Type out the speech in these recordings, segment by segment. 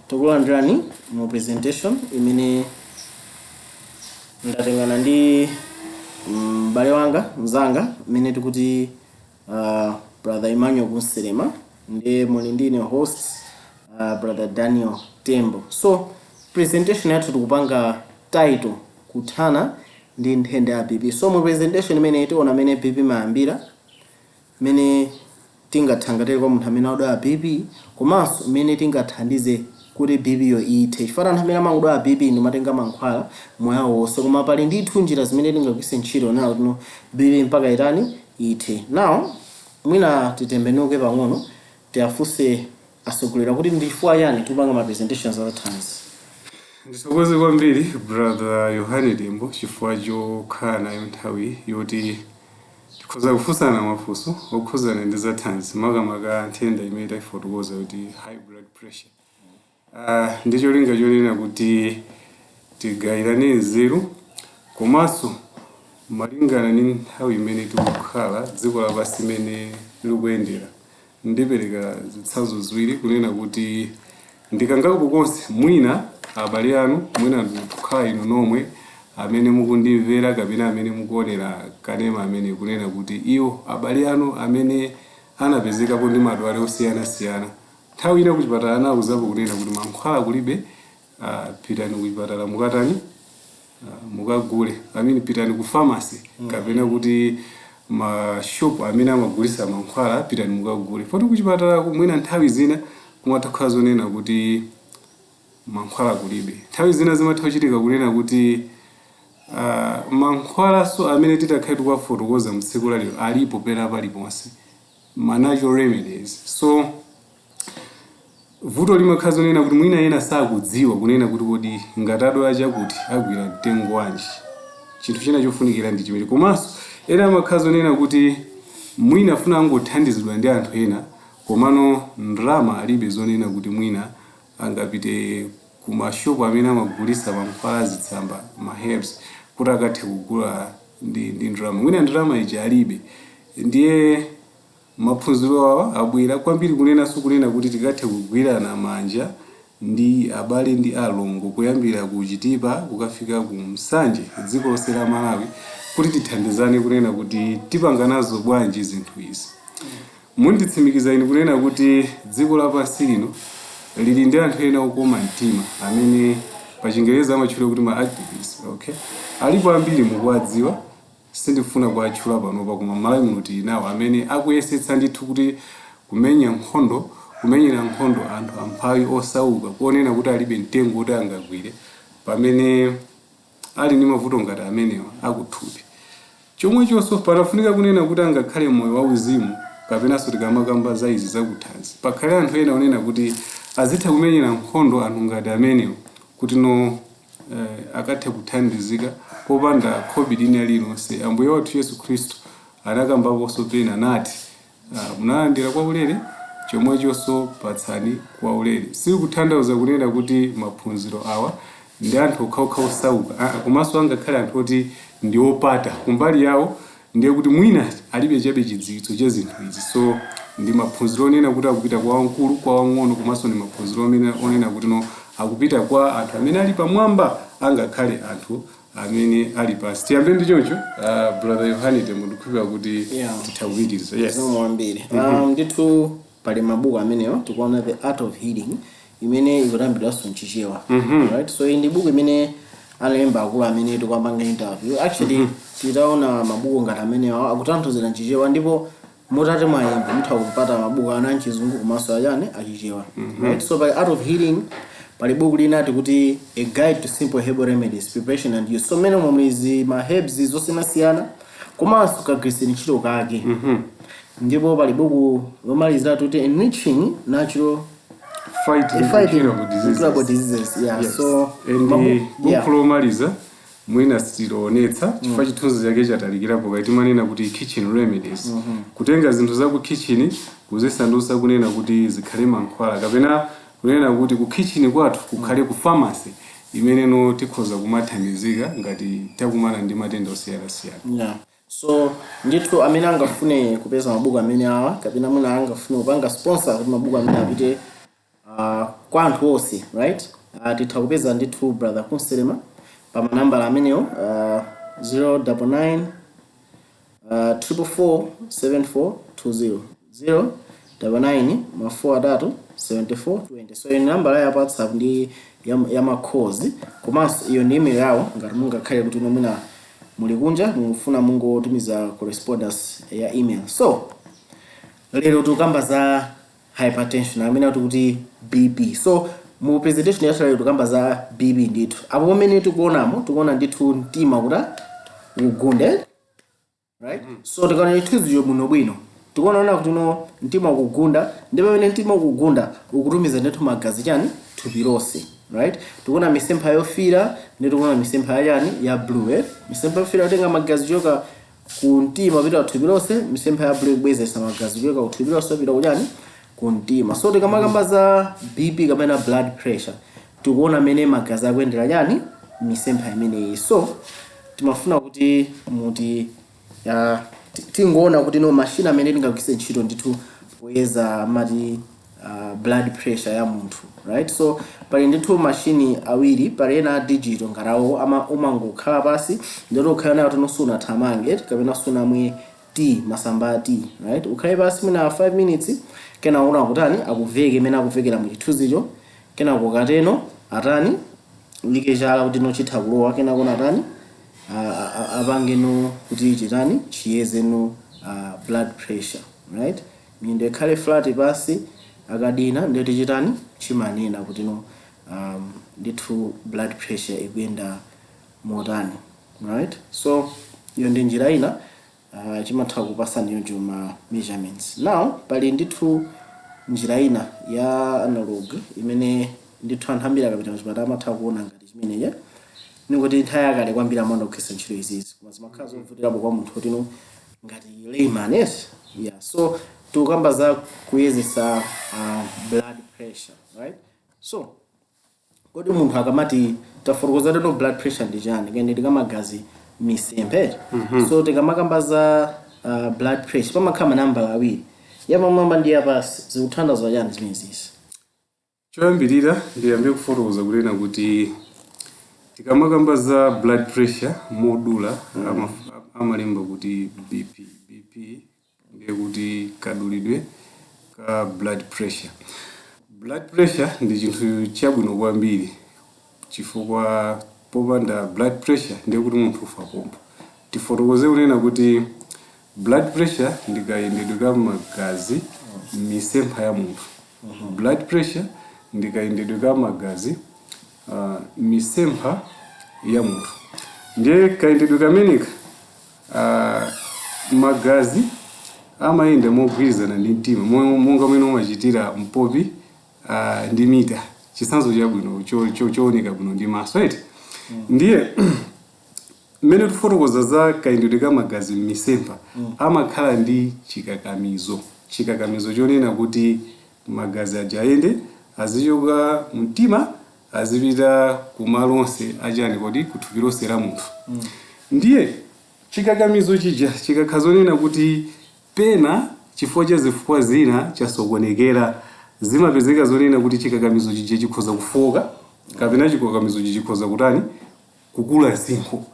Tikulandirani mu presentation imene ndatengana ndi m'bale wanga, mzanga imene tikuti Brother Emmanuel Kunselema, ndiye muli ndine host, Brother Daniel Tembo. So presentation yathu tikupanga title "Kuthana ndi Nthenda ya BP". So mu presentation imene tiona amene BP mayambira, mmene tingathangatire kwa munthu amene akudwala BP, komanso mmene tingathandize kuti BP yo ithe, chifukwa anthu amene amakudwala BP ndimatenga mankhwala moyo wonse, koma pali ndithu njira zimene tingagwiritse ntchito nawo tino BP mpaka itani? Ithe. Now mwina titembenuke pang'ono, tiafunse atsogoleri kuti ndi chifukwa chani tikupanga ma presentations athanzi. Ndithokoze kwambiri, Brother Yohane Tembo, chifukwa chokhala nayo nthawi yoti tikhoza kufunsana mafunso okhuzana ndi zathanzi, makamaka nthenda imene tayifotokoza kuti high blood pressure, ndi cholinga chonena kuti tigayirane nzeru, komanso malingana ndi nthawi imene tikukhala, dziko lapansi imene likuyendera. Ndipereka zitsanzo ziwiri kunena kuti ndikangapo konse mwina abale anu, mwina kukhala inu nomwe amene mukundimvera kapena amene mukuonera kanema amene, kunena kuti iwo abale anu amene anapezekapo ndi madwale osiyanasiyana, nthawi ina kuchipatala anawuzapo kunena kuti mankhwala kulibe, pitani kuchipatala mukatani? Mukagule, I mean, pitani ku pharmacy kapena kuti ma shop amene amagulisa mankhwala, pitani mukagule, poti kuchipatala mwina nthawi zina kumatha kukhala zonena kuti mankhwala kulibe. Nthawi zina zimatha kuchitika kunena kuti mankhwalaso amene titakhale tikuwafotokoza mtsiku lalero alipo pena paliponse, ma natural remedies. So vuto limakhala zonena kuti mwina ena sakudziwa kunena kuti kodi ngati adwala chakuti agwira mtengo wanji. Chinthu china chofunikira ndi chimene, komanso ena amakhala zonena kuti mwina afuna angothandizidwa ndi anthu ena, komano ndalama alibe zonena kuti mwina angapite ku mashopu amene amagulisa mankhwala azitsamba, ma herbs, kuti akathe kugula ndi ndalama. Mwina ndalama iji alibe. Ndiye maphunziro awa abwera kwambiri kunenanso kunena kuti tikathe kugwirana manja ndi abale ndi alongo kuyambira ku Chitipa kukafika ku Msanje, dziko lonse la Malawi, kuti tithandizane kunena kuti tipanga nazo bwanji zinthu izi. Munditsimikiza inu kunena kuti dziko lapansi lino lili ndi anthu ena okoma mtima amene pa Chingerezi amatchula kuti ma activists, okay? Alipo ambiri, mukuwadziwa, sindifuna kuwatchula panopa, koma Malawi muno tili nawo amene akuyesetsa ndithu kuti kumenya nkhondo, kumenyera nkhondo anthu amphawi osauka, kuonena kuti alibe mtengo kuti angagwire pamene ali ndi mavuto ngati amenewa akuthupi. Chomwechonso panafunika kunena kuti angakhale moyo wauzimu kapenanso tikamakamba za izi zakuthanzi, pakhale anthu ena onena kuti azitha kumenyera nkhondo anthu ngati amenewo kuti no akathe kuthandizika popanda khobiri lina lililonse. Ambuye wathu Yesu Khristu anakambaponso pena nati, "Munalandira kwa ulere, chomwechonso patsani kwa ulere." Sikutanthauza kunena kuti maphunziro awa ndi anthu okhaokha osauka, komanso angakhale anthu oti ndi opata kumbali yawo, ndiye kuti mwina alibe chabe chidziwitso cha zinthu izi. So ndi maphunziro onena kuti akupita kwa wamkulu, kwa wang'ono, komanso ndi maphunziro amene onena kuti no, akupita kwa anthu amene ali pamwamba, angakhale anthu amene ali pansi. Tiyambe ndi choncho, Brother Yohane Tembo, ndikukhulupirira kuti titha kupitiriza, yes. Zikomo kwambiri. Ndithu pali mabuku amenewa, tikuona The Art of Healing imene ikutambidwanso mChichewa, right? So iyi ndi buku imene analemba akulu amene tikuwapanga interview. Actually, titaona mabuku ngati amenewa akutanthauzira mChichewa, ndipo mutati mwayimba mutha kupata mabuku ana mChizungu komanso achani, aChichewa, right? So pali Art of Healing, pali buku lina tikuti A Guide to Simple Herbal Remedies, Preparation and Use. So mmene muli ma herbs zosiyanasiyana komanso kagwiritsidwe ntchito kake. Ndipo pali buku lomalizira kuti Enriching Natural Fighting Fighting Incurable Diseases. Incurable Diseases, yeah. Yes. So and buku lomaliza mwina sitilionetsa chifukwa chithunzi chake chatalikirapo, kaiti manena kuti Kitchen Remedies, kutenga zinthu za ku kitchen kuzisandutsa kunena kuti zikhale mankhwala, kapena kunena kuti ku kitchen kwathu kukhale ku pharmacy imeneno tikhoza kumathandizika ngati takumana ndi matenda osiyanasiyana. Yeah. So ndithu amene angafune kupeza mabuku amene awa, kapena mwina angafune kupanga sponsor kuti mabuku amene apite Kwa anthu onse, right, titha kupeza ndithu Brother Kunselema pa manambala amenewo, 099 444 7420, 099 ma 4 atatu 74 20. So iyo ni nambala ya WhatsApp ndi ya ma calls, komanso iyo ndi email yawo ngati mungakhale kuti mwina muli kunja, mufuna mungotumiza correspondence ya email. So lero tikukamba za hypertension, amene tikuti BP. So mu presentation yathu lero tikukamba za BP ndithu. Apo pamene tikuonamo, tikuona ndithu mtima kuti ugunde, right? So tikaona chithunzicho bwinobwino, tikuona kuti no, mtima ukugunda, ndi pamene mtima ukugunda ukutumiza ndithu magazi chani, thupi lonse, right? Tikuona misempha yofira ndi tikuona misempha yachani, ya blue, eh? Misempha yofira kutenga magazi kuchoka ku mtima kupita ku thupi lonse, misempha ya blue kubwezesa magazi kuchoka ku thupi lonse kupita kuchani, ku mtima. So tikamakamba za BP kapena blood pressure, tikuona mmene magazi akuyendera chani, misempha imeneyi. So timafuna kuti muti tingoona kuti no, machine amene tingagwiritse ntchito ndithu poyeza mati blood pressure ya munthu, right? So pali ndithu machine awiri. Pali ena a digital ngati awo umangokhala pasi, ndoti ukhala nayo tino sunathamange kapena sunamwe tea, masamba a tea, right? Ukhale pasi mwina 5 minutes, kena una kutani, akuveke imene akuvekera mu chithunzicho, kenako kateno atani, uyike chala kuti no chitha kulowa, kenako natani, apangeno kuti chitani, chiyezeno blood pressure, right? Miyendo ikhale flat pasi, akadina ndeti chitani, chimanena kuti no, ndithu blood pressure ikuyenda motani, right? So iyo ndi njira ina, chimatha kupasani yonjo ma measurements. Now pali ndithu njira ina ya analog imene ndithu anthu ambiri akapita kuchipatala amatha kuona ngati chimenechi. Nikuti nthawi yakale kwambiri amaona kugwiritsa ntchito izizi, koma zimakhala zovutirapo kwa munthu kuti no, ngati layman, yes, yeah. So tikukamba za kuyezesa blood pressure, right? So kodi munthu akamati, tafotokoza teno blood pressure ndi chani, kayendedwe kamagazi misemphe. So tikamakamba za blood pressure, pamakhala manambala awiri, yapamwamba ndi yapasi, zikuthandiza chani zimenezi? Choyambirira ndiyambe kufotokoza kunena kuti tikamakamba za blood pressure modula, amalemba kuti BP. BP ndiye kuti kadulidwe ka blood pressure. Blood pressure ndi chinthu chabwino kwambiri, chifukwa popanda blood pressure ndiye kuti munthu ufa pompo. Tifotokoze kunena kuti blood pressure ndi kayendedwe ka magazi m'misempha ya munthu. Blood pressure ndi kayendedwe ka magazi misempha ya munthu. Ndiye kayendedwe kameneka, magazi amayenda mogwirizana ndi mtima, monga mwene umachitira mpopi ndi mita, chitsanzo chabwino chooneka bwino ndi maso, right? Ndiye mmene tifotokoza za kayendedwe ka magazi m'misempha, amakhala ndi chikakamizo, chikakamizo chonena kuti magazi aja ayende, azichoka mtima azipita kumalo onse achani, kodi kuthupi lonse la munthu. Ndiye chikakamizo chija chikakhala zonena kuti pena chifukwa cha zifukwa zina chasokonekera, zimapezeka zonena kuti chikakamizo chija chikhoza kufoka kapena chikakamizo chija chikhoza kutani, kukula msinkhu.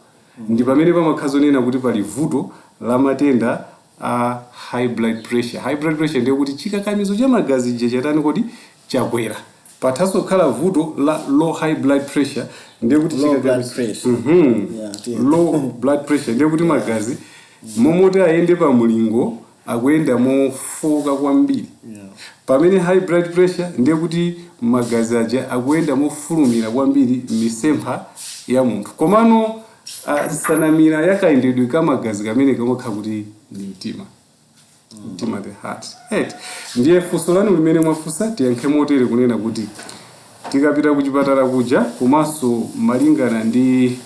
Ndi pamene pamakhala zonena kuti pali vuto la matenda a high blood pressure. High blood pressure ndiye kuti chikakamizo cha magazi chija chatani kodi, chakwera. Pathanso kukhala vuto la low high blood pressure, ndiye kuti Low blood pressure. Yeah. Low blood pressure ndiye kuti magazi momoti ayende pa mulingo akuyenda mofoka kwambiri, pamene high blood pressure ndiye kuti magazi aja akuyenda mofulumira kwambiri m'misempha ya munthu. Komano nsanamira yakayendedwe ka magazi kamene kamakhala kuti ndi mtima, mtima, the heart, right? Ndiye funso lanu limene mwafunsa tiyankhe motere kunena kuti tikapita kuchipatala kuja, komanso malingana ndi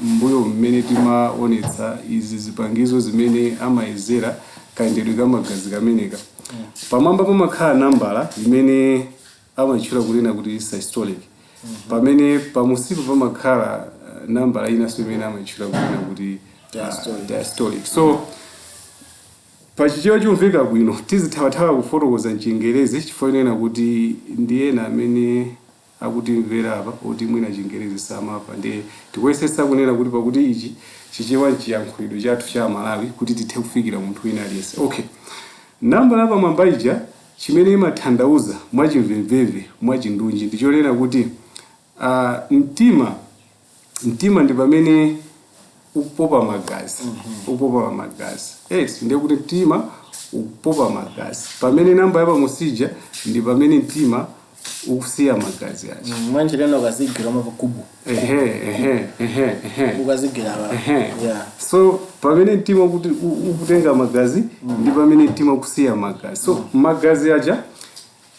mbuyo mmene timaonetsa izi zipangizo zimene amayezera kayendedwe ka magazi kameneka, pamwamba pamakhala nambala imene amatchula kunena kuti systolic, pamene pamusipo pamakhala nambala inanso imene amatchula kunena kuti Diastolic. Diastolic. So Pachichewa chomveka bwino, tizithawathawa kufotokoza mchingerezi chifukwa chonena kuti ndi ena amene akutimvera apa oti mwina Chingerezi samamva. Ndiye tikuyesetsa kunena kuti pakuti ichi Chichewa nchiyankhulidwe chathu cha Malawi, kuti tithe kufikira munthu wina aliyense. Okay, nambala pamwamba ija chimene imatanthauza mwachimvemvemve, mwachindunji, ndichonena kuti mtima ndi pamene ukupopa magazi, ukupopa magazi, yes. Ndiye kuti mtima ukupopa magazi, pamene namba yapamusija ndi pamene mtima ukusiya magazi aja. Mwanjireno ukazigwira mapakubu. Ehe. Ukazigwira pa. Ehe. Yeah. So pamene mtima kuti ukutenga magazi ndi pamene mtima ukusiya magazi. So magazi aja,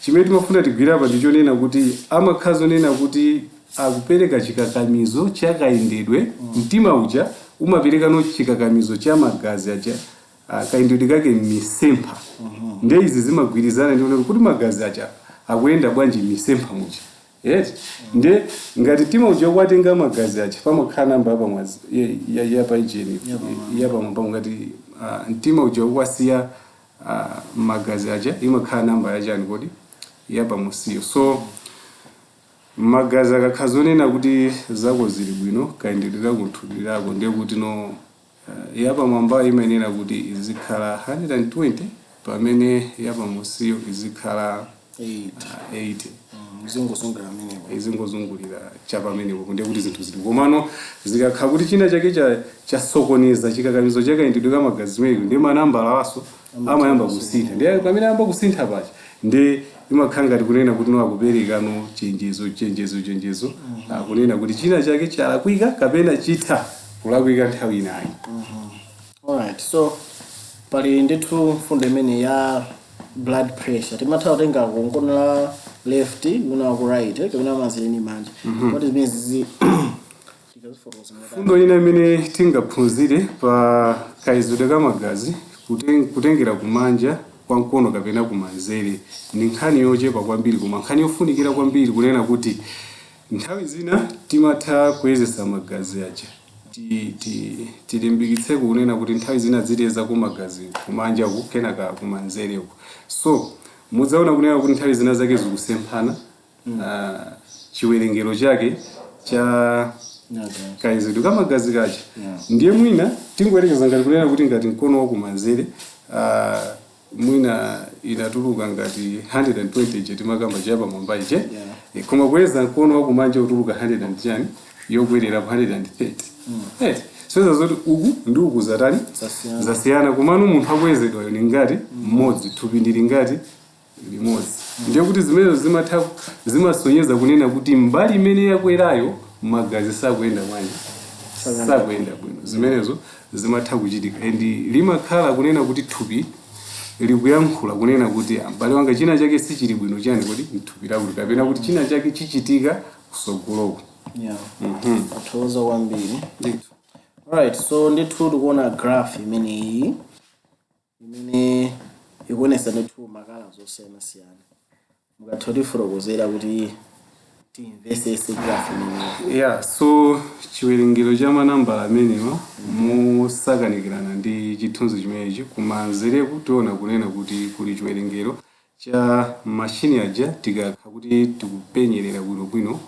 chimene timafuna tigwire apa ndichonena kuti amakhala zonena kuti akupereka chikakamizo cha kayendedwe. Mtima uja umapereka no chikakamizo cha magazi aja, kayendedwe kake m'misempha. Ndiye izi zimagwirizana ndi kuti magazi aja akuyenda bwanji m'misempha muja, yes. Ndiye ngati mtima uja ukwatenga magazi aja, pamakhala namba yapamwazi yapaijeni yapamwamba. Ngati mtima uja ukwasiya magazi aja, imakhala namba yachani kodi? Yapamusiyo. So magazi akakhala zonena kuti zako zili bwino, kayendedwe kakuthupi lako, ndiye kuti no yapamwamba imayenera kuti izikhala 120, pamene yapamusiyo izikhala 8. 80. Zingozungulira amenepo. Izingozungulira chapamenepo, ndiye kuti zinthu zili. Komano zikakhala kuti china chake chasokoneza chikakamizo chakayendedwe ka magazi zimenezo, ndiye manambala awaso amayamba kusintha. Ndiye pamene ayamba kusintha pacha, ndiye imakhala ngati kunena kuti no akupereka no chenjezo, chenjezo, chenjezo, akunena kuti china chake chalakwika kapena chitha kulakwika nthawi inayi. Alright, so pali ndithu mfundo imene ya blood pressure, timatha kutenga ku mkono la left, kuna ku right, kapena manzere manja. Kodi zimene zizi tikazifotokoza motani? Fundo ina imene tingaphunzire pa kayezedwe ka magazi, kutengera kumanja kwa mkono kapena kumanzere, ndi nkhani yochepa kwambiri koma nkhani yofunikira kwambiri, kunena kuti nthawi zina timatha kuyezesa magazi aja. Tilimbikitse kunena kuti nthawi zina zitiyezako magazi kumanja ku, kenaka kumanzereku. So mudzaona kunena kuti nthawi zina zake zikusemphana, chiwerengero chake cha kayezedwe kamagazi kacha. Ndiye mwina tingoyerekeza ngati kunena kuti ngati mkono wakumanzere, mwina inatuluka ngati 120 ije timakamba chapamwamba ije. Koma kuyeza mkono wakumanja utuluka 100 and chani, yokwerera pa 130. So zoti uku ndi uku zatani? Zasiyana. Zasiyana. Komano munthu akuyezedwayo ni ngati mmodzi, thupi ndili ngati limodzi. Ndiye kuti zimenezo zimatha zimasonyeza kunena kuti mbali imene yakwerayo magazi sakuyenda bwanji? Sakuyenda bwino. Zimenezo zimatha kuchitika, and limakhala kunena kuti thupi likuyankhula kunena kuti, "Ah, m'bale wanga, china chake sichili bwino chani kuti mthupi lakuti, kapena kuti china chake chichitika kusogoloko." Yeah, athokoza kwambiri. Alright, so ndithu tikuona graph imeneyi imene ikuonesa ndithu ma colour zosiyanasiyana. Mukatha kutifotokozera kuti timvesese graph imeneyi? Yeah, so chiwerengero cha manambala amenewa mosakanikirana ndi chithunzi chimenechi, kumanzereku tiona kunena kuti kuli chiwerengero cha mashini aja. Tikakha kuti tikupenyerera bwinobwino,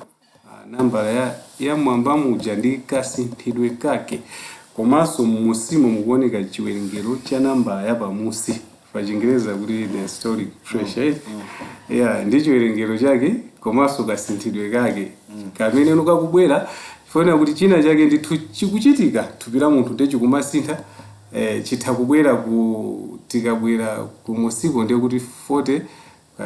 nambala ya mwamba muja ndi kasinthidwe kake, komanso mmusimo mukuoneka chiwerengero cha nambala ya pamusi, pa Chingereza kuti diastolic pressure, yeah, ndi chiwerengero chake komanso kasinthidwe kake kamene kakubwera funa kuti china chake ndithu chikuchitika thupi la munthu, ndiye chikumasintha. Chitha kubwera ku, tikabwera kumusiko ndiye kuti 40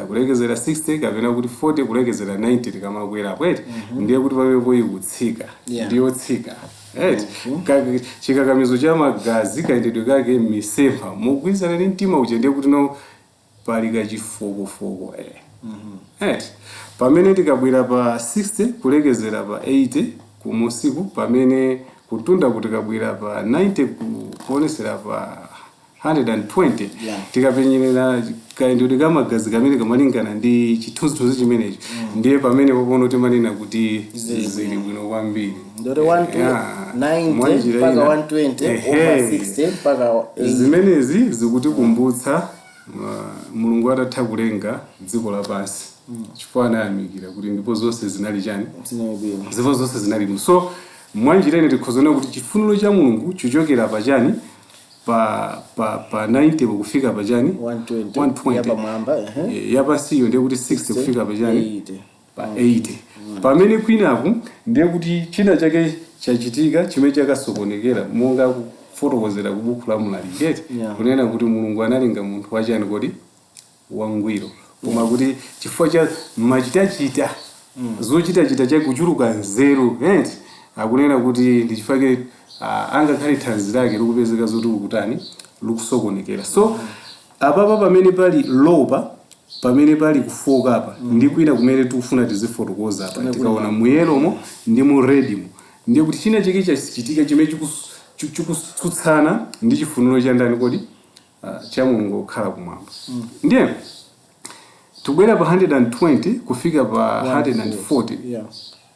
kulekezera 60, kapena kuti 40 kulekezera 90 tikamakwera kweti, ndiye kuti pamenepo ikutsika. Ndiyotsika, right? Chikakamizo cha magazi, kayendedwe kake m'misempha mugwirizana ndi mtima uja, ndiye kuti no pali kachifokofoko, eh. Right. Pamene tikabwera pa 60 kulekezera pa 80 kumusiku, pamene kutunda kuti tikabwera pa 90 kuonesera pa 120. Yeah. Tikapenyerera kayendedwe ka magazi kamene kamalingana ndi chithunzithunzi chimenechi, ndiye pamene popono timanena kuti zili bwino kwambiri. Ndoti 1 Yeah. 90 Mwanjira mpaka ina. 120 over Ehe. 60 mpaka 80. Zimenezi zikutikumbutsa Mulungu atatha kulenga dziko lapansi, chifukwa anayamikira kuti ndipo zonse zinali chani? Zinali bwino. Ndipo zonse zinali bwino. So mwanjira ine tikhozaona kuti chifuniro cha Mulungu chichokera pachani? Pa 90 kufika pachani? 120. 120. Yapamwamba, ehe. Yapasiyo ndiye kuti 60 kufika pachani? 80. Pa 80. Pamene kwinaku ndiye kuti china chake chachitika chimene chakasokonekera, monga kufotokozera ku buku la Mlaliki. Yeah. Kunena kuti Mulungu analenga munthu wachani kodi? Wangwiro. Koma kuti chifukwa cha machitachita, zochitachita chake, kuchuluka nzeru, eti, akunena kuti ndi chifukwa chake angakhale thanzi lake likupezeka zoti likutani? Likusokonekera. So apapa pamene pali lopa, pamene pali kufoka apa, ndi kwina kumene tikufuna tizifotokoza apa. Tikaona mu yellowmo ndi mu redimo, ndiye kuti china chake chachitika chimene chikutsutsana ndi chifuniro cha ndani kodi? Cha Mulungu kukhala kumwamba. Ndiye tubwera pa 120 kufika pa 140.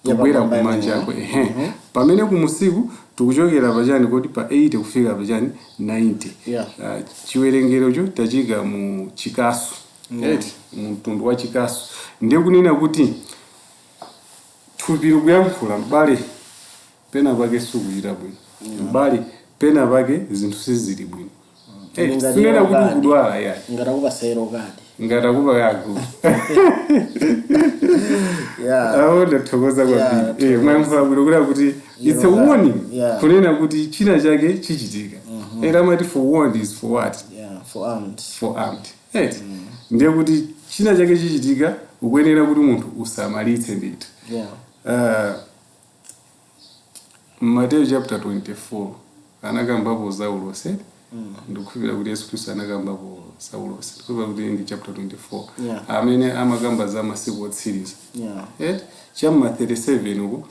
Tubwera Yapamwamba kumanja imeneyo. ako, ehe. Pamene kumusiku tikuchokera pachani kodi? Pa 80 kufika pachani? 90. Chiwerengerocho tachika mu chikasu, eti, mu mtundu wa chikasu. Ndiye kunena kuti thupi likuyankhula: mbale, pena pake sikuchita bwino, mbale, pena pake zinthu sizili bwino. Ngati Sinena kuti yellow card. ukudwala yani. Ngati yellow card. Ngati akupa yako. Awo ndathokoza kwambiri. Mwayankhula bwino kunena kuti it's a Yellow card. warning, kunena kuti china chake chichitika. Era amati forewarned is for what? Yeah, forearmed. Forearmed, right. Ndiye kuti china chake chichitika, ukuyenera kuti munthu usamalitse ndithu. Mateyu chapter 24 anakambapo za ulosi. Ndikukhulupirira kuti Yesu Khristu anakambapo za ulosi. Ndikukhulupirira kuti ndi chapter 24 amene amakamba za masiku otsiriza. Chamma 37 uko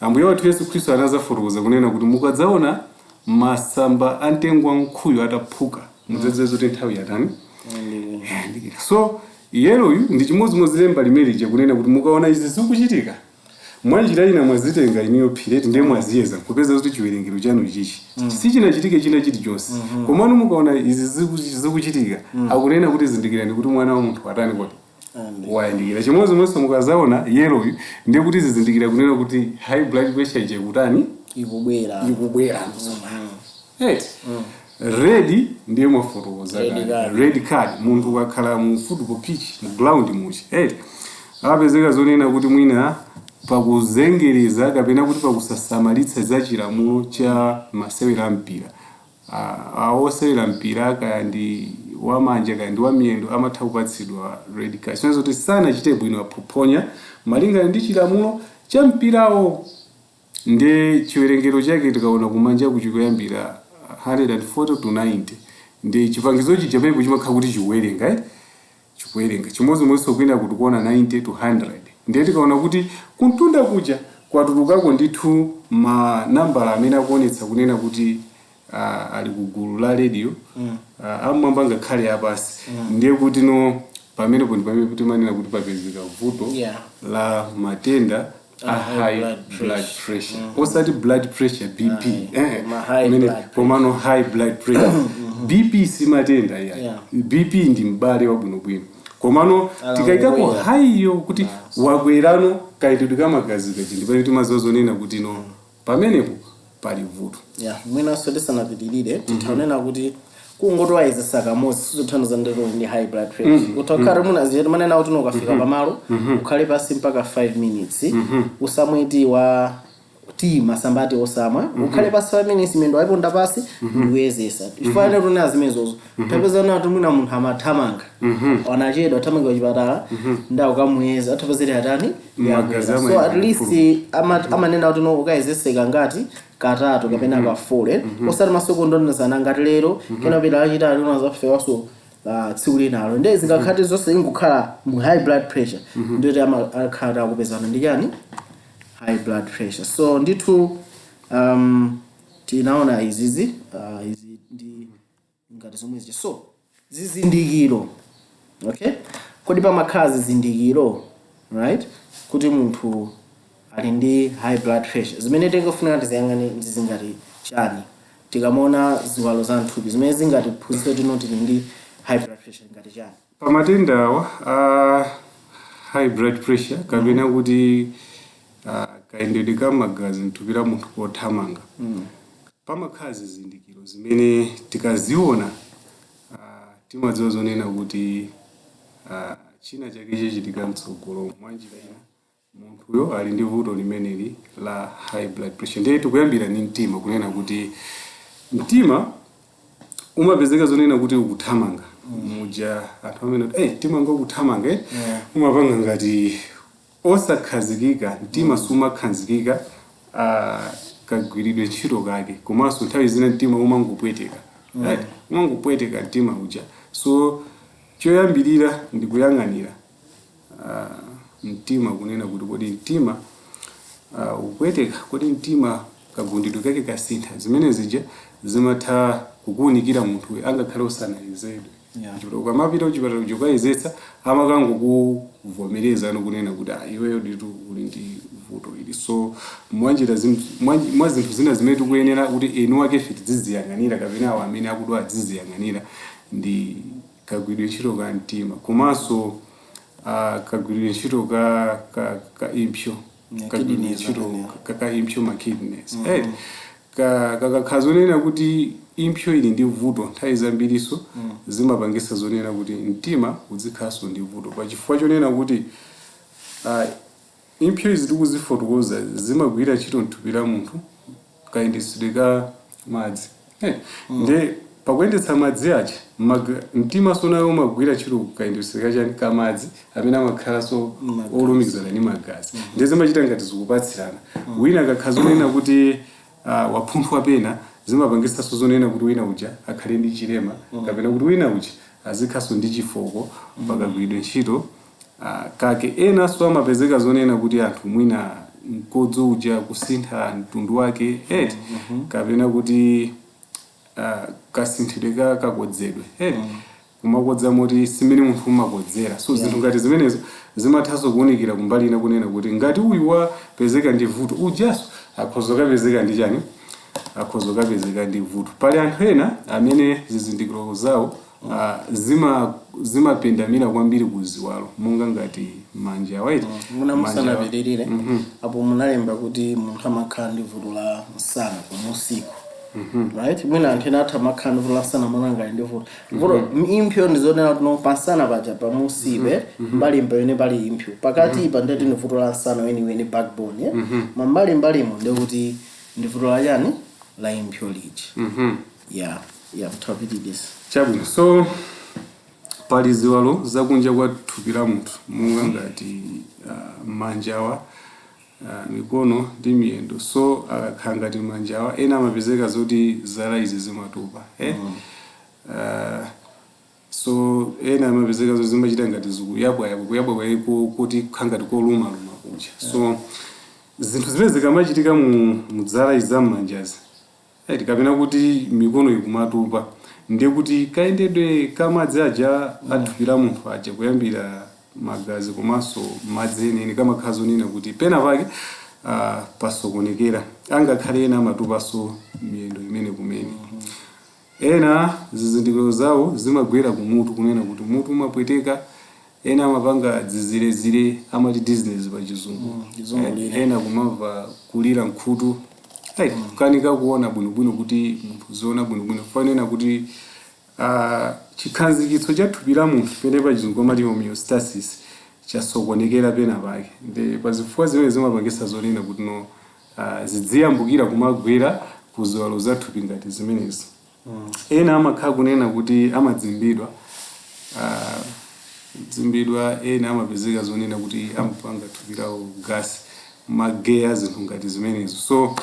Ambuye wathu Yesu Khristu anazafotokoza kunena kuti mukadzaona masamba a mtengo wa mkhuyu ataphuka, mudzadziwe kuti nthawi yatani? Yayandikira. So yellowyu ndi chimodzimodzi lemba limeneli, kunena kuti mukaona izi zikuchitika, mwanjira ina mwazitenga iniyo phireti, ndiye mwaziyeza kupeza kuti chiwerengero chanu chichi sichinachitike china chilichonse. Komano mukaona izi zikuchitika, akunena kuti zindikirani kuti Mwana wa munthu atani kodi? Wayandikira. Chimodzimodzinso mukazaona yellowyu, ndiye kuti zizindikira kunena kuti high blood pressure ije kutani? Ikubwera. Ikubwera. Right. Red ndiye mwafotokoza Red kale. card. Red card, munthu ukakhala mu football pitch, mu ground muchi, right, apezeka zonena kuti mwina pakuzengereza kapena kuti pakusasamalitsa za chilamulo cha masewera a mpira. Osewera mpira, kaya ndi wamanja kaya ndi wamiyendo, amatha kupatsidwa red card, sinzo kuti sanachite bwino, aphophonya malingana ndi chilamulo cha mpirawo. Ndi chiwerengero chake tikaona kumanja kuchikuyambira 140 to 90, ndi chipangizo chija pamenepo chimakhala kuti chikuwerenga, right? Chikuwerenga chimodzimodzinso kwina kuti kuona 90 to 100. Ndiye tikaona kuti kuntunda kuja kwatulukako ndithu manambala amene akuonetsa kunena kuti ali kugulu la red, amwamba ngakhale apasi, ndiye kuti no, pamenepo ndi pamene timanena kuti papezeka vuto la matenda a high high blood blood pressure, osati blood pressure, BP, Koma high blood komano high blood pressure. BP simatenda iya. BP ndi m'bale wabwinobwino, komano tikayikako Alakwera. high kuti wakwerano kayendedwe kamagazi kachi, ndi pamene timaziwa zonena kuti no, pamenepo pali vuto. Yeah, mwinanso tisanapitirire, tithaonena kuti kungotwayizisa kamodzi sizothandiza ndero ndi high blood pressure. Utakhala munaziye timanena kuti ukafika pamalo ukhale pasi mpaka 5 minutes, usamwe tea wa tea, masamba ati osamwa, ukhale pasi 5 minutes, miyendo ayiponda pasi ndikuyezesa. Ifanire tunena zimenezozo, tapeza nati mwina munthu amathamanga, anachedwa athamanga kuchipatala, ndawo kamuyeza atapezera atani? Magazi Yakwera. So amayenda at least amanena kuti no, ukayezeseka ngati katatu kapena ka 4, osati masiku ndonezana ngati lero kenapita lachitatu unazafewanso tsiku linalo. Ndiye zingakhale zonse ingokhala mu high blood pressure, ndiyoti akhala akupezana ndi chani? High blood pressure. So ndithu tinaona izizi, izi ndi Ngati zomwe zija. So zizindikiro, okay, kodi pamakhala zizindikiro, right, kuti munthu ali ndi high blood pressure, zimene tingafunika tiziyang'ane zingati chani tikamaona ziwalo za mthupi zimene zingatiphunzitse kuti tili ndi high blood pressure, ngati chani? Pamatenda awa a high blood pressure kapena kuti kayendedwe ka magazi mthupi la munthu kothamanga, pamakhala zizindikiro zimene tikaziona timadziwa zonena kuti china chake chichitika mtsogolo. Mwanjira ina, munthuyo ali ndi vuto limeneli la high blood pressure. Ndiye tikuyambira ndi mtima, kunena kuti mtima umapezeka zonena kuti ukuthamanga muja anthu amene kuti hey, mtima ngokuthamanga, eh? Umapanga ngati osakhazikika, mtima sumakhazikika kagwiridwe ntchito kake. Komanso nthawi zina mtima umangopweteka, right? Umangopweteka mtima uja. So choyambirira ndi kuyang'anira mtima, kunena kuti kodi mtima ukupweteka, kodi mtima kagundidwe kake kasintha. Zimene zija zimatha kukuwunikira munthu angakhale usanayezedwe. Kuchipatala, ukamapita kuchipatala kuja ukayezetsa, amakangokuvomereza kunena kuti, "Ah, iweyo nditu uli ndi vuto ili." So mwanjira mwa zinthu zina zimene tikuyenera kuti enu ake ife tiziziyang'anira kapena awo amene akudwala tiziziyang'anira ndi kagwiridwe ntchito ka mtima, komanso kagwiridwe ntchito ka impsyo. Kagwiridwe Kidneys. ntchito Amene. ka impsyo, ma kidneys, eh, kakakhala zonena kuti impsyo ili ndi vuto, nthawi zambiriso zimapangisa zonena kuti mtima uzikhalanso ndi vuto, pachifukwa chonena kuti impsyo izi tikuzifotokoza zimagwira ntchito mthupi la munthu kayendetsedwe ka madzi. Nde pakuyendetsa madzi aja, mtima sonayo umagwira ntchito kayendetsedwe kachani, ka madzi amene amakhalanso Magazi. olumikizana ndi magazi. Ndiye zimachita ngati zikupatsirana. Wina akakhala zonena kuti waphunthwa pena, zimapangisanso zonena kuti wina uja akhale ndi chilema kapena kuti wina uja azikhalanso ndi chifoko pakagwiridwe ntchito kake. Enanso amapezeka zonena kuti anthu mwina mkodzo uja kusintha mtundu wake, eti, kapena kuti kasinthidwe ka kakodzedwe, eti, kumakodza moti simene munthu umakodzera. So zinthu ngati zimenezo zimathanso kuwunikira kumbali ina kunena kuti ngati uyu wapezeka ndi vuto, ujaso akhoza kapezeka ndi chani, akhoza kapezeka ndi vuto. Pali anthu ena amene zizindikiro zawo zimapendamira kwambiri ku ziwalo, monga ngati manja, right? Muna Manja. Musanapitirire apo, munalemba kuti munthu amakhala ndi vuto la msana kumusiku, right? Mwina anthu ena atha amakhala ndi vuto la msana, mwana ali ndi vuto impsyo, ndizonena kuti no, pansana paja pamusipe mbali pamene pali impsyo pakati pa, ndeti ndi vuto la msana weniweni, backbone, yeah? Mambali mbalimo ndekuti ndi vuto la chani, la impsyo liji. Yeah, mthapitirisa. Chabwino. So pali ziwalo zakunja kwa thupi la munthu, monga ngati manjawa, mikono ndi miyendo. So akakhala ngati manjawa, ena amapezeka zoti zala izi zimatupa, eh? So ena amapezeka zoti zimachita ngati zikuyabwayabwa, kuyabwabwa kuti kukhala ngati kolumaluma kuja. So zinthu zimene zikamachitika mu mudzala izi zam'manjazi, right, kapena kuti mikono ikumatupa, ndiye kuti kayendedwe kamadzi aja athupi la munthu aja, kuyambira magazi komanso madzi enieni, kamakhala zonena kuti pena pake pasokonekera. Angakhale ena amatupanso miyendo imene kumene. Ena zizindikiro zawo zimagwera kumutu, kunena kuti mutu umapweteka. Ena amapanga zizirezire, amati dizziness pa Chizungu. Chizungulire. Ena kumamva kulira mkhutu, right, kukanika kuona bwinobwino, kuti munthu uziona bwinobwino. Fanena kuti chikhazikitso cha thupi la munthu pene pa Chizungu amati homeostasis chasokonekera pena pake. Ndi pazifukwa zimene zimapangisa zonena kuti no, zidziyambukira kumagwera ku ziwalo za thupi ngati zimenezi. Ena amakhala kunena kuti amadzimbidwa, dzimbidwa. Ena amapezeka zonena kuti amapanga thupi lawo gasi, mageya, zinthu ngati zimenezo. So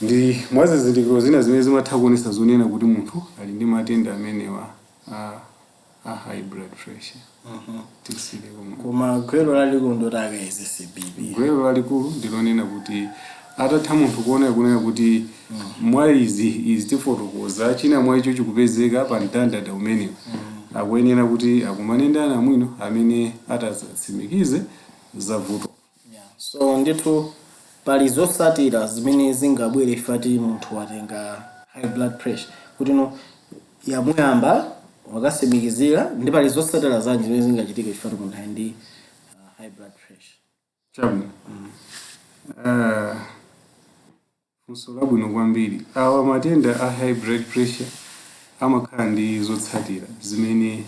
ndi mwazizindikiro zina zimene zimatha kuonesa zonena kuti munthu ali ndi matenda amenewa a high blood pressure. Tisile komwe. Koma gwero lalikulu ndoti akayezese BP. Gwero lalikulu ndilonena kuti Atatha munthu kuona kunena kuti mwa izi izi tifotokoza, china mwa icho chikupezeka pa mndandanda umenewu, akuyenera kuti akumane ndi anamwino amene atatsimikize za vuto. Yeah. So ndithu pali zotsatira zimene zingabwere ifati munthu watenga high blood pressure, kuti no yamuyamba wakatsimikizira, ndi pali zotsatira zanji zimene zingachitike ifati munthu ali ndi high blood pressure? Chabwino. Funso labwino kwambiri. Awa matenda a high blood pressure amakhala ndi zotsatira zimene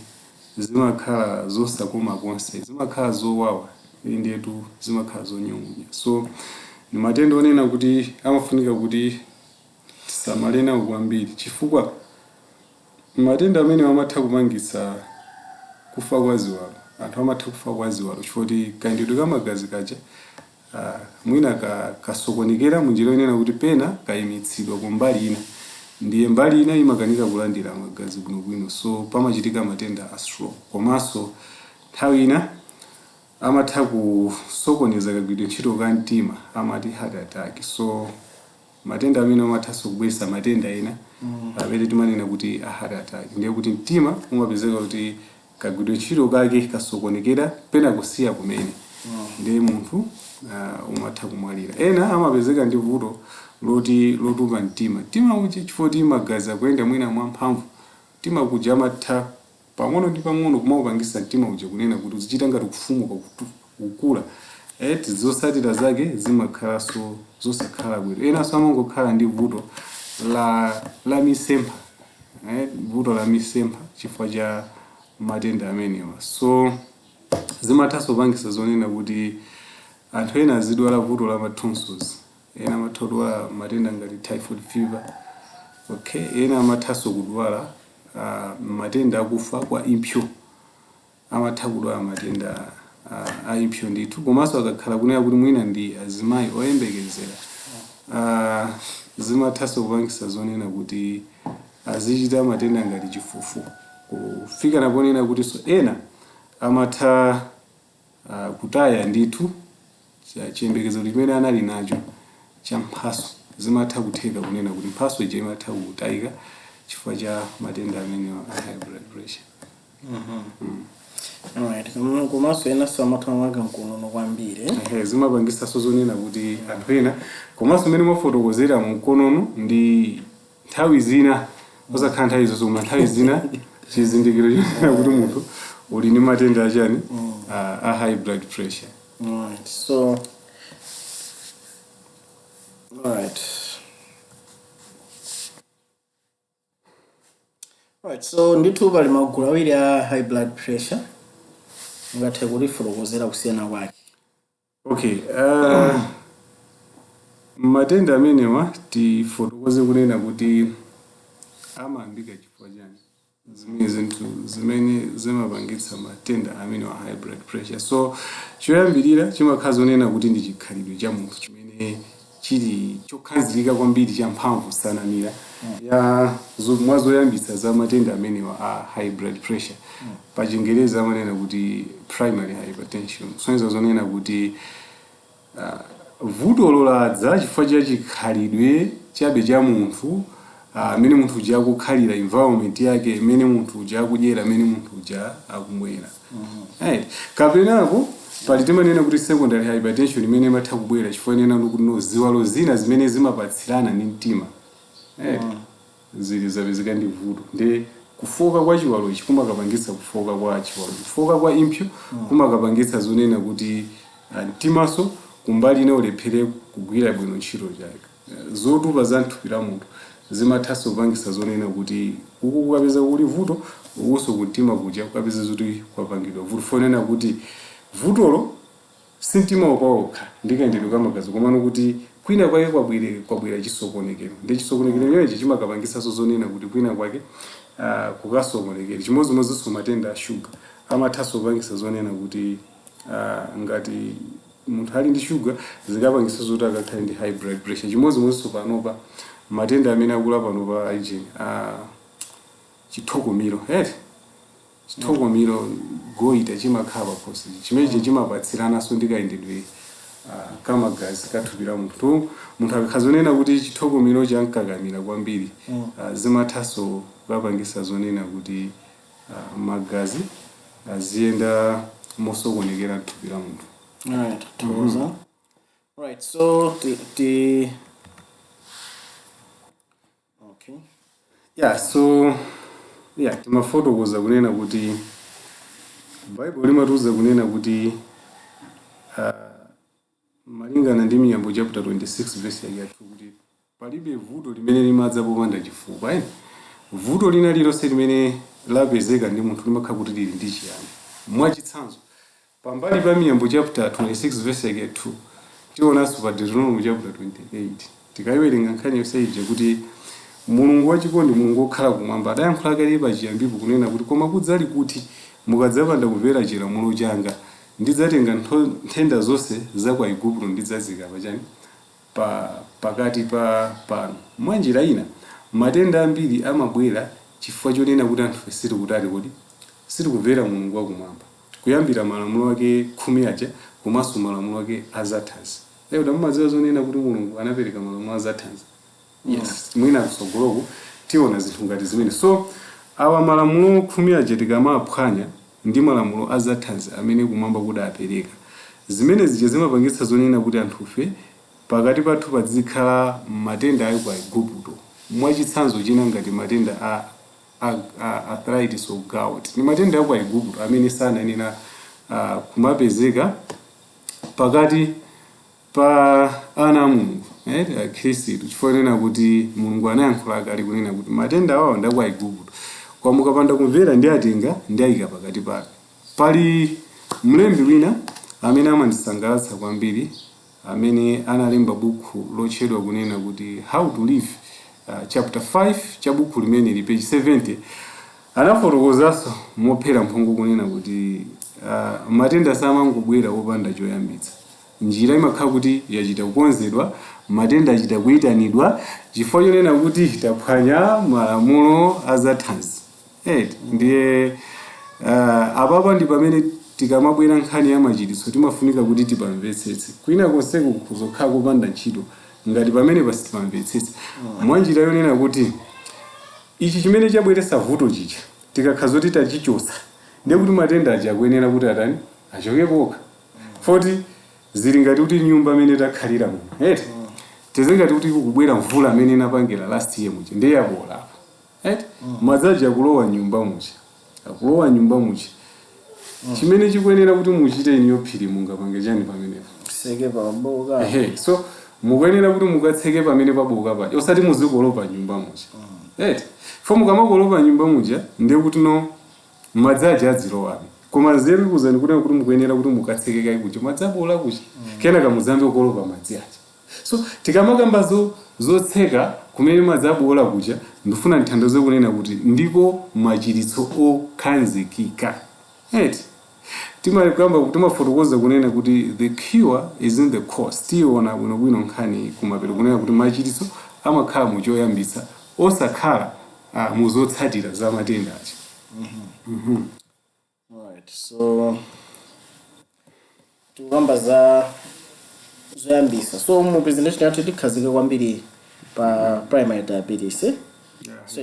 zimakhala zosakoma konse, zimakhala zowawa indetu, zimakhala zonyung'unya. So ni matenda onena kuti amafunika kuti tisamale nawo kwambiri, chifukwa matenda amene amatha kupangitsa kufa kwa ziwalo. Anthu amatha kufa kwa ziwalo chifukwa kuti kayendedwe ka magazi kaja mwina kasokonekera munjira yonena kuti pena kayimitsidwa kumbali ina, ndiye mbali ina imakanika kulandira magazi bwinobwino, so pamachitika matenda a stroke. Komanso nthawi ina amatha kusokoneza kagwiridwe ntchito ka mtima, amati heart attack. So matenda amene amathanso kubweretsa matenda ena amene timanena kuti a heart attack, ndiye kuti mtima umapezeka kuti kagwiridwe ntchito kake kasokonekera, pena kusiya kumene, ndiye munthu umatha kumwalira. Ena amapezeka ndi vuto loti lotupa mtima, mtima uja, chifukwa kuti magazi akuyenda mwina mwamphamvu, mtima kuja amatha pang'ono ndi pang'ono kumaupangisa mtima uja kunena kuti uzichita ngati kufumuka, kukula. Eti zotsatira zake zimakhalanso zosakhala bwino. Enanso amangokhala ndi vuto la misempha, vuto la misempha chifukwa cha matenda amenewa. So zimathanso kupangisa zonena kuti anthu ena azidwala vuto la ma tonsils, ena amatha kudwala matenda ngati typhoid fever, okay. Ena amathanso kudwala matenda akufa kwa impsyo, amatha kudwala matenda a impsyo ndithu. Komanso akakhala kunena kuti mwina ndi azimayi oyembekezera, zimathanso kupangisa zonena kuti azichita matenda ngati chifufu, kufika naponena kuti so ena amatha kutaya ndithu chiyembekezo chimene anali nacho cha mphatso. Zimatha kutheka kunena kuti mphatso ija imatha kutayika chifukwa cha matenda amenewa a high blood pressure. Alright. Komanso enanso amatha kumanga mkonono kwambiri, eh? Ehe, zimapangisanso zonena kuti anthu ena, komanso mmene mwafotokozera, mkonono ndi nthawi zina, osakhala nthawi zonse, koma nthawi zina chizindikiro chonena kuti munthu uli ndi matenda achani, a high blood pressure. Alright, so alright. Alright, so ndithu pali magulu awiri a high blood pressure, ungathe kutifotokozera kusiyana kwake? Okay, matenda amenewa tifotokoze kunena kuti amayambika chifukwa chani, zimene zinthu zimene zimapangitsa matenda amenewa high blood pressure. So choyambirira chimakhala zonena kuti ndi chikhalidwe cha munthu chimene chili chokhazikika kwambiri, cha mphamvu sanamira ya mwa zoyambitsa za matenda amenewa a high blood pressure. Pa Chingerezi amanena kuti primary hypertension, kusonyeza zonena kuti vuto loladza chifukwa cha chikhalidwe chabe cha munthu, amene munthu uja akukhalira, environment yake, imene munthu uja akudyera, amene munthu uja akumwera. Right. Kapenako pali timanena kuti secondary hypertension, imene imatha kubwera chifukwa nena kuti no ziwalo zina zimene zimapatsirana ndi mtima, right, zili zapezeka ndi vuto, ndi kufoka kwa chiwalo ichi kumakapangitsa kufoka kwa chiwalo, kufoka kwa impsyo kumakapangitsa zonena kuti mtimaso kumbali ina ulephere kugwira bwino ntchito chake. Zotupa za mthupi la munthu zimathanso kupangitsa zonena kuti uku kukapeza kuli vuto, ukunso kumtima kuja kukapeza kuti kwapangidwa vuto, fonena kuti vutolo si mtima wokha ndi kayendedwe kamagazi, komano kuti kwina kwake kwabwera chisokonekero, ndi chisokonekero chimenechi chimakapangitsanso zonena kuti kwina kwake kukasokonekera. Chimodzimodzinso matenda a shuga amathanso kupangitsa zonena kuti ngati munthu ali ndi shuga, zikapangitsa zoti akakhale ndi high blood pressure. Chimodzimodzinso panopa matenda amene akula panopa aijeni, chithokomiro, eti chithokomiro, goiter, chimakhala pakhosi, chimenechi chimapatsirananso ndi kayendedwe. Kamagazi kathupi la munthu. Munthu akakhala kuti chithokomiro chamkakamira kwambiri, zimathanso kukapangisa zonena kuti magazi aziyenda mosokonekera mthupi la munthu. Alright, thokoza. Right, so ti, ti okay. Yeah, so yeah, timafotokoza kunena kuti Baibulo limatiuza kunena kuti, malingana ndi Miyambo chapter 26 verse yake ya 2, kuti palibe vuto limene limadza popanda chifukwa, eh? Vuto lina lililonse limene lapezeka ndi munthu limakhala kuti lili ndi chiyambi. Mwachitsanzo, pambali pa Miyambo chapter 26 verse yake ya 2, tionanso pa Deuteronomy chapter 28. Tikayiwerenga nkhani yonse ija kuti Mulungu wachikondi, Mulungu wokhala kumwamba, adayankhula kale pachiyambipo kunena kuti, "Koma kudzali kuti mukadzapanda kumvera chilamulo changa, ndidzatenga nthenda zonse za ku Igupto, ndidzazika pachani pa pakati pa pano." Mwanjira ina, matenda ambiri amabwera chifukwa chonena kuti anthu sitikutali kodi sitikumvera Mulungu wakumwamba, kuyambira malamulo ake 10 aja komanso malamulo ake azathanzi. Lero tamumadziwa zonena kuti Mulungu anapereka malamulo azathanzi. Yes, mwina kutsogoloko tiona zinthu ngati zimene. So awa malamulo 10 aja tikamaphwanya ndi malamulo azathanzi amene kumwamba kuti apereka, zimene zija zimapangitsa zonena kuti anthufe pakati pathu pazikhala matenda ayo ku Igupto. Mwachitsanzo china, ngati matenda a arthritis or gout, ni matenda aku Igupto amene sananena kumapezeka pakati pa ana a Mulungu, akhristu, chifukwa nena kuti Mulungu anayankhula kale kunena kuti matenda awawo ndi aku Igupto, kwa mukapanda kumvera ndi atenga ndi ayika pakati pake. Pali mlembi wina amene amandisangalatsa kwambiri amene analemba buku lotchedwa kunena kuti How to Live. Chapter 5 cha buku limeneli, page 70, anafotokozanso mophera mphongo kunena kuti matenda samangobwera wopanda choyambitsa. Njira imakhala kuti yachita kukonzedwa, matenda achita kuyitanidwa chifukwa chonena kuti taphwanya malamulo azathanzi. Ndiye apapa ndi pamene tikamabwera nkhani ya machiritso timafunika kuti tipamvetsetse. Kwina konseku kuzokhala kupanda ntchito ngati pamene pasitipamvetsetse, mwanjira yonena kuti ichi chimene chabweretsa vuto chicha tikakhala zoti tachichosa, ndiye kuti matenda aja akuyenera kuti atani? Achoke pokha. Foti zili ngati kuti nyumba amene takhalira muno, eti, tizingati kuti kukubwera mvula amene inapangira last year muja, ndiye yabola apa, eti, madzi aja akulowa nyumba muja, akulowa nyumba muja. Chimene chikuyenera kuti muchite iniyo phiri, mungapange chani pamenepo? Tseke paboka. Ehe, so mukuyenera kuti mukatseke pamene paboka paja, osati muzikolopa nyumba muja, eti. Fo mukamakolopa nyumba muja, ndiye kuti no, madzi aja adzilowabe. Koma nzeru ikuzani kuti mukuyenera kuti mukatseke kai kuja madzi abola kuja, kenaka muzambe kukolopa madzi aja. So tikamakamba zotseka kumene madzi abola kuja, ndifuna ndithandize kunena kuti ndiko machiritso okhazikika, eti. Timakamba, timafotokoza kunena kuti the cure is in the cause. Tiona bwinobwino nkhani kumapeto kunena kuti machiritso amakhala muchoyambitsa, osakhala muzotsatira za matenda aja. Alright, so tikukamba za zoyambisa. So mu presentation yathu tikhazike kwambiri pa primary diabetes, eh? So,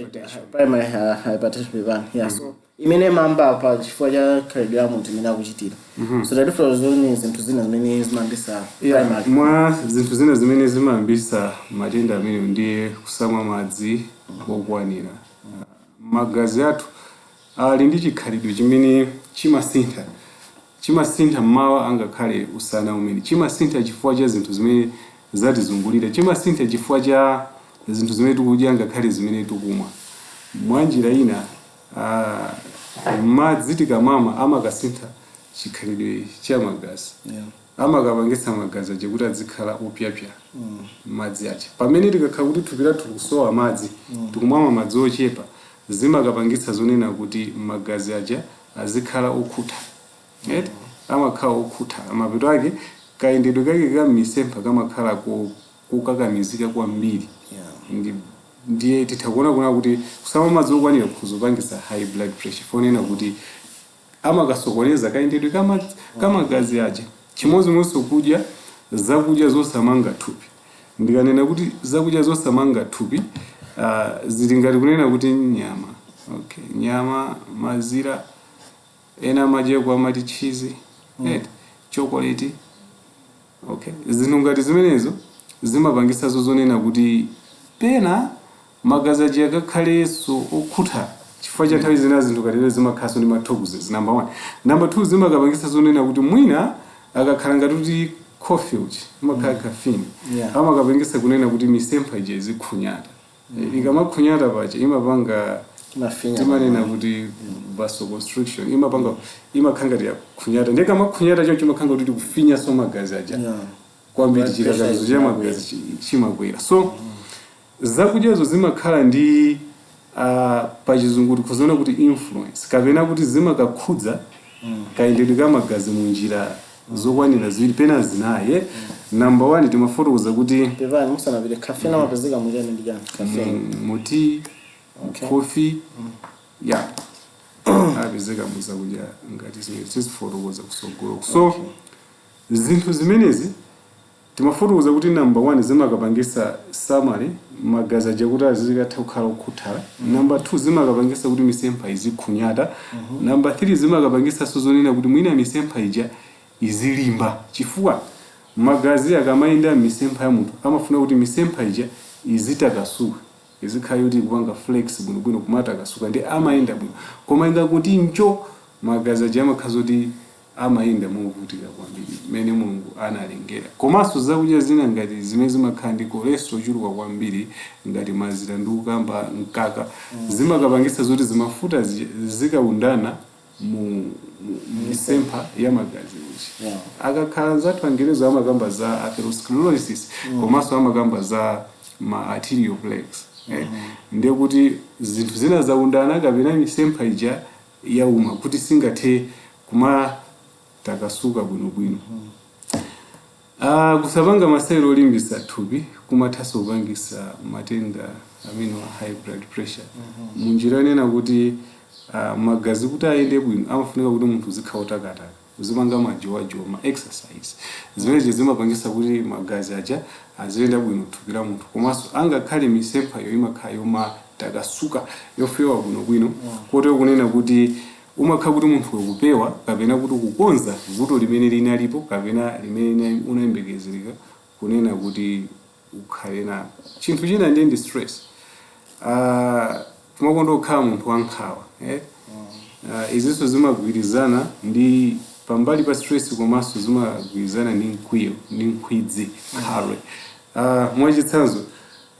primary hypertension pepani. Yeah, so imene mamba pa chifukwa cha khalidwe la munthu imene akuchitira. So tatifuna zoni zinthu zina zimene zimayambisa primary. Mwa zinthu zina zimene zimayambisa matenda amene ndiye kusamwa madzi okwanira. Magazi athu ali ndi chikhalidwe chimene chimasintha, chimasintha mmawa angakhale usana umene, chimasintha chifukwa cha zinthu zimene zatizungulira, chimasintha chifukwa cha zinthu zimene tikudya ngakhale zimene tikumwa. Mwanjira ina, madzi tikamamwa amakasintha chikhalidwe cha magazi, amakapangitsa magazi aja kuti azikhala opyapya madzi aja. Pamene tikakhala kuti thupi lathu likusowa madzi, tikumamwa madzi ochepa, zimakapangitsa zonena kuti magazi aja azikhala okhuta, right? Amakhala okhuta, mapeto ake kayendedwe kake ka m'misempha kamakhala kokakamizika kwambiri. Ndiye titha kuona kuna kuti kusamwa madzi okwanira kuzopangitsa high blood pressure, fonena kuti amakasokoneza kayendedwe kamagazi aja. Chimodzimodzinso kudya. Zakudya zosamanga thupi, ndikanena kuti zakudya zosamanga thupi, zili ngati kunena kuti nyama, okay, nyama, mazira, ena amadyeko amati cheese, chocolate, okay, zinthu ngati zimenezo zimapangisanso zonena kuti pena magazi aja akakhalenso okhutha, chifukwa cha nthawi zina zinthu katero zimakhalanso ndi ma toxins, number one. Number two, zimakapangisa zonena kuti mwina akakhala ngati kuti coffee uchi imakhala caffeine, amakapangisa kunena kuti misempha ija izikhunyata. Ikamakhunyata paja imapanga Imafinya. Timanena kuti vasoconstriction, imapanga, imakhala ngati yakhunyata, ndiye kamakhunyata cho chimakhala kuti tikufinyaso magazi aja kwambiri. Blood pressure Chikakamizo cha magazi chimakwera. So zakudyazo zimakhala ndi pachizungu tikuziona kuti influence, kapena kuti zimakakhudza kayendedwe ka magazi mu njira zokwanira ziwiri, pena zinayi. Number one, timafotokoza kuti Pepani, musanapite, caffeine amapezeka muchani ndi chani caffeine? Mu tea, coffee ya apezeka muzakudya ngati zimene tizifotokoza kusogolo. So zinthu zimenezi timafotokoza kuti number one, zimakapangisa summary magazi aja kuti azikatha kukhala okhuthala. Number two, zimakapangisa kuti misempha izikhunyata. Number three, zimakapangisa zonena kuti mwina misempha ija izilimba, chifukwa magazi akamayenda m'misempha ya munthu amafuna kuti misempha ija izitakasuka, izikhala kuti ikupanga flex bwinobwino, kumatakasuka, ndi amayenda bwino. Koma ingakuti ncho magazi aja amakhala zoti amayenda movutika kwambiri mmene Mulungu analengera. Komanso zakudya zina ngati zimene zimakhala ndi cholesterol ochuluka kwambiri, ngati mazira ndi kukamba mkaka, zimakapangisa zoti zimafuta zikaundana mu misempha ya magazi uchi. Akakhala nzathu Angereza amakamba za atherosclerosis, komanso amakamba za ma arterial plaques, eh? Ndiye kuti zinthu zina zaundana kapena misempha ija yauma kuti singathe kumatakasuka bwinobwino. Kusapanga masewero olimbisa thupi kumathanso kupangisa matenda amene wa high blood pressure, munjira yonena kuti magazi kuti ayende bwino amafunika kuti munthu uzikhala utakataka, uzipanga majowajowa, ma exercise. Zimenezi zimapangisa kuti magazi aja aziyenda bwino thupi la munthu, komanso angakhale misemphayo imakhala yomatakasuka, yofewa bwinobwino, kotero kunena kuti umakhala kuti munthu ukupewa kapena kuti ukukonza vuto limene linalipo kapena limene unayembekezereka kunena kuti ukhale nalo. Chinthu china ndiye ndi stress. Kumakonda kukhala munthu wankhawa, eh? Izinso zimagwirizana ndi pambali pa stress, komanso zimagwirizana ndi mkwiyo ndi nkhwidzi, khalwe. Mwachitsanzo,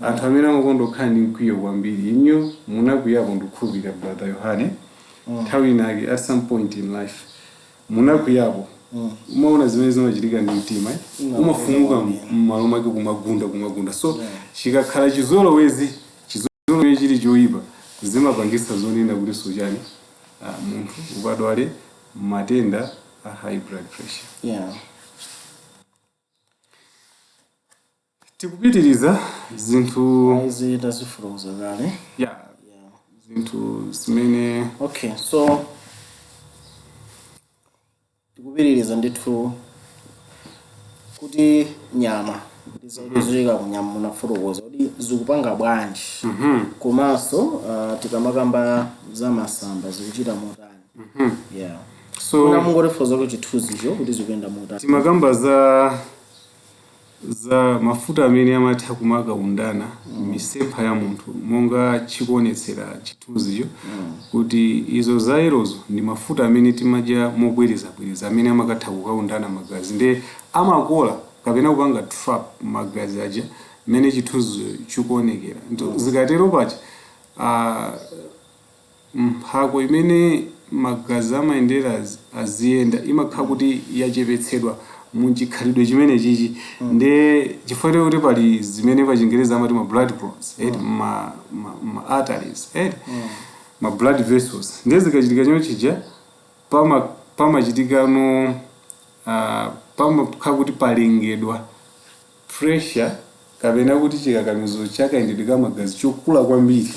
anthu amene amakonda kukhala ndi mkwiyo kwambiri, inyo munakwiyapo, ndikukhulupirira, Brother Yohane, nthawi inake, at some point in life munakwiyapo. Umaona zimene zimachitika ndi mtima, eh? Umafumuka m'malo mwake, kumagunda, kumagunda. So chikakhala chizolowezi, chizolowezi chili choyipa, zimapangisa zonena kuti sochani, munthu ukadwale matenda a high blood pressure. Tikupitiriza zinthu. Izi tazifotokoza kale. Ya, zinthu zimene Okay, so tikupitiriza ndithu kuti nyama ndi zoyika kunyama, munafotokoza kuti zikupanga bwanji, komanso tikamakamba za masamba zikuchita motani, yeah. So kuna mungotifotokoza kuti chithunzicho kuti zikuyenda motani. Timakamba za mafuta amene amatha kumakaundana misempha ya munthu, monga chikuonetsera chithunzicho kuti izo za yellowzo ndi mafuta amene timadya mobwerezabwereza, amene amakatha kukaundana magazi, ndiye amakola kapena kupanga trap magazi aja mmene chithunzicho chikuonekera. Zikatero paja, mphako imene magazi amayendera aziyenda imakhala kuti yachepetsedwa muchikhalidwe chimene chichi, ndiye chifukwa kuti pali zimene pa Chingereza amati ma blood clots, ma arteries, ma blood vessels. Ndiye zikachitika chimene chija, pamachitikano pamakhala kuti palengedwa pressure kapena kuti chikakamizo chakayendedwe ka magazi chokula kwambiri.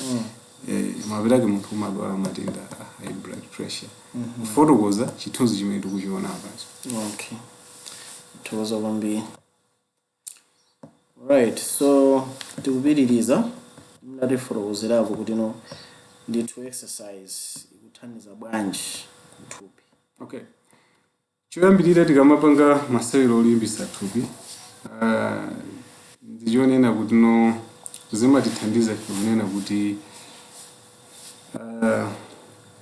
Mapetake munthu umadwala matenda a high blood pressure, kufotokoza chithunzi chimene tikuchiona apacho. Okay, thokoza kwambiri. Right, so tikupitiriza. Mnatifotokozerapo kuti no ndithu exercise ikuthandiza bwanji kuthupi? Okay, choyambirira, tikamapanga masewero olimbisa thupi, ndichonena kuti no zimatithandiza ife kunena kuti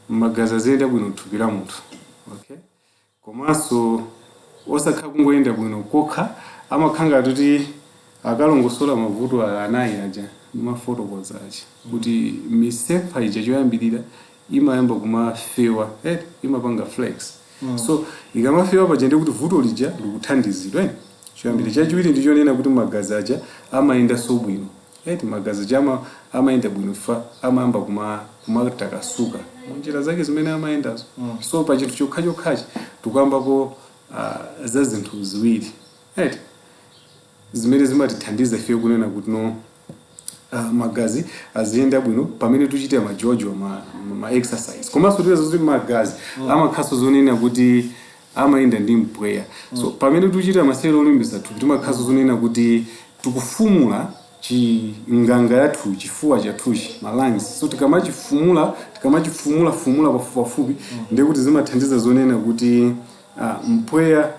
magazi aziyenda bwino thupi la munthu, okay? Komanso osakhala kungoyenda bwino kokha, amakhala ngati kuti akalongosola mavuto anayi aja ndimafotokoza aja, kuti misempha ija choyambirira imayamba kumafewa, imapanga flex. So ikamafewa paja, ndi kuti vuto lija likuthandizidwa, eh? Choyambirira. Chachiwiri, ndichonena kuti magazi aja amayendanso bwino, eti? Magazi aja amayenda bwino fa amayamba kumatakasuka munjira zake zimene amayendazo. So pa chinthu chokhachokhachi tikuyambapo za zinthu ziwiri, eti, zimene zimatithandiza ife kunena kuti no magazi aziyenda bwino pamene tuchita majojo ma exercise. Komanso tilezo kuti magazi amakhaso zonena kuti amayenda ndi mpweya. So pamene tuchita masewero olimbisa thupi, timakhaso zonena kuti tikufumula chinganga yathu, chifuwa chathuchi, ma lungs. So tikamachifumula fumula pafupipafupi, ndiye kuti zimathandiza zonena kuti mpweya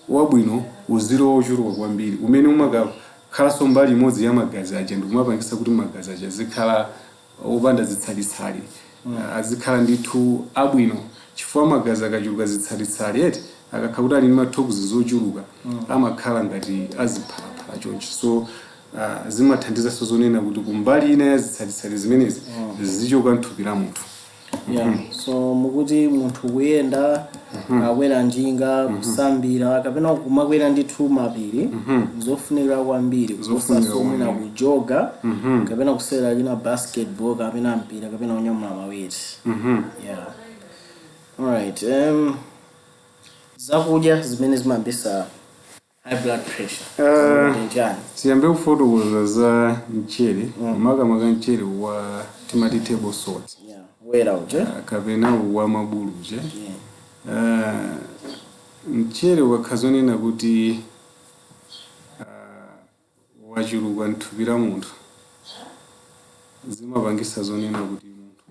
wabwino uzilowa ochuluka kwambiri, umene umakakhalanso mbali imodzi ya magazi aja, ndikumapangisa kuti magazi aja azikhala opanda zitsalitsali, azikhala ndithu abwino, chifukwa magazi akachuluka zitsalitsali, eti, akakhala kuti ali ndi mathokozi zochuluka, amakhala ngati aziphalaphala chonchi. So zimathandizanso zonena kuti kumbali ina ya zitsalitsali zimenezi zichoka mthupi la munthu. Yeah, so mukuti munthu kuyenda, akwera njinga, kusambira kapena kumakwera ndithu mapiri, zofunikira kwambiri. Zofunikira kuposa mwina kwambiri. Kujoga kapena kusewera china basketball kapena mpira kapena kunyamula maweti. Yeah, alright. Zakudya zimene zimayambisa high blood pressure chani? Tiyambe kufotokoza za mchere, makamaka mchere wa timati table salt. Yeah, woyera uja. Kapena wa mabulu uja. Mchere ukakhala zonena kuti wachuluka mthupi la munthu, zimapangisa zonena kuti munthu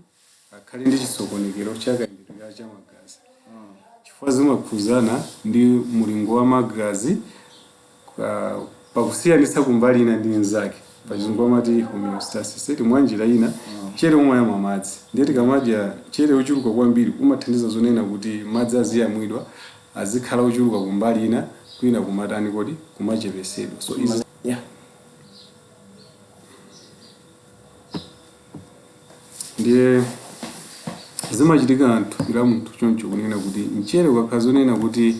akhale ndi chisokonekero chakayendedwe cha magazi, chifukwa zimakhuzana ndi mulingo wa magazi pakusiyanitsa kumbali ina ndi nzake. Pachizungu amati homeostasis, eti? Mwanjira ina, mchere umayamwa madzi, ndiye tikamadya mchere ochuluka kwambiri, umathandiza zonena kuti madzi aziyamwidwa azikhala ochuluka kumbali ina, kwina kumatani kodi, kumachepesedwa. So izi Ndiye zimachitika mthupi la munthu choncho, kunena kuti mchere ukakhala zonena kuti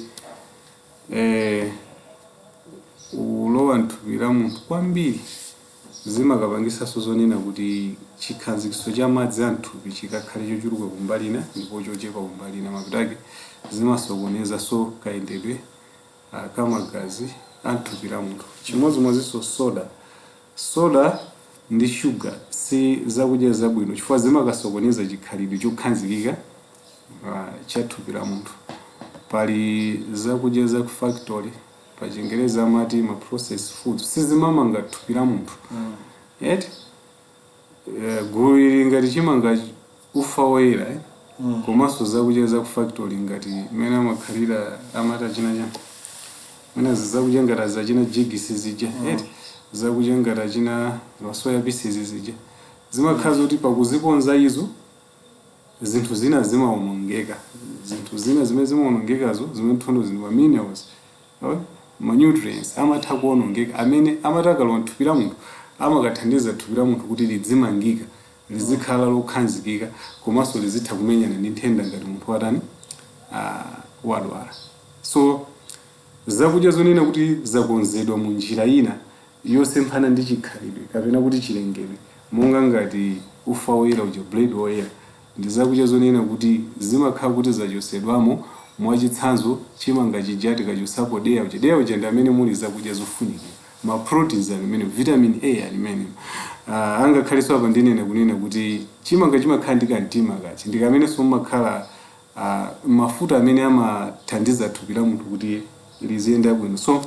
ulowa mthupi la munthu kwambiri, zimakapangisanso zonena kuti chikhazikiso cha madzi a mthupi chikakhale chochuluka kumbali ina ndipo chochepa kumbali ina. Mapeto ake zimasokoneza so kayendedwe kamagazi a mthupi la munthu. Chimodzimodzinso soda. Soda ndi shuga si zakudya zabwino, chifukwa zimakasokoneza chikhalidwe chokhazikika cha thupi la munthu. Pali zakudya za ku factory, pa Chingereza amati ma processed foods, sizimamanga thupi la munthu, eti? Gulu ili ngati chimanga, ufa woyera, eh? Komanso zakudya za ku factory ngati mmene amakhalira amati achina chani, mwina zakudya ngati zachina Jigisi zija, eti, zakudya ngati achina masoya pieces zija, zimakhala zoti pakuzikonza izo zinthu zina zimawonongeka. Zinthu zina zimene zimawonongekazo, zimene thondo zini ma minerals, okay? Ma nutrients amatha kuwonongeka, amene amati akalowa mthupi la munthu amakathandiza thupi la munthu kuti lidzimangika, lizikhala lokhazikika, komanso lizitha kumenyana ndi nthenda ngati munthu watani, wadwala. So zakudya zonena kuti zakonzedwa mu njira ina yosemphana ndi chikhalidwe kapena kuti chilengedwe, monga ngati ufa woyera uja, bread woyera, ndi zakudya zonena kuti zimakhala kuti zachosedwamo. Mwachitsanzo, chimanga chija tikachosapo deya uja, deya uja ndi amene muli zakudya zofunikira, ma proteins ali mene, vitamin A ali mene. Angakhalenso apa ndinene kunena kuti chimanga chimakhala ndi kamtima kachi, ndi kamenenso mumakhala mafuta amene amathandiza thupi la munthu kuti liziyenda bwino. So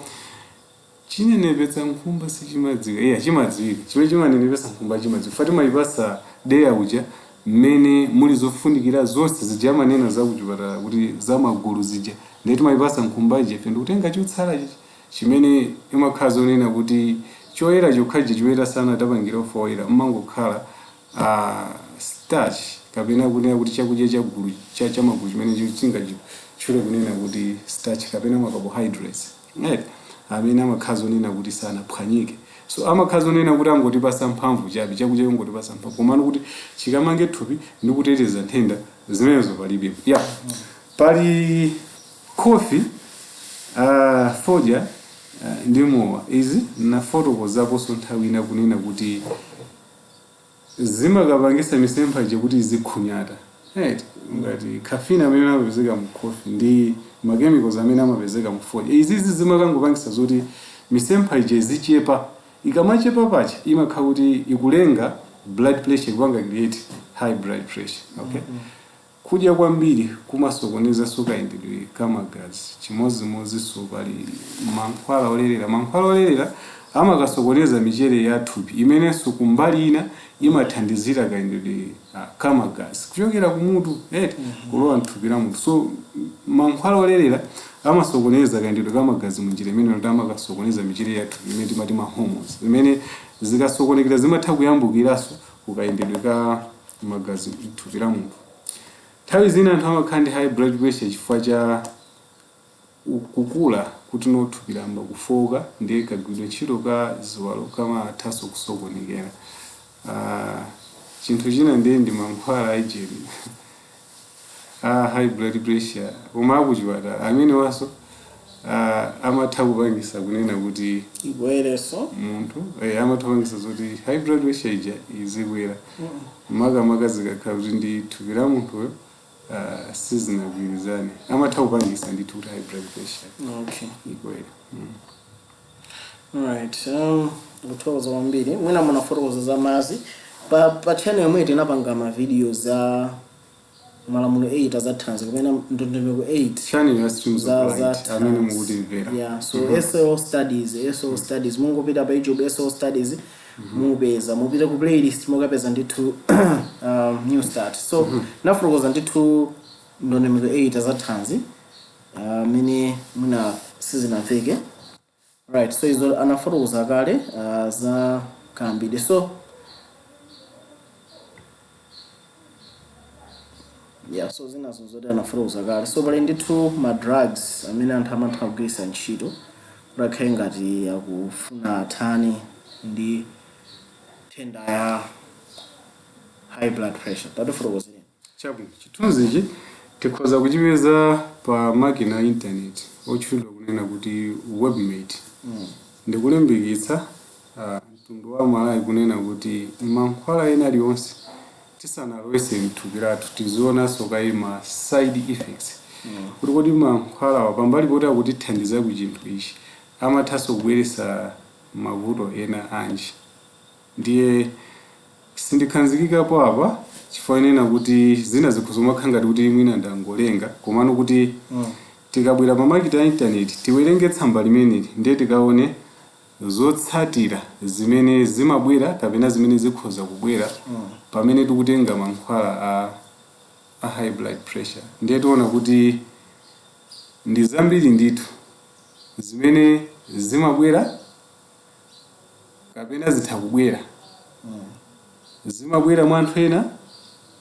Chinenepetsa nkhumba sichimadziwika. Iya, chimadziwika. Chimene chimanenepetsa nkhumba chimadziwika. Fati mayipasa deya uja mmene muli zofunikira zonse zija amanena za kuchipatala kuti za magulu zija, ndiye timayipasa nkhumba ija, ife ndikutenga chotsala chichi chimene imakhala zonena kuti choyera chokhachi choyera sana tapangira ufa woyera, mmangokhala starch kapena kunena kuti chakudya chagulu chamagulu chimene chingachitchule kunena kuti starch kapena ma carbohydrates, right? Amene amakhala zonena kuti sanaphwanyike, so amakhala zonena kuti angotipasa mphamvu chabe, chakudya chongotipasa mphamvu, komano kuti chikamange thupi ndi kuteteza nthenda zimenezo palibepo. Yeah, pali coffee, fodya ndi mowa. Izi nafotokozaponso nthawi ina kunena kuti zimakapangisa misempha ija kuti izikhunyata, right? Ngati caffeine amene amapezeka mu coffee ndi ma chemicals amene amapezeka mu fodya, izizi zimakangopangisa zoti misempha ija izichepa. Ikamachepa pacha imakhala kuti ikulenga blood pressure, ikupanga create high blood pressure, okay? Kudya kwambiri kumasokonezanso kayendedwe kamagazi. Chimodzimodzinso pali mankhwala olerera. Mankhwala olerera amakasokoneza michere ya thupi imenenso kumbali ina imathandizira kayendedwe kamagazi kuchokera kumutu, right, kulowa mthupi la munthu. So mankhwala olerera amasokoneza kayendedwe kamagazi munjira imene kuti amakasokoneza michere ya thupi imene timati ma hormones, zimene zikasokonekera zimatha kuyambukiranso kukayendedwe ka magazi mthupi la munthu. Nthawi zina anthu amakhala ndi high blood pressure chifukwa cha kukula kuti no thupi lamba kufoka, ndiye kagwiridwe ntchito ka ziwalo kamathanso kusokonekera. Chinthu china ndiye ndi mankhwala aijeni a high blood pressure koma akuchipatala amene waso amatha kupangisa kunena kuti ibwereso munthu amatha kupangisa zoti high blood pressure ija izikwera, makamaka zikakhala kuti ndi thupi la munthuyo sizinagwirizane, amatha kupangisa ndithu kuti high blood pressure ikwere. Alright, kuthokoza kwambiri. Mwina munafotokoza za madzi pa channel yomwe tinapanga ma videos za malamulo 8 za thanzi kapena ndondomeko 8 Channel ya Streams za of za Light amene thanzi. mukutimvera. Yeah, so SL Studies, SL Studies, mungopita pa YouTube SL Studies mupeza, mupite ku playlist mukapeza ndithu new start. So nafotokoza ndithu ndondomeko 8 za thanzi amene mwina sizinamveke, right? So izo anafotokoza kale za kambiri. So yeah, so zinazo zoti anafotokoza kale. So pali ndithu ma drugs amene anthu amatha kugwiritsa ntchito kuti akhale ngati akufuna athane ndi nthenda ya high blood pressure. Tatifotokozereni. Chabwino, chithunzi ichi tikhoza kuchipeza pa makina a internet otchulidwa kunena kuti Webmate. Ndikulimbikitsa mtundu wa Malawi kunena kuti mankhwala ena aliwonse tisanalowese mthupi lathu tizionanso kaye ma side effects, kuti kodi mankhwalawa pambali poti akutithandiza ku chinthu ichi amathanso kubweretsa mavuto ena anji. Ndiye sindikhanzikikapo apa chifukwa inena kuti zina zikhoza kumakhala ngati kuti mwina ndangolenga, komano kuti tikabwera pa makina a internet tiwerenge tsamba limeneli, ndiye tikaone zotsatira zimene zimabwera kapena zimene zikhoza kubwera pamene tikutenga mankhwala a high blood pressure. Ndiye tiona kuti ndi zambiri ndithu zimene zimabwera kapena zitha kubwera. Zimabwera mwa anthu ena,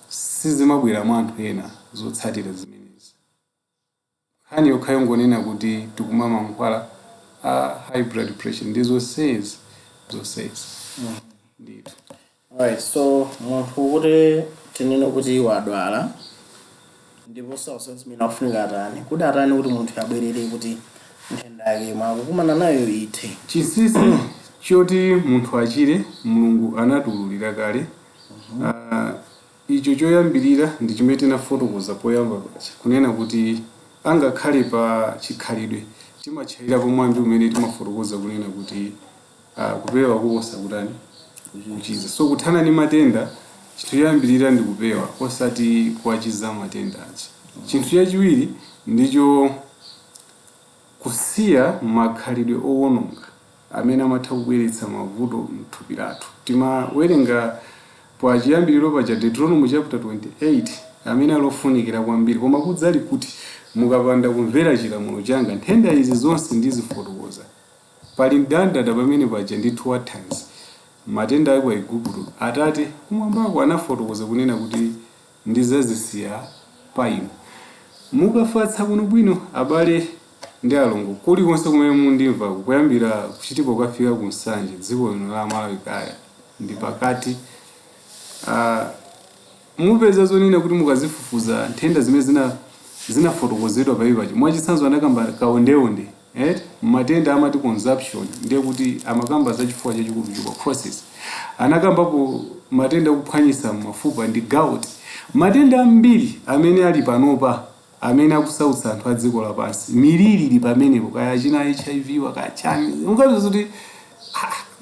sizimabwera mwa anthu ena zotsatira zimenezi. Nkhani yokha yongonena kuti tikumwa mankhwala a high blood pressure ndi zonsezi zonsezi ndithu. Alright, so munthu kuti tinene kuti wadwala ndipo sausa zimene afunika atani, kuti atani kuti munthu abwerere kuti nthenda yake mwakukumana nayo ithe? Chinsinsi choti munthu achire Mulungu anatululira kale. Icho choyambirira ndi chimene tinafotokoza poyamba paja kunena kuti angakhale pa chikhalidwe timatchayira pomwambi umene timafotokoza kunena kuti kupewa kuposa kutani, kuchiza. So kuthana ndi matenda, chinthu choyambirira ndi kupewa, osati kuwachiza matenda aja. Chinthu chachiwiri ndicho kusiya makhalidwe owononga. amene amatha kubweretsa mavuto mthupi lathu. Timawerenga pa chiyambiriro paja Deuteronomy chapter 28, amene alofunikira kwambiri: "Koma kudzali kuti mukapanda kumvera chilamulo changa, nthenda izi zonse ndizifotokoza." Pali mndandanda pamene paja ndithu wathanzi, matenda aku Igupto. Atate kumwambako anafotokoza kunena kuti ndizazisiya pa inu. Mukafatsa bwinobwino, abale ndi alongo, kulikonse kumene mundimva, kuyambira kuchitipo kukafika ku Nsanje, dziko lino la Malawi, kaya ndi pakati, mupeza zonena kuti mukazifufuza nthenda zimene zinafotokozedwa paipacho. Mwachitsanzo, anakamba kaondeonde, eh? Matenda amati consumption, ndiye kuti amakamba za chifuwa chachikulu, tuberculosis. Anakambapo matenda akuphwanyisa mafupa ndi gout. Matenda ambiri amene ali panopa, amene akusautsa anthu a dziko lapansi, miliri ili pamenepo, kaya china HIV, wakachani, mukapeza kuti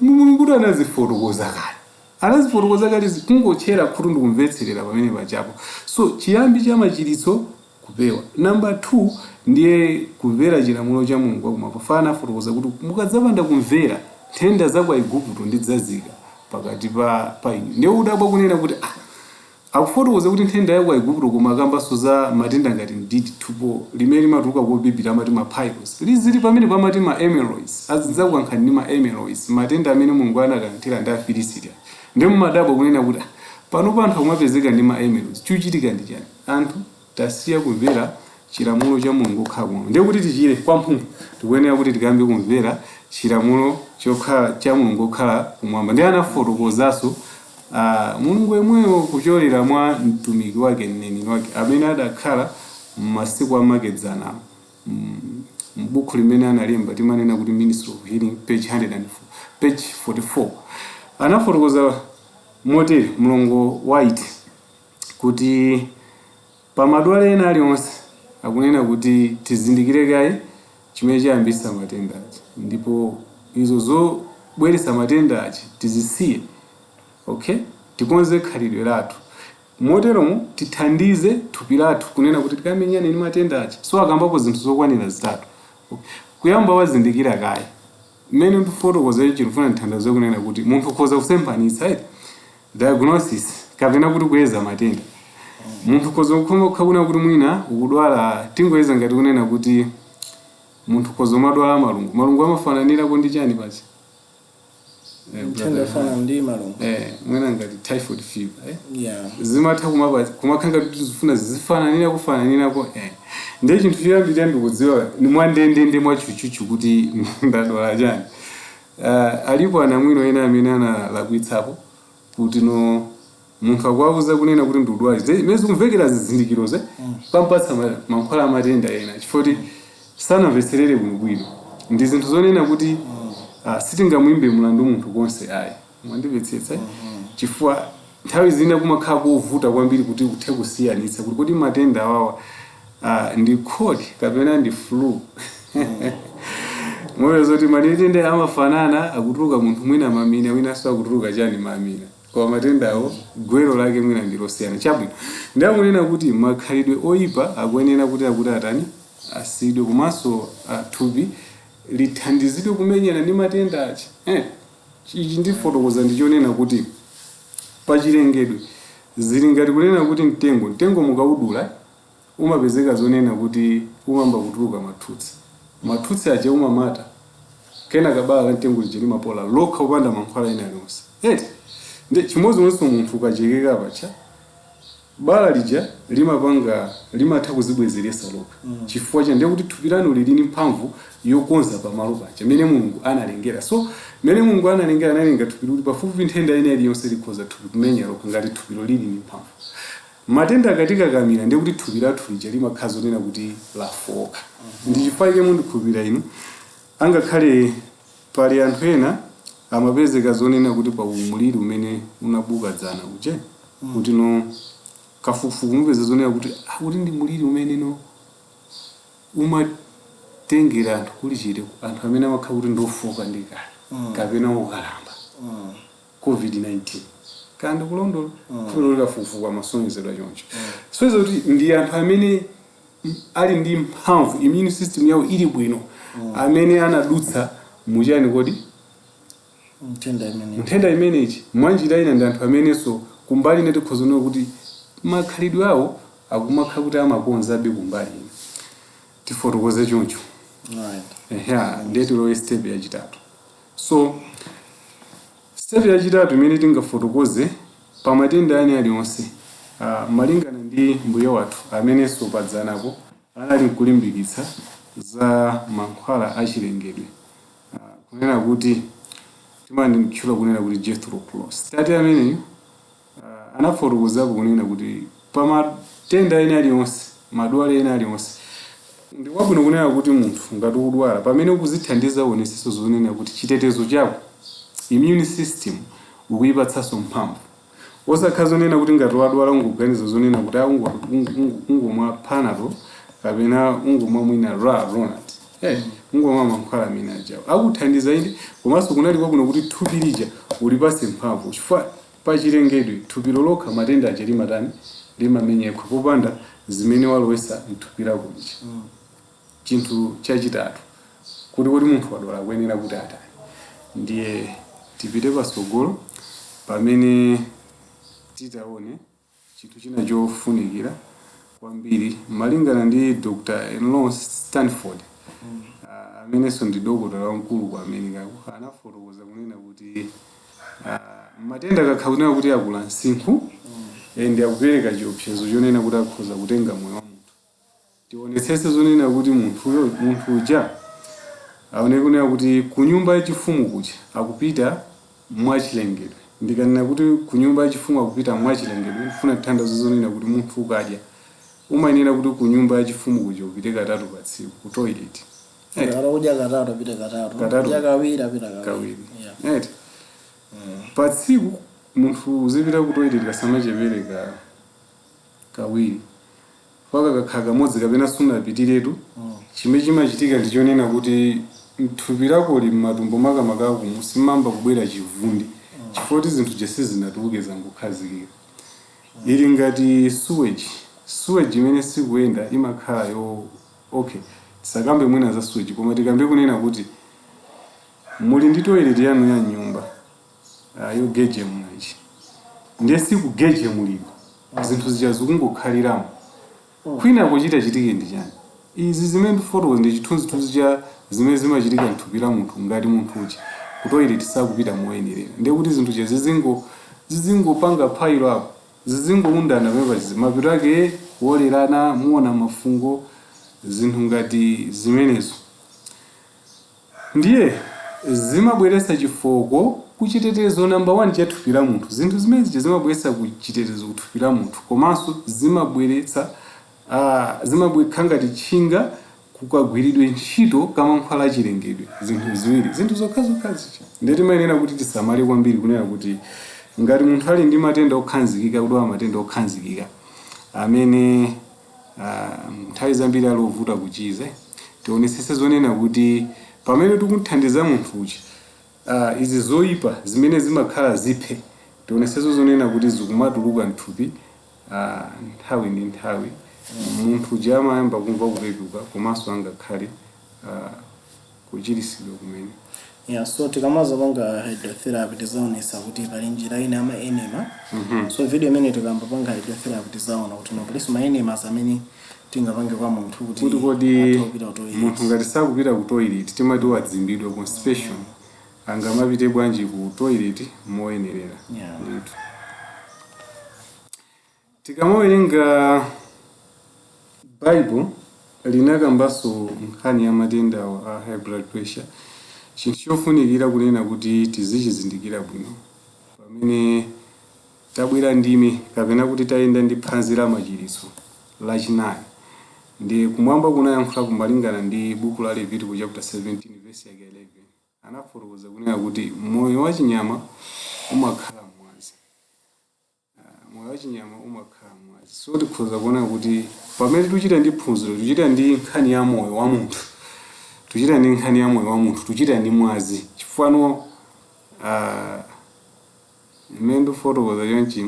Mulungu kuti anazifotokoza kale, anazifotokoza kale. Kungotchera khutu ndikumvetserera pamene pachapo. So chiyambi cha machiritso, kupewa. Number 2 ndiye kumvera chilamulo cha Mulungu wakumwamba. Fana anafotokoza kuti mukadzapanda kumvera, nthenda za kwa Igupto ndidzazika pakati pa inu. Ndiye udabwa kunena kuti akufotokoza kuti nthenda ya kwa Igupto, koma akambanso za matenda ngati nditi thupo limene limatuluka kobibira, amati ma piles, lizili pamene pamati ma hemorrhoids, azidzakukankhani ndi ma hemorrhoids, matenda amene Mulungu anakanthira ndi Afilisitiya. Ndi mumadabwa kunena kuti pano pa anthu akumapezeka ndi ma hemorrhoids, chikuchitika ndi chani? Anthu tasiya kumvera chilamulo cha Mulungu okhala kumwamba. Ndiye kuti tichire kwamphumphu, tikuyenera kuti tikambe kumvera chilamulo chokhala cha Mulungu okhala kumwamba. Ndi anafotokozanso Mulungu yemweyo kucholera mwa mtumiki wake, mneneri wake amene adakhala m'masiku amakedzana, m'buku limene analemba timanena kuti Ministry of Healing, page 104, page 44, anafotokoza motere mlongo White kuti pamadwala ena aliwonse akunena kuti tizindikire kaye chimene chayambisa matenda aja, ndipo izo zobweretsa matenda aja tizisiye, okay, tikonze khalidwe lathu, moteromo tithandize thupi lathu kunena kuti tikamenyane ndi matenda aja. So akambapo zinthu zokwanira zitatu, okay. Kuyamba wazindikira kaye mmene ndikufotokoza ichi, ndifuna ndithandize kunena kuti munthu ukhoza kusemphanitsa iti diagnosis kapena kuti kuyeza matenda. Munthu ukhoza kukhoma kuti mwina ukudwala, tingoyeza ngati kunena kuti munthu ukhoza umadwala malungo. Malungo amafananirako ndi chani pachi? Nthenda yofanana ndi malungo. Mwina ngati typhoid fever, eh? Yeah. Zimatha kumakhala ngati zifuna zifananira kufananirako, eh. Ndiye chinthu choyambirira ndikudziwa ni mwandendende mwachuchuchu kuti ndadwala chani. Alipo anamwino ena amene analakwitsapo kuti no munthu akuwauza kunena kuti ndikudwala, zimene zikumvekera zizindikiro ze pampatsa mankhwala amatenda ena chifukwa kuti sanamvetserere bwinobwino. Ndi zinthu zonena kuti sitingamuyimbe mlandu munthu konse ayi, mwandimvetsetsa, eh? Chifukwa nthawi zina kumakhala kovuta kwambiri kuti uthe kusiyanitsa kuti matenda awawa ndi cold kapena ndi flu. Moyo zoti matenda amafanana, akutuluka munthu mwina mamina, winanso akutuluka chani, mamina, koma matendawo gwero lake mwina ndilosiyana. Chabwino, ndiakunena kuti makhalidwe oyipa akuyenera kuti akuti atani, asidwe, komanso thupi lithandizidwe kumenyana ndi matenda aja, eh. Ichi ndifotokoza ndichonena kuti pachilengedwe zili ngati kunena kuti mtengo mukaudula umapezeka zonena kuti umamba kutuluka mathutsi. Mathutsi aja umamata, kena kabala la mtengo lija limapola lokha upanda mankhwala ena aliwonse, eti? Ndi chimodzimodzinso munthu ukachekeka pacha, bala lija limapanga, limatha kuzibwezeresa lokha. Chifukwa cha ndiye kuti thupi lanu lili ndi mphamvu yokonza pamalo paja mmene Mulungu analengera. So mmene Mulungu analengera, analenga thupi kuti pafupifupi nthenda ina iliyonse likhoza thupi kumenya lokha ngati thupilo lili ndi mphamvu. Matenda akatikakamira, ndiye kuti thupi lathu lija limakhala zonena kuti lafoka. Ndi chifukwa chake mundikhulupirira inu, angakhale pali anthu ena amapezeka zonena kuti pa umuliri umene unabuka dzana uje, kuti no kafukufuku mupeza zonena kuti kuti ndi muliri umene no umatengera anthu kuli chete, anthu amene amakhala kuti ndofoka ndi kale kapena okalamba, COVID-19 kandi kulondola kufunika kafukufuku amasonyezedwa choncho. So kuti ndi anthu amene ali ndi mphamvu, immune system yawo ili bwino, amene anadutsa muchani kodi. Nthenda imene. Nthenda imeneyi mwanjira ina ndi anthu amenenso kumbali ine tikhoza kuona kuti makhalidwe awo akumakhala kuti amakonzabe kumbali ina, tifotokoze choncho. Alright. Ehe, ndiye tilowe step yachitatu. So step yachitatu imene tingafotokoze pa matenda ane aliwonse, malingana ndi mbuye wathu amenenso padzanapo anali nkulimbikitsa za mankhwala achilengedwe, kunena kuti timanditchula kunena kuti Jethro Kloss tati ameneyu anafotokozapo kunena kuti pa matenda ene aliwonse, madwala ene aliwonse, ndi kwabwino kunena kuti munthu ngati ukudwala, pamene ukuzithandiza uonesenso zonena kuti chitetezo chako, immune system, ukuyipatsanso mphamvu. Osakhala zonena kuti ngati wadwala ungoganiza zonena kuti ungomwa Panadol kapena ungomwa mwina ra Ronald, ungomwa mankhwala amene ajawo akuthandiza inde, komanso kunali kwabwino kuti thupi lija ulipase mphamvu, chifukwa pachilengedwe thupi lolokha matenda aja limatani, limamenyekwa popanda zimene walowesa mthupi lako lija. Chinthu chachitatu kuti munthu wadwala akuyenera kuti atani? Ndiye tipite pasogolo pamene titaone chinthu china chofunikira kwambiri malingana ndi Dr. Lawrence Stanford, amenenso ndi dokotala wamkulu ku America, anafotokoza kunena kuti matenda akakhala kunena kuti akula msinkhu and akupereka chiopsezo chonena kuti akhoza kutenga moyo wa munthu, tionetsetse zonena kuti munthuyo, munthu uja aone kunena kuti ku nyumba yachifumu kuja akupita mwachilengedwe. Ndikanena kuti ku nyumba yachifumu akupita mwachilengedwe, ndifuna kuthandiza zonena kuti munthu ukadya umayenera kuti ku nyumba yachifumu kuja upite katatu pa tsiku ku toilet. Ngati kudya katatu, apite katatu. Katatu. Kudya kawiri, apita kawiri. Kawiri. Yeah. Eti pa tsiku munthu uzipita ku toilet kasamachepere ka kawiri, paka kakhala kamodzi kapena sunapitiretu, chimene chimachitika ndi chonena kuti mthupi lakoli, m'matumbo makamaka simamba kubwera chivundi, chifukwa kuti zinthu jese zinatuluke, zangokhazikika. Ili ngati sewage. Sewage imene sikuyenda imakhala yo, okay, tisakambe mwina za sewage, koma tikambe kunena kuti muli ndi toilet yanu ya nyumba yogeje mwachi, ndiye sikugeje muliko, zinthu zija zikungokhaliramo. Kwina kuchita chitike ndi chani? Izi zimene ndifotokoza ndi chithunzithunzi cha zimene zimachitika mthupi la munthu ngati munthu uja ku toilet sakupita moyenerera. Ndiye kuti zinthu ja zizingopanga pile up, zizingoundana pamene mapeto ake kuolerana, muona mafungo, zinthu ngati zimenezo. Ndiye zimabweretsa chifoko kuchitetezo number 1 cha thupi la munthu. Zinthu zimene zija zimabweretsa kuchitetezo kuthupi la munthu, komanso zimabweretsa zimabwekha ngati tchinga kukagwiridwe ntchito kamankhwala achilengedwe. Zinthu ziwiri, zinthu zokhazokha zija. Ndiye timayenera kuti tisamale kwambiri kunena kuti ngati munthu ali ndi matenda okhazikika, kudwala matenda okhazikika amene nthawi zambiri ali ovuta kuchiza, tionetsetse zonena kuti pamene tikuthandiza munthu uja, izi zoyipa zimene zimakhala ziphe, tionetsetse zonena kuti zikumatuluka mthupi nthawi ndi nthawi. Munthu uja amayamba kumva kupepuka, komanso angakhale kuchiritsidwa kumene. Yeah, so tikamazapanga hydrotherapy tizaonesa kuti pali njira ina ama enema. So video imene tikambapanga hydrotherapy tizaona kuti no, palinso ma enemas amene tingapange kwa munthu kuti kuti kodi athe kupita ku toilet. Munthu ngati sakupita ku toilet, timati wadzimbidwa, constipation, angamapite bwanji ku toilet moyenerera? Yeah. Ndithu tikamawerenga Bible linakambanso nkhani ya matenda a high blood pressure. Chinthu chofunikira kunena kuti tizichizindikira bwino pamene tabwera ndime kapena kuti tayenda ndi phanzi la machiritso lachinayi, ndi kumwamba kunayankhula kumalingana ndi buku la Levitico chapter 17 verse yake 11. Anafotokoza kunena kuti moyo wa chinyama umakhala mwazi. Moyo wa chinyama umakhala mwazi. So tikhoza kuona kuti pamene tikuchita ndi phunziro, tikuchita ndi nkhani ya moyo wa munthu, tuchita ndi nkhani ya moyo wa munthu, tuchita ndi mwazi. Chifukwa mmene ndikufotokoza chonchi,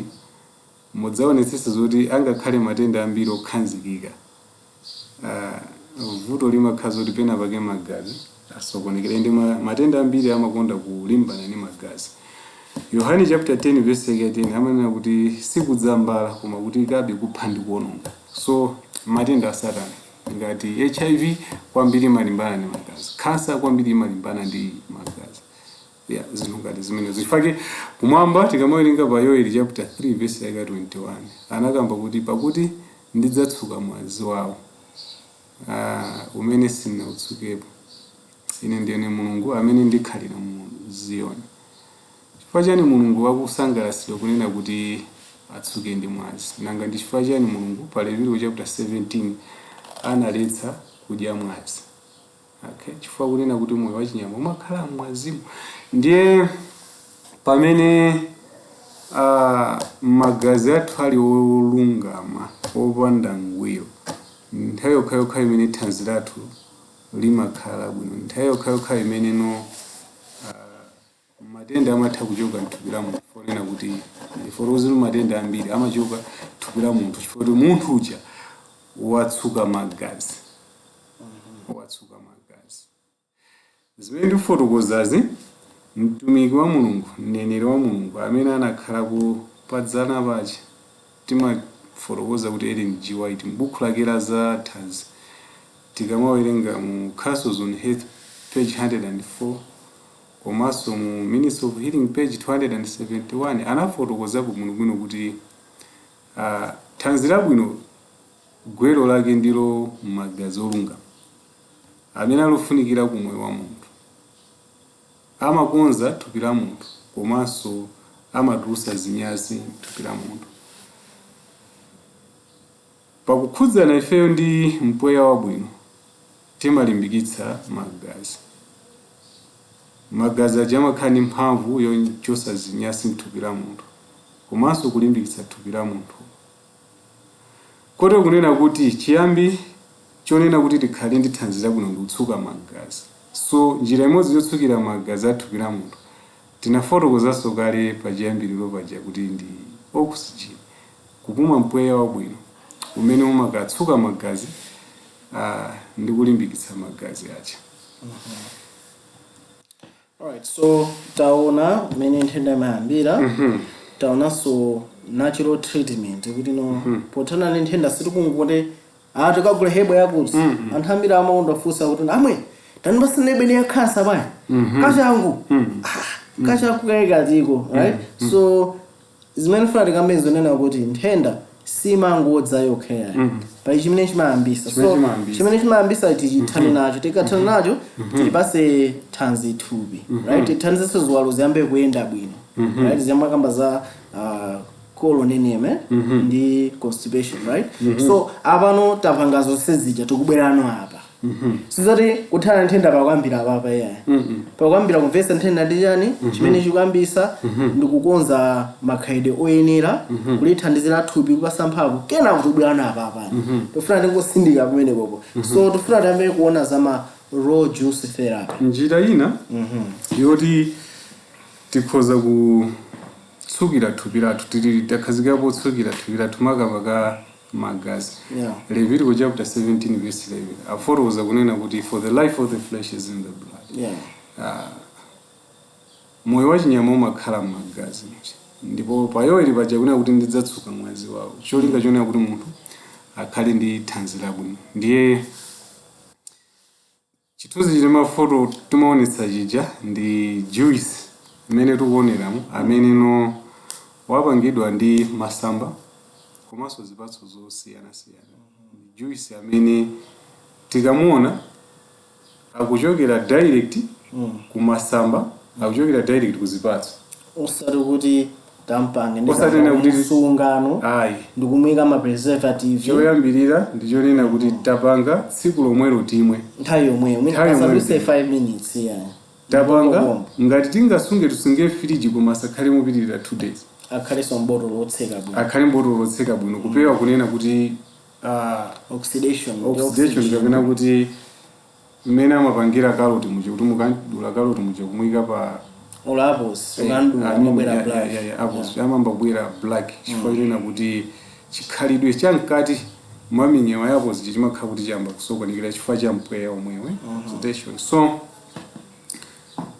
mudzaonetsetsa zoti angakhale matenda ambiri okhazikika, vuto limakhala zoti pena pake magazi Asokonekera. Ndi matenda ambiri amakonda kulimbana ndi magazi. Yohane chapter 10 verse 10 amanena kuti sikudzambala koma kuti kabe kupha ndi kuwononga. So matenda a Satana ngati HIV kwambiri imalimbana ndi magazi, kansa kwambiri imalimbana ndi magazi, yeah, zinthu ngati zimenezo. Ifake kumwamba tikamawerenga pa Yoeli chapter 3 verse yake 21, anakamba kuti, "Pakuti ndidzatsuka mwazi wawo umene sindinautsukepo. Ine ndine Mulungu amene ndikhalira mu Ziyoni." Chifukwa chani Mulungu wakusangalatsidwa kunena kuti atsuke ndi mwazi? Nanga ndi chifukwa chani Mulungu pa Levitiko chapter 17 analetsa kudya mwazi? Okay, chifukwa kunena kuti moyo wachinyama umakhala mwazimu. Ndiye pamene magazi athu ali olungama, opanda ngwiro, nthawi yokhayokha imene thanzi lathu limakhala bwino, nthawi yokhayokha imene no matenda amatha kuchoka mthupi la munthu. Fonena kuti fotokozero, matenda ambiri amachoka thupi la munthu chifukwa kuti munthu uja watsuka magazi, watsuka magazi. Zimene ndikufotokozazi, mtumiki wa Mulungu, mneneri wa Mulungu amene anakhalapo padzana paja, timafotokoza kuti Ellen G White, m'buku lake la za thanzi, tikamawerenga mu Counsels on Health page 104 komanso mu Ministry of Healing page 271, anafotokozapo bwinobwino kuti thanzi labwino gwero lake ndilo magazi olungama amene alofunikira ku moyo wa munthu, amakonza thupi la munthu komanso amatulutsa zinyasi thupi la munthu. Pakukhudzana ifeyo ndi mpweya wabwino, timalimbikitsa magazi. Magazi aja amakhala ndi mphamvu yochotsa zinyasi mthupi la munthu komanso kulimbikitsa thupi la munthu. Kotero kunena kuti chiyambi chonena kuti tikhale ndi thanzi labwino ndi kutsuka magazi. So njira imodzi yotsukira magazi a thupi la munthu, tinafotokozanso kale pachiyambiriro paja kuti ndi oxygen, kupuma mpweya wabwino umene umakatsuka magazi ndi kulimbikitsa magazi aja. Alright, so taona mmene nthenda imayambira, taonanso natural treatment, kuti no pothana ndi nthenda sitikungoti ah, tikagula herb yakuti. Anthu ambiri amaondafunsa kuti, "Amwe tanipasane herb ya khansa bwana, kachangu." Ah, kachangu kayikatiko, right? So zimene funa tikambe zonena kuti nthenda simangodza yokha yayi, pali chimene chimayambisa. Chimene So chimayambisa. chimene chimayambisa tichithane nacho. Tikathana nacho, tilipase thanzi thupi, right? Tithandizenso ziwalo ziyambe kuyenda bwino, right? Ziyamba za colon enema ndi constipation, right? So apano tapanga zonse zija, tikubwerano apa. Sizoti kuthana nthenda pakuyambira apapa iyayi, pakuyambira kumvetsa nthenda ndi chani, chimene chikuyambisa, ndi kukonza makhalidwe oyenera kulithandizira thupi, kupasa mphamvu. Kenako tikubwerano apapa, tifuna tingosindika pamenepopo. So tifuna tiyambe kuona za ma raw juice therapy. Njira ina yoti tikhoza kutsukira thupi lathu, tili takhazikapo kutsukira thupi lathu, makamaka magazi, Leviticus chapter 17 verse 11 afotokoza kunena kuti, "For the life of the flesh is in the blood." Moyo wa chinyama umakhala m'magazi. Ndipo pa Yoeli paja kunena kuti, "Ndidzatsuka mwazi wawo," cholinga chonena kuti munthu akhale ndi thanzi labwino. Ndiye chithunzi chili mafoto timaonetsa chija ndi juice imene tikuoneramo, amene no wapangidwa ndi masamba komanso zipatso zosiyanasiyana. Juice amene tikamuona akuchokera direct kumasamba, akuchokera direct kuzipatso. Osati kuti tampange Osati nena kuti msungano Ayi. ndikumuyika ma preservative. Choyambirira ndichonena kuti tapanga tsiku lomwelo timwe. Nthawi yomweyo. Nthawi yomweyo. Asaduse 5 minutes, yeah. Tapanga. Bombo. Ngati tingasunge, tisunge firiji, koma asakhale mopitirira 2 days. Akhalenso mbotolo otseka bwino. Akhale mbotolo otseka bwino, kupewa kunena kuti oxidation ndi oxidation. Oxygen. Kapena kuti mmene amapangira karoti muja, kuti mukadula karoti muja kumuyika pa Olo apples ukandula I mean, amabwera black. Yeah, apples amamba kubwera black chifukwa chonena kuti chikhalidwe chamkati mwa minyewa ya apples chimakhala kuti chiyamba kusokonekera chifukwa cha mpweya omwewe, oxidation. So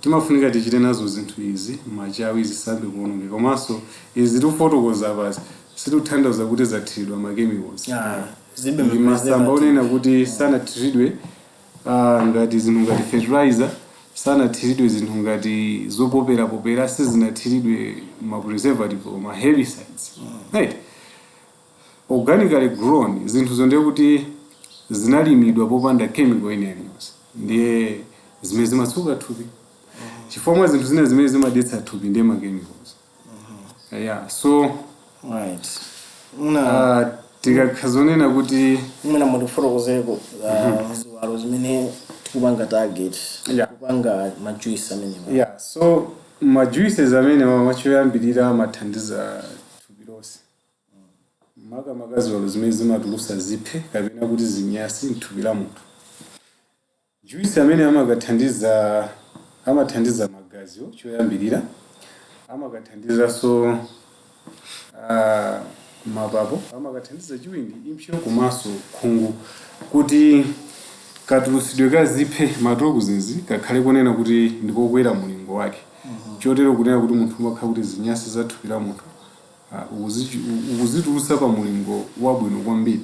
Timafunika tichite nazo zinthu izi machawi zisambe kuonongeka. Komanso izi tikufotokoza pasi sitikuthandiza kuti zathiridwa ma chemicals. Ah, zibe Ndi masamba onena kuti sanathiridwe ngati zinthu ngati fertilizer, sanathiridwe zinthu ngati zopoperapopera, sizinathiridwe ma preservative or ma herbicides, right? Organically grown zinthu zonde kuti zinalimidwa popanda chemical ina iliyonse, ndiye zimene zimatsuka thupi, chifukwa mwa zinthu zina zimene zimadetsa thupi ndiye ma chemicals, yeah. So right, muna tikakhazonena kuti mwina mutifotokozereko ziwalo zimene tikupanga target kupanga ma juice amenewa. Yeah, so ma juices amene machoyambirira amathandiza thupi lonse, makamaka ziwalo zimene zimatulusa ziphe kapena kuti zinyasi mthupi la munthu. Juice amene amathandiza magaziwo choyambirira, amakathandizanso mapapo, amakathandiza chiwindi, impsyo komanso khungu, kuti katulusidwe ka ziphe, ma toxins, kakhale kunena kuti ndikokwera mulingo wake, chotero kunena kuti munthu umakhala kuti zinyasi za thupi la munthu ukuzitulusa pa mulingo wabwino kwambiri.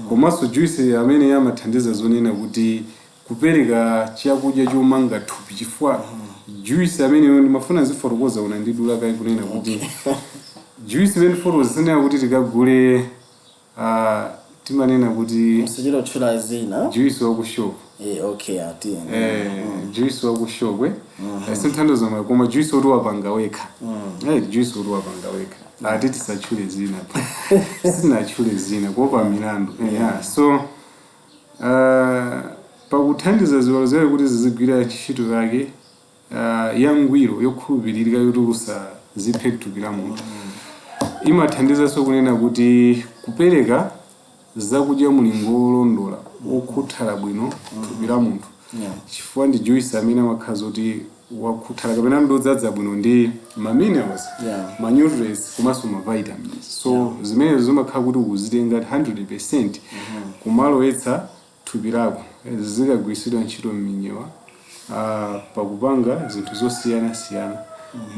Komanso juice amene amathandiza zonena kuti kupereka chakudya chomanga thupi, chifukwa juice ameneyo ndimafuna zifotokoza unandidula kai kunena kuti juice imene fotokoza sinena kuti tikagule, timanena kuti Musachita kutchula zina. Juice waku shop. Okay, ati Juice waku shop sinthandizo ma, koma juice oti wapanga wekha, juice oti wapanga wekha, ati tisatchule zina, sitinatchule zina kuopa milandu. Yeah. So pakuthandiza ziwalo zake kuti zizigwira ntchito yake yangwiro, yokhulupirika, yotulusa ziphe mthupi la munthu, imathandizanso kunena kuti kupereka zakudya mulingo wolondola wokhuthala bwino thupi la munthu, chifukwa ndi juice amene amakhala zoti wakhuthala kapena ndodzaza bwino ndi ma minerals, ma nutrients komanso ma vitamins. So zimenezo zimakhala kuti ukuzitenga 100% kumalowetsa thupi lako, zikagwiritsidwa ntchito m'minyewa pakupanga zinthu zosiyanasiyana.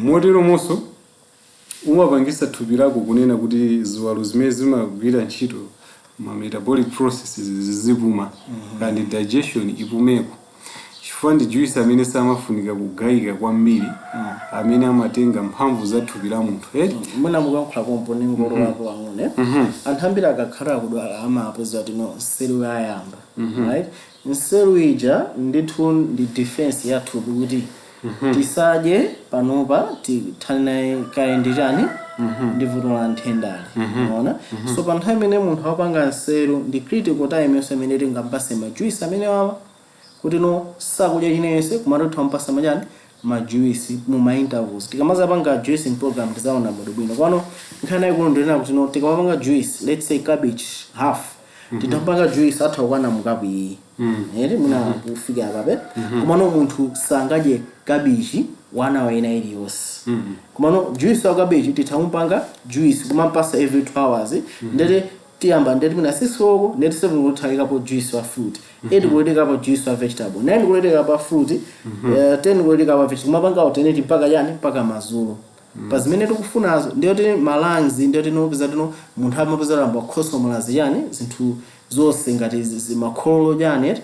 Motero monso umapangisa thupi lako kunena kuti ziwalo zimene zimagwira ntchito ma metabolic processes zizipuma kandi digestion ipumeko, chifukwa ndi juice amene samafunika kugayika kwambiri, amene amatenga mphamvu za thupi la munthu, eti? Mwina mukankhula pompo ndi ngolo wako wang'ono, anthu ambiri akakhala akudwala amapeza kuti no, nseru yayamba, right? Nseru ija ndithu ndi defense ya thupi kuti tisadye panopa, tithane naye kaye ndi chani, ndi vuto la nthendali, unaona? So pa nthawi imene munthu akupanga nseru ndi critical time yonse imene tingampase ma juice amene wawa, kuti no, sakudya chinense, komatu thampasa machani, ma juice mu ma intervals. Tikamazapanga juicing program tizaona bwino bwino. Kwano nkhani yaikulu ndinena kuti no, tikamapanga juice, let's say cabbage half, titapanga juice atha kukwana mukapu iyi eri muna kufika apape, komano munthu sangadye cabbage wana waina iliyonse. Komano juice wa cabbage tithamupanga juice kumampasa every 2 hours, ndete tiyamba ndeti mina 6 koloko, ndeti 7 kuthalikapo juice wa fruit, 8 kuletekapo juice wa vegetable, 9 kuletekapo fruit, 10 kuletekapo vegetable, kumapanga alternate mpaka chani, mpaka madzulo, pa zimene tikufunazo. Ndiyoti ma lungs, ndiyoti nopeza tino munthu amapeza lamba kukhosomola ziyani, zinthu zonse ngati zimakhololo chani,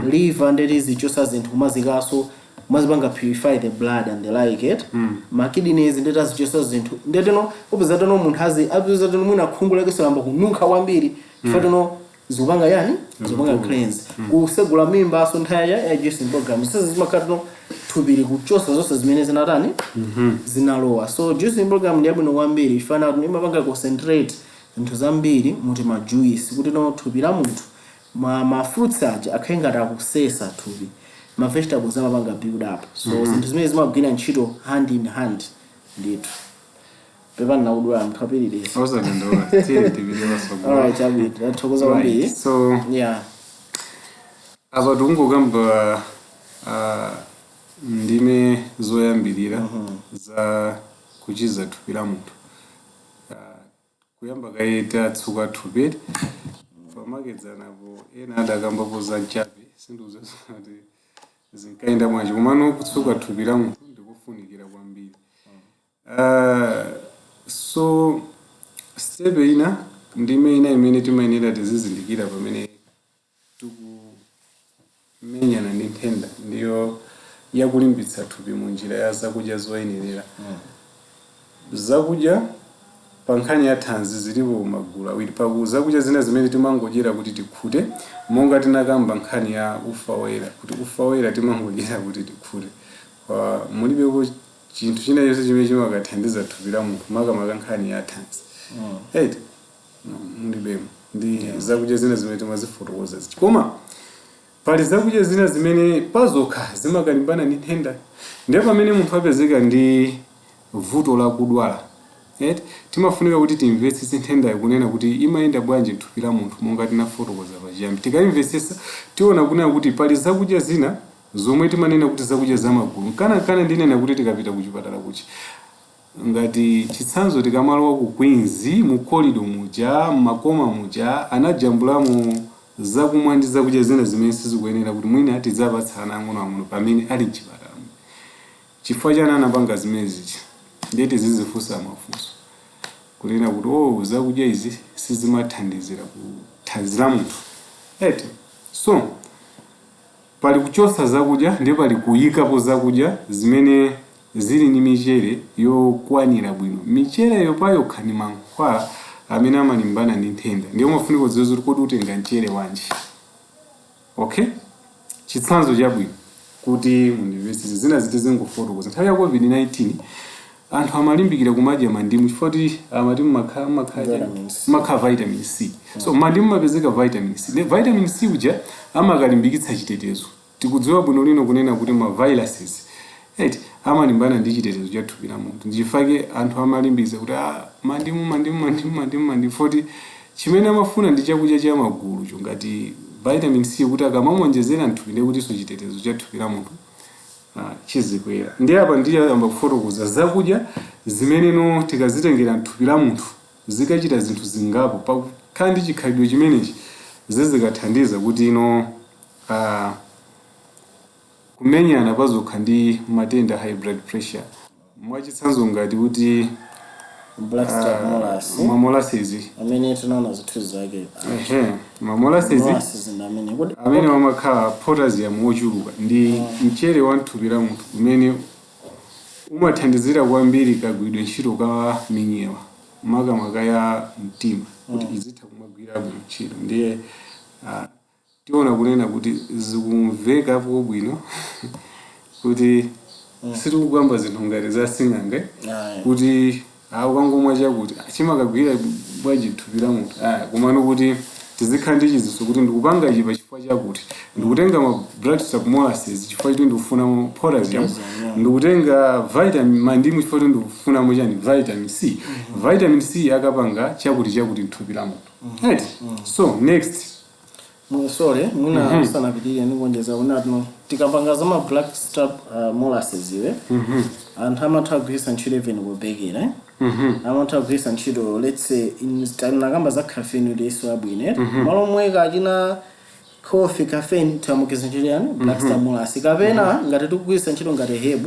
liver ndeti zichosa zinthu kumazikaso kumazipanga purify the blood and the like it, ma kidneys ndeti azichosa zinthu. Ndetino upeza tino munthu azi apeza tino mwina khungu lake lamba kununkha kwambiri, chifukwa tino zikupanga yani, zikupanga cleanse, kusegula mimba. So nthawi ya juicing program sisi zimakhala tino thupi likuchosa zonse zimene zinatani, zinalowa. So juicing program ndi yabwino kwambiri, ifana kuti imapanga concentrate zinthu zambiri muti ma juice, kuti no, thupi la munthu ma fruits aja akhale ngati akusesa thupi, ma vegetables amapanga build up. So zinthu zimene zimagwira ntchito hand in hand ndithu. Pepani nakudwala mnthu apiririza. Osadandaula, tiye tipite pasogolo. Alright, chabwino, tathokoza kwambiri. Right. So apa tikungokamba ndime zoyambirira za kuchiza thupi la munthu. Kuyamba kaye tatsuka thupi pamakedzanapo, ena adakambapo za mchape, sindiuza kuti Zinkayenda bwanji? Komano kutsuka thupi la munthu ndikufunikira kwambiri. So step ina, ndime ina imene timayenera tizizindikira pamene tikumenyana ndi nthenda ndiyo yakulimbitsa thupi mu njira ya zakudya zoyenerera. Zakudya pa nkhani ya thanzi zilipo magulu awiri. Paku zakudya zina zimene timangodyera kuti tikhute, monga tinakamba nkhani ya ufa woyera, kuti ufa woyera timangodyera kuti tikhute. Mulibeko chinthu china chonse chimene chimakathandiza thupi la munthu, makamaka nkhani ya thanzi, right? No, mulibemo ndi zakudya zina zimene timazifotokoza zichi. Koma pali zakudya zina zimene pazokha zimakalimbana ndi nthenda. Ndiye pamene munthu apezeka ndi vuto lakudwala, right, timafunika kuti timvetsetse nthendayo, kunena kuti imayenda bwanji mthupi la munthu, monga tinafotokoza pachiyambi. Tikayimvetsetsa, tiona kunena kuti pali zakudya zina zomwe timanena kuti zakudya zamagulu. Nkanakana ndinena kuti tikapita kuchipatala kuchi, ngati chitsanzo, tikamalowa ku Queens, mu corridor muja, mmakoma muja, anajambulamo zakumwa ndi zakudya zina zimene sizikuyenera kuti mwina tidzapatsa ana ang'onoang'ono pamene ali mchipatala. Chifukwa chani anapanga zimene zichi? Ndiye tizizifunsa mafunso kunena kuti, oh, zakudya izi sizimathandizira kuthanzi la munthu, right? So pali kuchosa zakudya, ndiye pali kuyikapo zakudya zimene zili ndi michere yokwanira bwino. Michereyo payokha ni mankhwala amene amalimbana ndi nthenda. Ndiye umafunika kudziwa kuti kodi utenga mchere wanji. Okay, chitsanzo chabwino kuti mundimvetsetse, zina ziti zingofotokoza. Nthawi ya COVID-19 anthu amalimbikira kumadya mandimu chifukwa kuti amati mmakha Vitamin C. Makha vitamin C. So mandimu mapezeka vitamin C. Ne vitamin C uja amakalimbikitsa chitetezo. Tikudziwa bwino lino kunena kuti ma viruses, right, amalimbana ndi chitetezo cha thupi la munthu. Ndichifake anthu amalimbikitsa kuti, ah, mandimu, mandimu, mandimu, mandimu, mandimu, foti chimene amafuna ndi chakudya cha magulu cho ngati vitamin C, kuti akamamuonjezera mthupi ndiye kutinso chitetezo cha thupi la munthu chizikwera. Ndiye apa ndiye amba kufotokoza zakudya zimene no tikazitengera mthupi la munthu zikachita zinthu zingapo. Pakukhala ndi chikhalidwe chimenechi zizikathandiza kuti ino kumenyana pazokha ndi matenda high blood pressure. Mwachitsanzo ngati kuti Blackstrap molasses. Ma molasses. Amene tinaona zithunzi zake. Ehe, ma molasses. Molasses ndi amene kodi Amene wamakhala potassium wochuluka ndi mchere wa mthupi la munthu umene umathandizira kwambiri kagwiridwe ntchito ka minyewa, makamaka ya mtima, kuti izitha kumagwira bwino ntchito. Ndiye tiona kunena kuti zikumvekapo bwino kuti sitikukamba zinthu ngati za sing'anga Ayi. kuti ukangomwa chakuti chimakagwira bwanji thupi la munthu. Komano kuti tizikhala ndi chidziwitso kuti ndikupanga ichi pachifukwa chakuti ndikutenga ma blackstrap molasses chifukwa choti ndikufunamo potassium, Potassium, yeah. ndikutenga vitamin mandimu chifukwa choti ndikufunamo chani, vitamin C. Vitamin C akapanga chakuti chakuti mthupi la munthu, right? So next. Sorry, mwina usanapitirire, ndikuonjeza kunati tikapanga za ma blackstrap molasses iwe, anthu amatha kugwiritsa ntchito even kubekera, eh? Amatha kugwiritsa ntchito, let's say tinakamba za caffeine kuti iso abwino, eh? Malo omwe kachina coffee, caffeine, tamugwiritsa ntchito yani, blackstrap molasses. Kapena ngati tikugwiritsa ntchito ngati herb,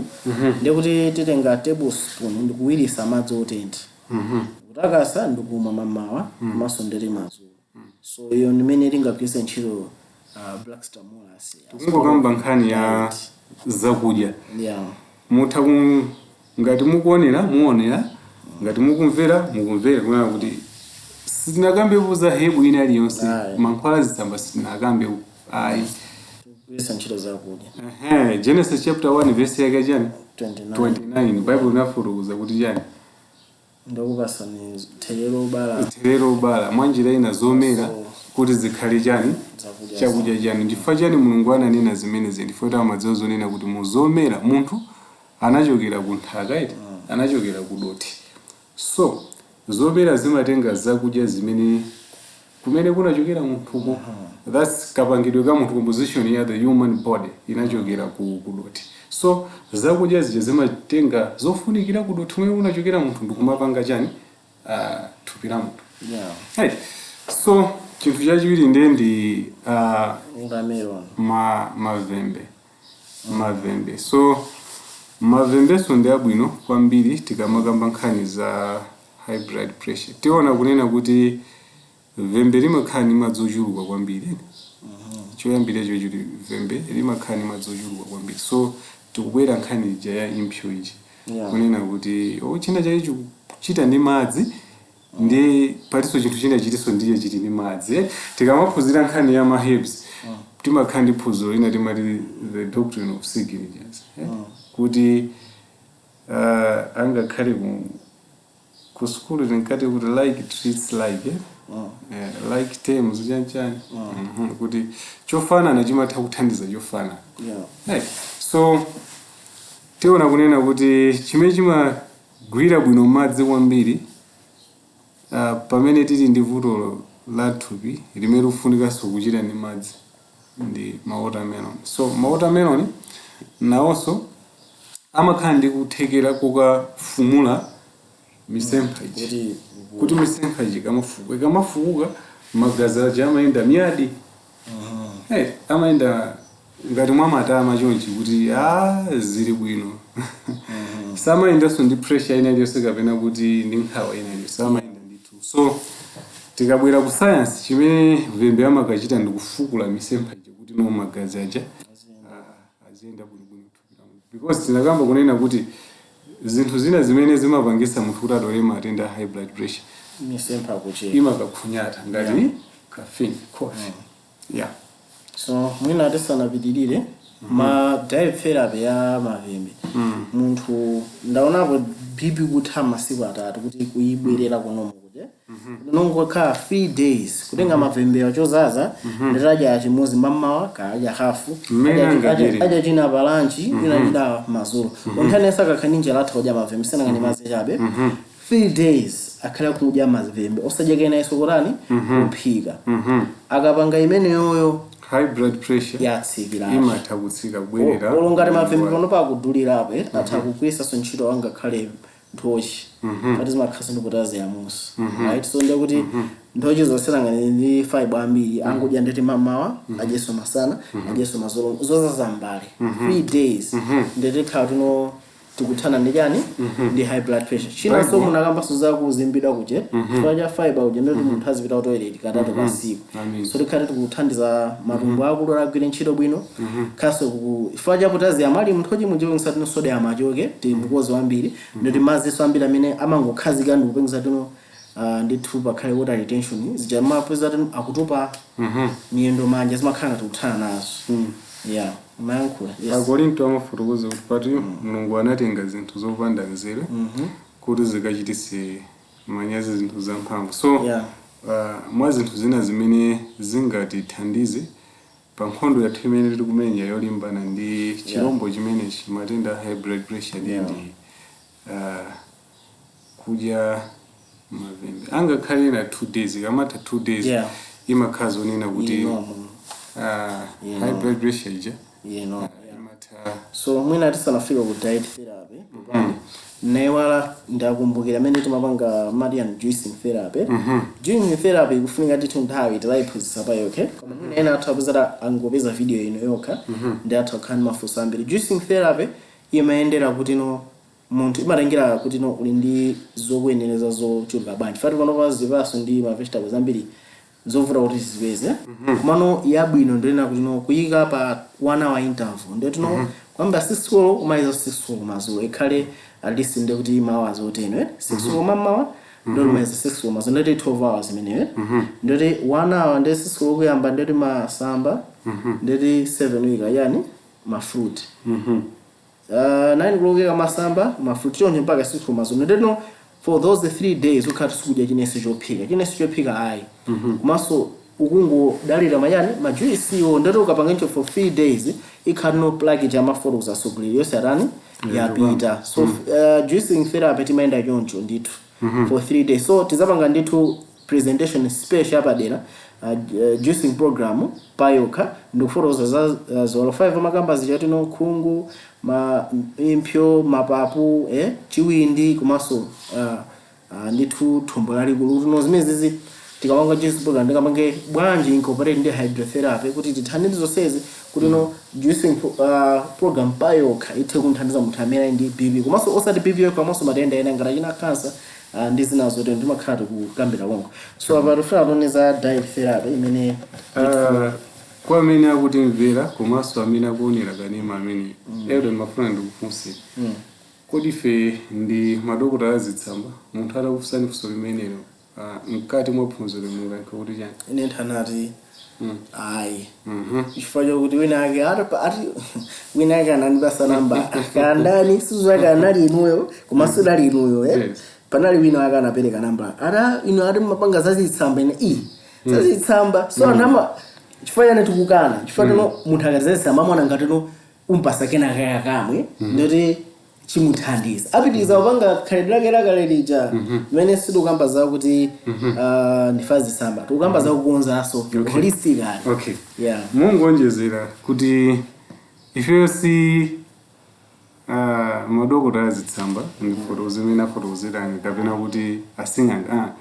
ndikuti titenga tablespoon ndikuwirisa madzi otentha, kutakasa ndikumwa mamawa komanso ndeti madzulo. So iyo ndimene tingagwiritse ntchito blackstrap molasses. Tikungokamba nkhani ya zakudya. Yeah. Mutha ku ngati mukuonera muonera, ngati mukumvera mukumvera, kunena kuti sitinakambepo za herb ina iliyonse. Ayi. Mankhwala zitsamba sitinakambe, ayi. Kugwiritsa ntchito zakudya. Ehe, Genesis chapter 1 verse yake chani? 29. 29. Bible inafotokoza kuti chani? Ndikupasani therero bala. Therero bala, mwanjira ina zomera kuti zikhale chani? Zakudya. Chakudya chani. Ndifukwa chani Mulungu ananena zimenezi? Ndifukwa kuti amadziwa zonena kuti muzomera munthu anachokera ku nthaka iti, anachokera ku dothi. So zomera zimatenga zakudya zimene kumene kunachokera munthuko. That's kapangidwe ka munthu, composition ya the human body inachokera ku dothi. So zakudya zija zimatenga zofunikira ku dothi kumene kunachokera munthu ndikumapanga chani, thupi la munthu. Yeah. Right. So chinthu chachiwiri ndiye ndi watermelon. Mavembe. Mavembe, so mavembeso ndi abwino kwambiri. Tikamakamba nkhani za high blood pressure, tiona kunena kuti vembe limakhala ndi madzi ochuluka kwambiri. Choyambira chochuti, vembe limakhala ndi madzi ochuluka kwambiri, so tikubwera nkhani ija ya impsyo iji, kunena kuti o china chake chikuchita ndi madzi, ndi patinso chinthu china chitinso ndiye chiti ndi madzi, eh. Tikamaphunzira nkhani ya ma herbs, timakhala ndi phunziro lina timati the doctrine of signatures, eh? Kuti angakhale ku sukulu tinkati kuti like treats like, eh? Eh, like terms chanchani. Kuti chofanana chimatha kuthandiza chofanana. Right. So tiona kunena kuti chimene chimagwira bwino madzi kwambiri, pamene tili ndi vuto la thupi limene lifunikanso kuchita ndi madzi, ndi ma watermelon. So ma watermelon nawonso amakhala ndi kuthekera kukafumula misempha iji, kuti kuti misempha iji ikamafuka, ikamafukuka, magazi aja amayenda miyadi. Hey, amayenda ngati mwamatama chonchi kuti a zili bwino. Samayendanso ndi pressure ina iliyonse kapena kuti ndi nkhawa ina iliyonse, amayenda ndithu. So tikabwera ku science, chimene vembe amakachita ndi kufukula misempha ija kuti no magazi aja aziyenda bwinobwino mthupi la munthu, because tinakamba kunena kuti zinthu zina zimene zimapangisa munthu kuti adwale matenda a high blood pressure, misempha kuchepa, imakakhunyata ngati caffeine, coffee, yeah. So mwina tisanapitirire ma diet therapy ya mavembe, munthu ndaonapo BP kutha masiku 3 kuti kuyibwerera kunomo kuti nongokhala 3 days kutenga mavembe achozaza, nditadya chimodzi mammawa, kadya hafu, Mmene angadyere. Adya china pa lunch, china chida madzulo. Munthu akakhala ndi njala atha kudya mavembe senangani madzi chabe. 3 days akhala kudya mavembe osadya kenanso kutani kuphika. Akapanga imeneyoyo, high blood pressure yatsikira, imatha kutsika kubwerera. Olo ngati mavembe pano pakudulirapo, atha kugwiritsanso ntchito angakhale nthochi, pati zimakhalanso ndi potassium, right? So ndiye kuti nthochi zonse ndi fiber ambiri. Angodya ndeti mamawa, adyenso masana, adyenso madzulo, zozaza mbale 3 days, ndeti khala tino tikuthana ndi chani? Ndi high blood pressure. Chinanso, munakambanso za kuzimbidwa kuche chifukwa cha fiber kuche, ndoti munthu azipita ku toilet katatu pa tsiku. Amen. So tikhale tikuthandiza matumbo akulu agwire ntchito bwino. Khaso chifukwa cha potassium ali munthu muchipangisa tino sodium achoke timbukozi wambiri, ndoti madzinso ambiri amene amangokhazika ndi kupangisa tino ndithu pakhale water retention zija, mapeza tino akutopa miyendo, manja, zimakhala ngati kuthana nazo. Yeah, mayankhula, yes. Akorinto amafotokoza kuti pati Mulungu anatenga zinthu zopanda nzeru kuti zikachititse manyazi zinthu zamphamvu. So mwa zinthu zina zimene zingatithandize pa nkhondo yathu imene tiri kumenya yolimbana ndi chirombo chimenechi, matenda a high blood pressure, ndi kudya mavembe angakhale na 2 days. Ikamatha 2 days, imakhala zonena kuti high blood pressure ija imatha. So mwina tisanafike ku diet therapy, naiwala, ndakumbukira amene timapanga marian juicing therapy. Juicing therapy ikufunika ndithu nthawi tizayiphunzitsa pa yokhe, koma mwina ena athu apezata angopeza video ino yokha ndi athu akhala ndi mafunso ambiri. Juicing therapy imayendera kuti no munthu imatengera kuti no uli ndi zokuyenereza zochuluka bwanji. Fati panopa zipatso ndi ma vegetables ambiri zovuta kuti zipeze, komano yabwino ndiyena kuti no kuyika pa 1 hour interval, ndiye tino kwamba 6 koloko kumaliza 6 koloko madzulo, ikhale at least ndiye kuti ma hours oteno, eh? 6 koloko mamawa ndiye kumaliza 6 koloko madzulo, ndiye 12 hours imeneyo. Ndiye 1 hour, ndiye 6 koloko kuyamba, ndiye masamba, ndiye 7 week yani ma fruit, 9 koloko masamba, ma fruit, choncho mpaka 6 koloko madzulo. Ndiye no for those 3 days ukhala sukudya chinense chophika, chinense chophika ayi, komanso ukungodalira mayani ma juice iwo. Ndati ukapanga icho for 3 days, ikhala no plaque ya mafotokoza asogolera yonse atani yapita. So juicing therapy timayenda choncho ndithu for 3 days. So tizapanga ndithu presentation special yapadera, juicing program payokha, ndikufotokoza za ziwalo 5 amakamba zichatino: khungu, ma impsyo, mapapu, chiwindi, komanso ndithu thumbo lalikulu. Tino zimene zizi Tikamanga juice program, ndikamange bwanji incorporate ndi hydrotherapy kuti tithandize zonsezi, kuti no juicing program payokha ithe kumthandiza munthu amene ali ndi BP, komanso osati BP yokha, komanso matenda ena ngati achina cancer ndi zina zotero. Ndimakhala tikukambira konko. So apa tifuna tione za diet therapy imene Kwa amene akutimvera komanso amene akuonera kanema amene ero, ndimafuna ndikufunse: kodi ife ndi madokotala azitsamba? Munthu atakufunsani funso limenelo mkati mwa phunziro, mungayankhe kuti chani? Ine nthanati ayi, chifukwa chokuti wina ake ati wina ake anandipasa namba kandani sizake, anali inuyo koma sidali inuyo, eh? Yes. Panali wina ake anapereka namba, ata inu ati mapanga zazitsamba. Ine i zazitsamba, so anthu ama chifukwa chani tikukana? Chifukwa tino munthu akati zazitsamba, amaona ngati no umpasa kenaka kamwe ndoti chimuthandiza, apitiriza kupanga khalidwe lake lakale lija. Mmene sitikukamba zakuti ndifa zitsamba, tikukamba zakukonzanso holistically. Okay. Yeah. Mungonjezera kuti ifeyo si madokotala azitsamba, ndifotokoze imene afotokozerani, kapena kuti asing'anga.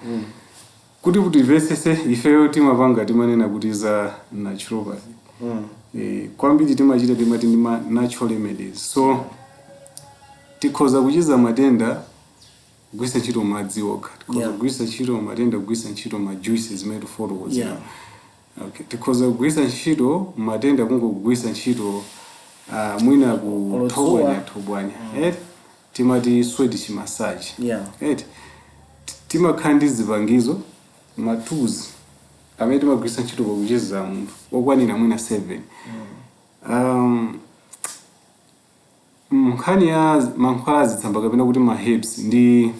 Kuti timvetsetse, ifeyo timapanga, timanena kuti za naturopathy. Kwambiri timachita, timati ndi ma natural remedies. So tikhoza kuchiza matenda kugwiritsa ntchito madzi okha, tikhoza kugwiritsa ntchito matenda kugwiritsa ntchito ma juices zimene tifotokozera. Okay. Tikhoza kugwiritsa ntchito matenda kungogwiritsa ntchito mwina kuthobwanya thobwanya, eh? Timati Swedish massage. Right? Timakhala ndi zipangizo, ma tools amene timagwiritsa ntchito pakuchiza munthu okwanira mwina 7. Nkhani ya mankhwala azitsamba kapena kuti ma herbs ndi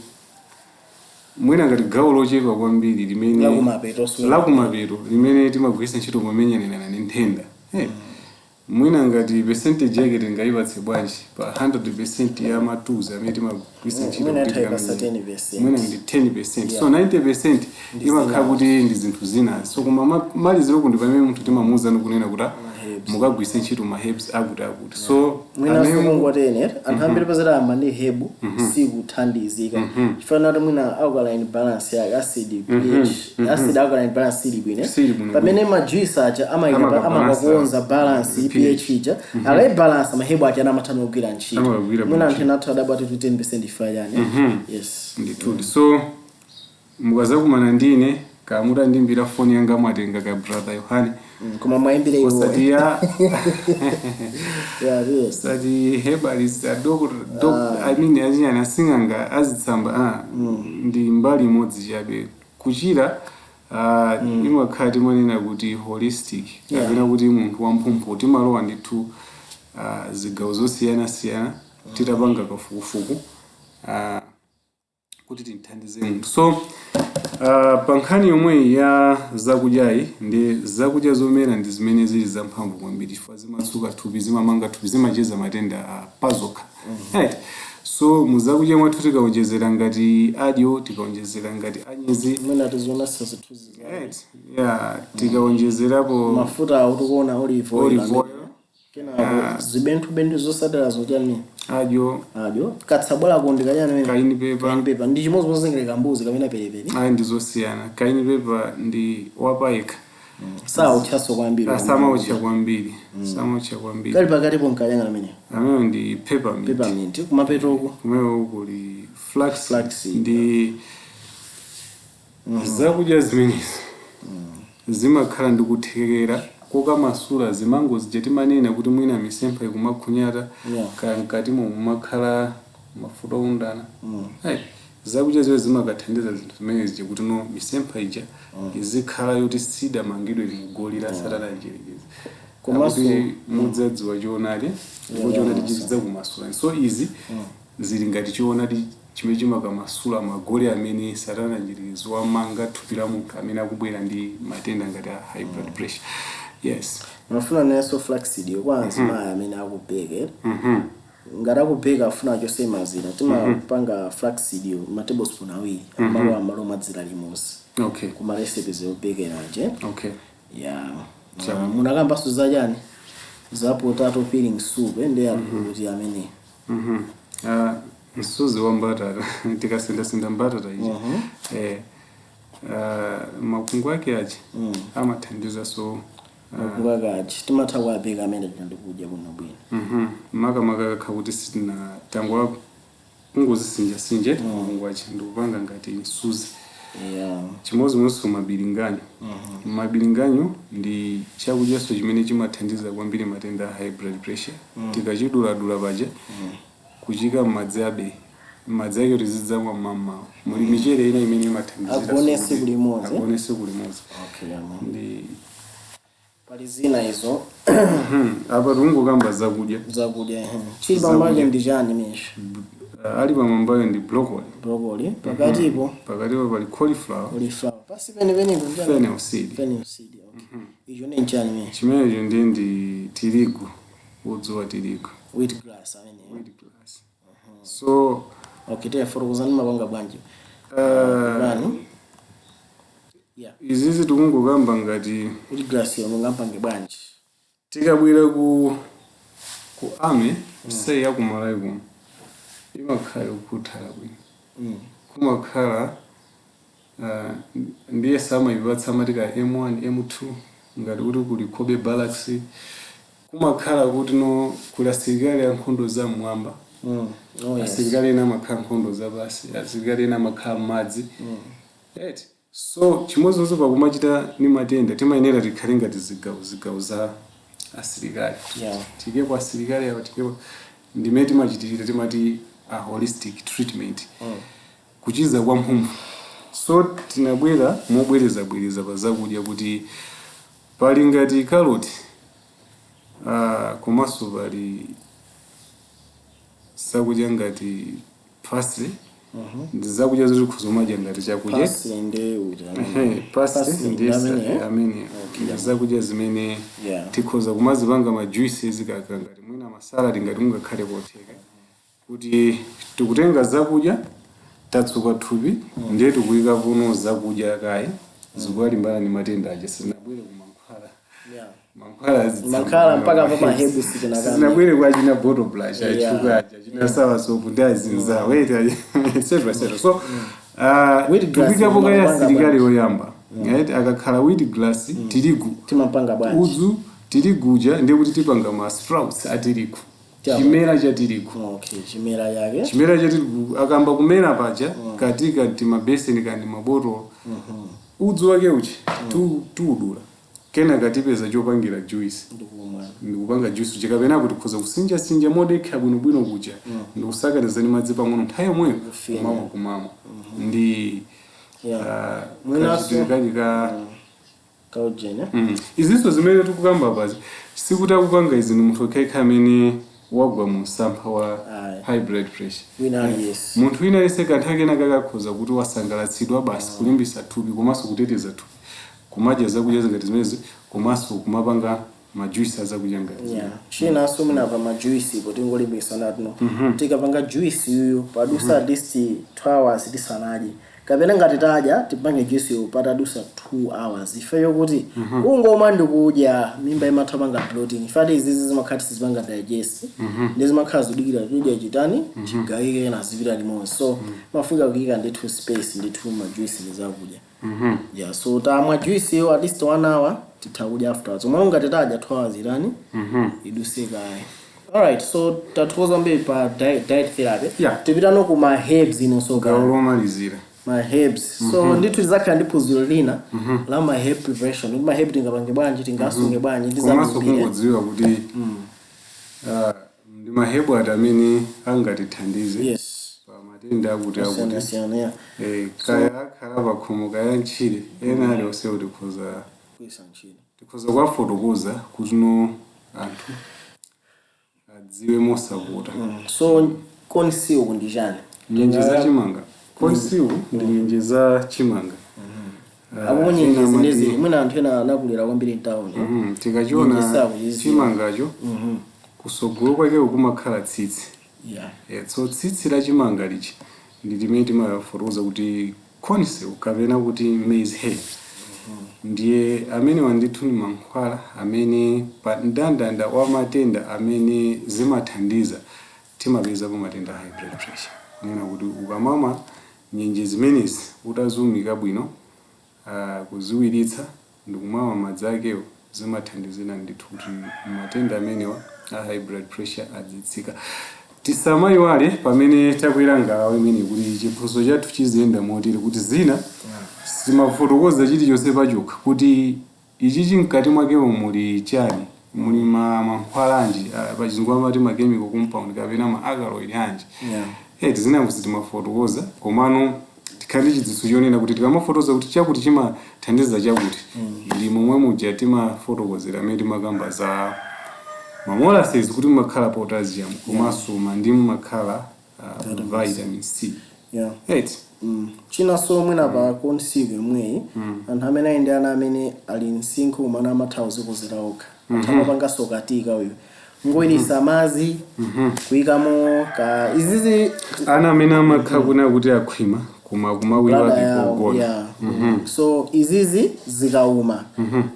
mwina ngati gawo lochepa kwambiri limene Lakumapeto, so. Lakumapeto limene timagwiritsa ntchito pomenyerana ndi nthenda. Hey. Mwina ngati percentage yake tingayipatse bwanji pa 100% ya ma tools amene timagwiritsa ntchito Mwina kuti atayipasa 10%. Mwina ndi 10%, so 90% imakhala kuti ndi zinthu zina. So koma maliziro ndi pamene munthu timamuwuza kunena kuti herbs. Mukagwiritse ntchito ma herbs akuti akuti. So mwina sokungotene anthu ambiri pazati amba ndi herb sikuthandizika, chifukwa kuti mwina alkaline balance yake, acid pH, acid alkaline balance sili bwino. Sili bwino. Pamene ma juice aja amayika Amakabalansa amakakonza balance pH. pH ija, akayibalansa, ma herb aja anamatha kugwira ntchito. Amakagwira Mwina bwino. anthu ena athu adabwa kuti 10% ifa chani. Yes. Ndithudi. So mukazakumana ndine, kamutandimbira foni yanga, mwatenga ka brother Yohane. Koma mwayimbire iwo. Osati ya Yeah, yes. Osati herbalist, a doctor, doc, I mean achinyana asing'anga azitsamba. Ndi mbali imodzi chabe kuchira. Imakhala timanena kuti holistic kapena kuti munthu wamphumphu. Timalowa ndithu zigawo zosiyanasiyana titapanga kafukufuku kuti tinthandize munthu. So pa nkhani yomweyi ya zakudyayi, ndi zakudya zomera ndi zimene zili zamphamvu kwambiri, chifukwa zimatsuka thupi, zimamanga thupi, zimachiza matenda pazokha, right? So muzakudya mwathu tikaonjezera ngati adyo, tikaonjezera ngati anyezi, Mwina tiziona zithunzi za right, yeah, tikaonjezerapo mafuta awo, tikuona olive oil. Olive amene. oil. Kenako zibenthu zosatira zochani? Adyo. Adyo katsabola kundi kachani mene? Cayenne pepper. Cayenne pepper ndi chimodzi zingile kambuzi kamene periperi. Ayi, ndi zosiyana. Cayenne pepper ndi wapayekha. Sautchaso kwambiri. Samautcha kwambiri, samautcha kwambiri. Kali pakatipo nkayanga amene? Amene ndi peppermint. Peppermint kumapetoko. Kumene kuli flax. Flaxseed. Ndi zakudya zimenezi zimakhala ndi kuthekera kokamasula zimango zija timanena kuti mwina misempha ikumakhunyata, kaya mkatimo mumakhala mafuta owundana. Right. Zakudya ziwe zimakathandiza zinthu zimene zija kuti no misempha ija izikhala yoti sidamangidwe mugoli la satana njerekezi. Komanso- Akuti mudzadziwa choonadi ndipo choonadi chidzakumasulani. So izi zili ngati choonadi chimene chimakamasula magoli amene satana njerekezi wamanga thupi la munthu amene akubwera ndi matenda ngati a high blood pressure. Yes. Mafuna nenso flaxseed kwa azimayi amene akubeke. Ngati akubeka afuna achose mazira, timapanga flaxseed ma tablespoon 2 amalo amalo madzira limodzi kuma recipes yobekeraje. Yeah. Munakambanso zachani, za potato peeling soup, ndi akuti amene Msuzi wa mbatata, tikasendasenda mbatata iji, Makungu ake aja amathandiza so. Makungu ake aja timatha kuapeka amene ndikudya bwinobwino. Makamaka kakha kuti sitina tangwa kungozisinjasinje makungu aja ndikupanga ngati msuzi. Chimodzimodzinso mabilinganyo. Mabilinganyo ndi chakudyaso chimene chimathandiza kwambiri matenda a high blood pressure. Tikachiduladula paja, kuchika m'madzi abe madzi ake tizidzamwa mmamawa, muli michere ina imene imathandizira. Agone tsiku limodzi, eh? Agone tsiku limodzi. Okay, ama. Ndi Pali zina izo? Apa tikungokamba zakudya. Zakudya, ehe. Chili pamwambacho ndi chani mesha? Ali pamwambayo ndi broccoli. Broccoli. Pakatipo? Pakatipo pali cauliflower. Cauliflower. Pasi penepenepo ndi chani? Fennel seed. Fennel seed, okay. Icho ndi chani mesha? Chimenecho ndiye ndi tirigu, udzu wa tirigu. Wheat grass amene. Wheat grass. So Okay, tiye fotokozani mapanga bwanji. Bani, yeah. Izizi tikungokamba ngati Wheat grass yo mungampange bwanji? Tikabwera ku army sei ya kumalawi kuno imakhala yokhuthala bwino. Kumakhala ndiye samayipatsa amati ka M1 M2, ngati kuti kuli Cobbe Barracks, kumakhala kuti no kuli asilikali ankhondo zam'mwamba. Oh, yes. Asilikali ena amakhala nkhondo zapasi, asilikali ena amakhala m'madzi, right? So chimodzimodzi pakumachita ni matenda, timayenera tikhale ngati zigawo zigawo za asilikali. Tikepo asilikali awa, tikepo ndimene timachitirira, timati a holistic treatment, kuchiza kwa mphumphu. So tinabwera mobwerezabwereza pa zakudya kuti pali ngati karoti, komanso pali zakudya ngati parsley, ndi zakudya zoti kuzomadya ngati chakudya. Parsley ndi uja? Ehe, parsley. Parsley ndi ndi amene, eh? Amene ndi zakudya zimene tikhoza kumazipanga ma juices kaka ngati mwina masaladi, ngati mungakhale kotheka kuti tikutenga zakudya, tatsuka thupi, ndiye tikuyika kuno zakudya kaye zikuwalimbana ndi matenda aja. Sizinabwere ku mankhwala. Mankhwala azitsamba. Mankhwala mpaka pa ma herbs sitinakame. Sizinabwere kwa china bottle brush, achuka aja china soursop ndi azinzawo etc etc. So Wheat grass tikuyikapo kaye mumapanga asilikali bwanji? oyamba, right? Akakhala wheat grass, tirigu. Timapanga bwanji? Udzu tiriguja, ndiye kuti tipanga ma sprouts a tirigu. Chimera cha tirigu. Okay, chimera chake. Chimera cha tirigu akamba kumera paja katika timabeseni kandi mabotolo, udzu wake uchi tuudula, kenaka tipeza chopangira juice. Ndikumwa. Ndikupanga juice uja, kapena kuti tikhoza kusinjasinja modekha bwinobwino kuja, ndikusakaniza ndi madzi pang'ono nthawi yomweyo. Kufinya. Kumamwa, kumamwa ndi Mwinaso- kachitidwe kake ka Kaujene. Izinso zimene tikukamba pazi, sikuti akupanga izi ni munthu okhaekha amene wagwa mu msampha wa Ayi. high blood pressure. Wina aliyense. Munthu wina aliyense kanthu akena kakakhoza kuti wasangalatsidwa basi, kulimbisa thupi komanso kuteteza thupi, kumadya zakudya zingati zimenezi komanso kumapanga majuice azakudya ngati Yeah, chinanso mwina pa majuice ipo tingolimbikisana tuno, tikapanga juice yuyu padusa at least 2 hours tisanadye, kapena ngati tadya tipange juice yo patadusa 2 hours, ifeyo kuti kungomwa ndikudya mimba imatha panga bloating. Ifati izizi zimakhala sizipanga digest, ndi zimakhala zidikira kudya chitani chigayike na zipita limodzi. So mafunika kuyika ndithu space ndithu majuice ndi zakudya. Yeah, so tamwa juice yo at least 1 hour, titha kudya afterwards. Omwe ngati tadya 2 hours itani iduse kaye. Alright, so tathokoza kwambiri pa diet therapy. Tipitano ku ma herbs inonso. Gawo lomalizira. Ma herbs. So ndithu tizakhala ndi phunziro lina la ma herb preparation, kuti ma herb tingapange bwanji, tingasunge bwanji ndi Komanso zambiri. Kungodziwa kuti ndi mahebu ati amene angatithandize pa matenda akuti akuti. Osiyanasiyana, yeah. Kaya akhala pakhomo, kaya ntchire, ena alionse tikhoza Kuyisa ntchito. Tikhoza kuwafotokoza kuti no anthu adziwe mosavuta. So corn silk ndi chani? Nyenje za chimanga. Corn silk ndi nyenje za chimanga. Apo nyenje ena zinezi mwina anthu ena anakulira kwambiri mtawuni. Mhm, tikachiona Nyenje sakuchiziwa. Chimangacho kusogolo kwake kumakhala tsitsi. So tsitsi la chimanga lichi ndi limene timafotokoza kuti corn silk kapena kuti maize hair. Ndiye amene wandithu ni mankhwala amene pa mndandanda wa matenda amene zimathandiza timapezapo matenda a high blood pressure, kunena kuti ukamamwa nyenje zimenezi utaziumika bwino. Kuziwiritsa ndikumamwa madzi akewo zimathandizira ndithu kuti matenda amenewa a high blood pressure adzitsika. Tisamayiwale pamene takwera ngalawa imene kuti chiphunzitso chathu chiziyenda motere, kuti zina simafotokoza chilichonse pachokha, kuti ichichi mkati mwakewo muli chani, muli ma mankhwala anji, pachizungu amati ma chemical compound kapena ma alkaloid anji. Zinazo sitimafotokoza, komano tikhale ndi chidziwitso chonena kuti tikamafotokoza kuti chakuti chimathandiza chakuti, ndi momwe muja timafotokozera amene timakamba za ma molasses kuti mumakhala potassium, komanso mandimu makhala vitamin C. Right. Chinanso mwina pa corn silk yomweyi, anthu amene ali ndi ana amene ali msinkhu kumene amatha kuzikozera okha, anthu amapanganso katika uyu, ngoyilisa madzi, kuyikamo ka izizi. Ana amene amakhala kuna kuti akhwima koma kumawiwa brother yawo pogona. Yeah. So izizi zikauma,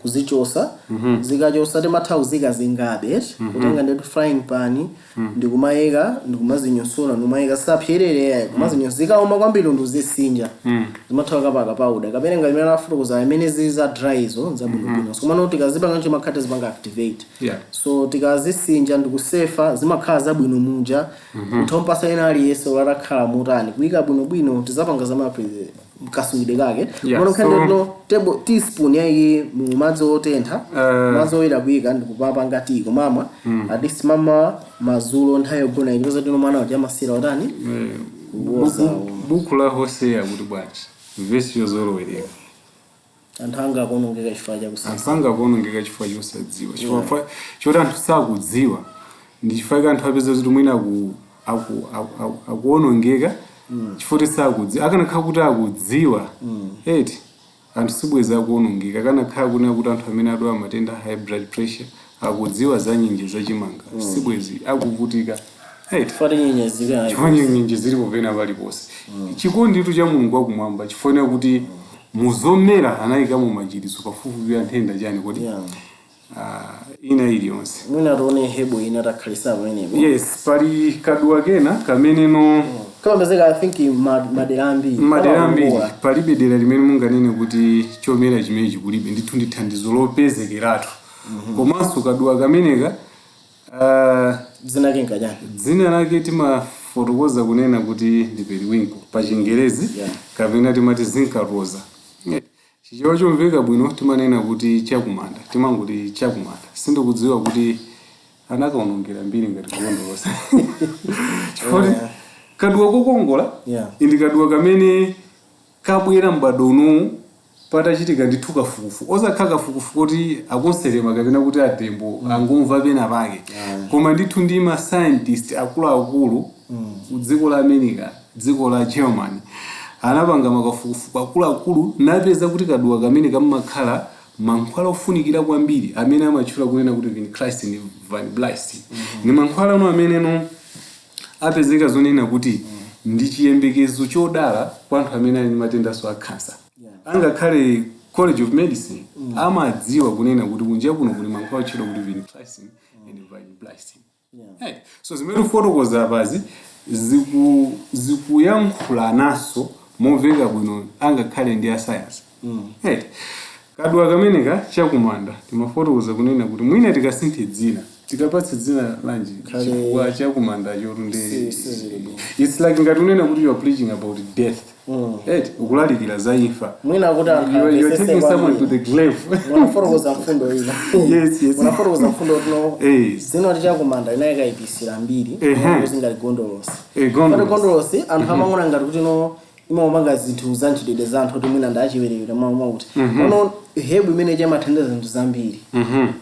kuzichosa, zikachosa timatha kuzika zingabe, kutenga ndetu frying pan ndikumayika, ndikumazinyosula, ndikumayika sapyerere, kumazinyosa. Zikauma kwambiri ndikuzisinja, zimatha kapaka powder kapena ngati imene afotokoza imene zili za dry, izo zabwinobwino. So komano tikazipanga chimakhate zipanga activate. So tikazisinja ndikusefa zimakhala zabwino muja, kuthompasa ena aliyense ulatakhala mutani kuyika bwinobwino, tizapanga zama kasungidwe kake. Mono nkhani no table teaspoon yayi mu madzi otentha, madzi oyera, kuyika ndikupapanga tea kumamwa, at least mama mazulo nthawi yogona, ipeza tino mwana kuti amasira utani. Kuwoza. Buku la Hoseya kuti bwanji? Vesi yozolowereka. Anthu anga akuonongeka chifukwa chakusa Anthu anga akuonongeka chifukwa chosadziwa, chifukwa choti anthu sakudziwa, ndi chifukwa anthu apeza kuti mwina akuonongeka chifukwa kuti sakudziwa. Akanakhala kuti akudziwa eti, anthu sibweza akuonongeka. Akanakhala kunena kuti anthu amene adwala matenda a high blood pressure akudziwa za nyinji zachimanga, sibwezi akuvutika eti. Chifukwa tinyenyezi zikuyana. Chifukwa nyenje zilipo pena paliponse. Chikonditu cha Mulungu wakumwamba, chifukwa kuti muzomera anayikamo machiritso pafupifupi ya nthenda chani kuti ina iliyonse. Mwina tione herb ina takhalisa pamenepo. Yes, pali kaduwa kena kameneno. Kamapezeka, I think, madera ambiri. Madera ambiri. Kamakongola. Palibe dera limene munganene kuti chomera chimenechi kulibe. Ndithu ndi thandizo lopezekeratu. Komanso kaduwa kameneka Dzina lake nkachani? Dzina lake timafotokoza kunena kuti ndi periwinkle pa Chingerezi, kapena timati zinkaroza. Chichewa chomveka bwino timanena kuti chakumanda, timangoti chakumanda. Sindikudziwa kuti anakaonongera mbiri ngati kulondoloza, chifukwa kaduwa kokongola ndi kaduwa kamene kabwera m'bado unowu patachitika ndithu kafukufuku, osakhala kafukufuku kuti akonserema kapena kuti atembo angomva pena pake, koma ndithu ndi ma scientist akuluakulu ku dziko la America, dziko la Germany, anapanga makafukufuku akuluakulu napeza kuti kaduwa kamene kamakhala mankhwala ofunikira kwambiri amene amatchula kunena kuti vincristine ndi vinblastine. Ni mankhwala ano ameneno apezeka zonena kuti ndi chiyembekezo chodala kwa anthu amene ali ndi matendanso a cancer. Angakhale College of Medicine amadziwa kunena kuti kunja kuno kuli mankhwala otchedwa kuti vincristine and vinblastine. Right. So zimene tikufotokoza apazi zikuyankhulanaso momveka bwino angakhale ndi a science. Right. Kaduwa kameneka chakumanda timafotokoza kunena kuti mwina tikasinthe dzina, tikapatse dzina lanji? Chifukwa chakumanda chotu ndi Sizili bwino. It's like ngati unena kuti you are preaching about death. Right. Ukulalikira za imfa. Mwina kuti anthu You are amvetsetse taking someone to kwambiri. the grave. Munafotokoza mfundo ina. Yes. Munafotokoza mfundo tino. Yes. Dzina kuti chakumanda inayikayipisira mbiri. Ngati gondolosi. Gondolosi. Pati gondolosi anthu amang'ona ngati kuti no imamapanga zinthu za ntchitidwe za anthu kuti mwina ndachiwerewere mwakuti ono herb imene imathandiza zinthu zambiri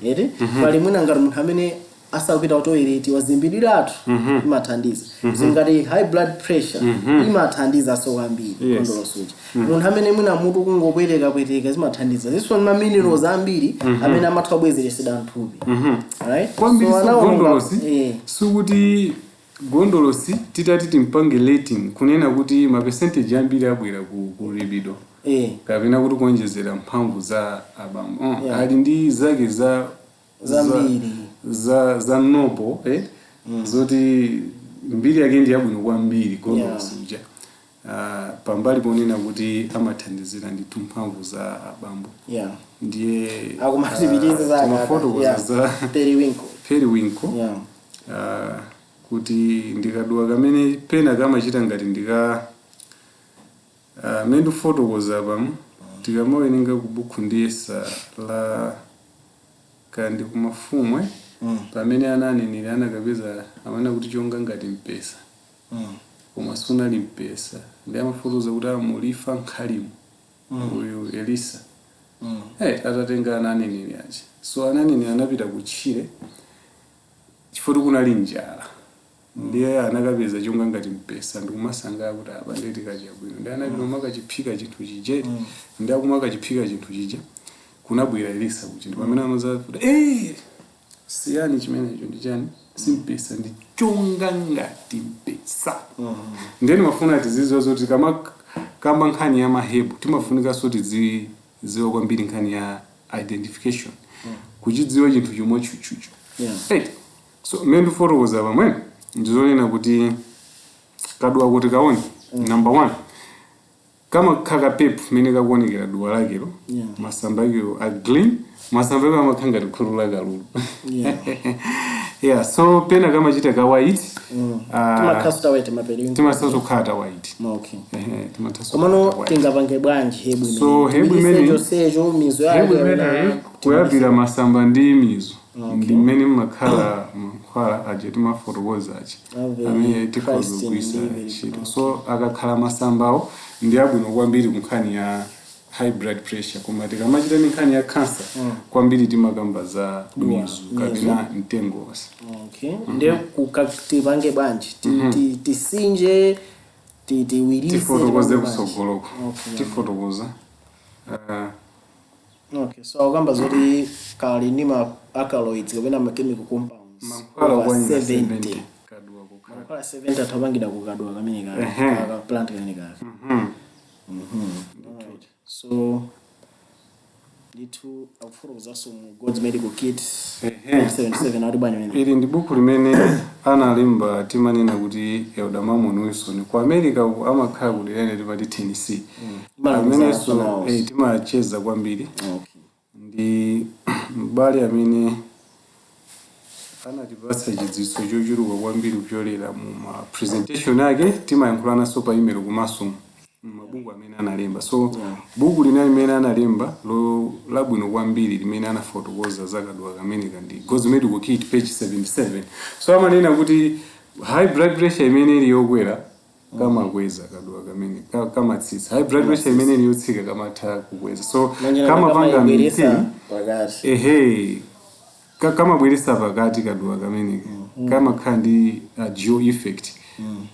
eti. Pali mwina ngati munthu amene asakupita ku toilet, wazimbiriratu, imathandiza. Zingati high blood pressure imathandiza so kwambiri. Gondolosi uja, munthu amene mwina mutu kungopweteka pweteka, zimathandiza. Ziso ma minerals ambiri amene amatha kubwezeresedwa mthupi, right? Kwambiri. So So gondolosi, sikuti gondolosi titati timpange rating kunena kuti ma percentage ambiri abwera ku libido kapena kuti kuonjezera mphamvu za abambo. Ali ndi zake za Zambiri. za nopo, eh? Zoti mbiri yake ndi yabwino kwambiri gondolosi uja. Pambali ponena kuti amathandizira ndithu mphamvu za abambo, ndiye Akumatipitiriza za timafotokoza za periwinkle. Periwinkle. Kuti ndikaduwa kamene pena kamachita ngati ndika mene ndikufotokoza pamu, tikamawerenga ku buku ndiyesa la kandi kumafumwe, pamene ananenera anakapeza amene kuti chonga ngati mpesa, koma sunali mpesa, ndi amafotokoza kuti amulifa nkhalimu uyu Elisa. Hey, atatenga ananeneri aja, so ananeneri anapita kutchire chifukwa kunali njala, ndiye anakapeza chonga ngati mpesa ndikumasangala kuti apa ndiye tikadya bwino. Ndi anapita kumakachiphika chinthu chijeti, ndi akumakachiphika chinthu chija kunabwera Elisa kuchi, ndi pamene amaza kuti, "Eh, siyani chimenecho, ndi chani? Simpesa, ndi chonga ngati mpesa." Ndiye ndimafuna tizidziwa zoti kama nkhani ya ma herb, timafunikanso tizidziwa kwambiri nkhani ya identification, kuchidziwa chinthu chomwe chuchucho. Right. So mmene ndikufotokoza pamwe ndizonena kuti kaduwa kuti kaone, number one, kamakhala kapepu mmene kakuonekera duwa lakelo. Masamba akewo a green, masamba akewo amakhala ngati khutu la kalulu. Yeah, so pena kamachita ka white. Timakhaso tawete ma periwinkle? Timatha kukhala ta white. Okay. Ehe, timatha Komano kukhala ta white. Tingapange bwanji herb imene? So, herb imene- Chonsecho mizu yake? Herb imeneyi, kuyambira masamba ndi mizu, ndi mmene mmakhala mankhwala aja timafotokoza aja Ave amene tikhoza Christ kugwiritsa and ntchito. So akakhala masambawo ndi abwino kwambiri ku nkhani ya high blood pressure, koma tikamachita ndi nkhani ya cancer kwambiri timakamba za mizu kapena mtengo wonse. Okay, ndiye tipange bwanji? Tisinje, tiwirise? Tifotokoze Tipange bwanji? kusogoloko. Tifotokoza. Okay, so akukamba zoti kali ndi ma alkaloids kapena ma chemical compounds Mankhwala over okwanira 70. 70 kaduwa kukhala. Mankhwala 70 atapangidwa kukadwa kamene kaka ka plant kamene kaka. Alright. So ndithu akufotokozanso mu God's Medical Kit 77, ati bwanji mene? Ili ndi buku limene analemba, timanena kuti Elder Mamon Wilson ku America uku, amakhala ku dera timati Tennessee, amenenso nawo. Timacheza kwambiri. Ndi m'bale amene anatipatsa chidziwitso chochuluka kwambiri kupyolera mu ma presentation ake, timayankhulananso pa email komanso mabungwe amene analemba. So buku lina limene analemba labwino kwambiri limene anafotokoza za kaduwa kameneka ndi God's Medical Kit, page 77. So amanena kuti high blood pressure imene ili yokwera kamakweza kaduwa kamene, kamatsitsa high blood pressure imene ili yotsika kamatha kukweza. So kamapanga kamabweresa maintain pakati. Ehe, kamabweresa pakati kaduwa kameneka, kamakhala ndi dual effect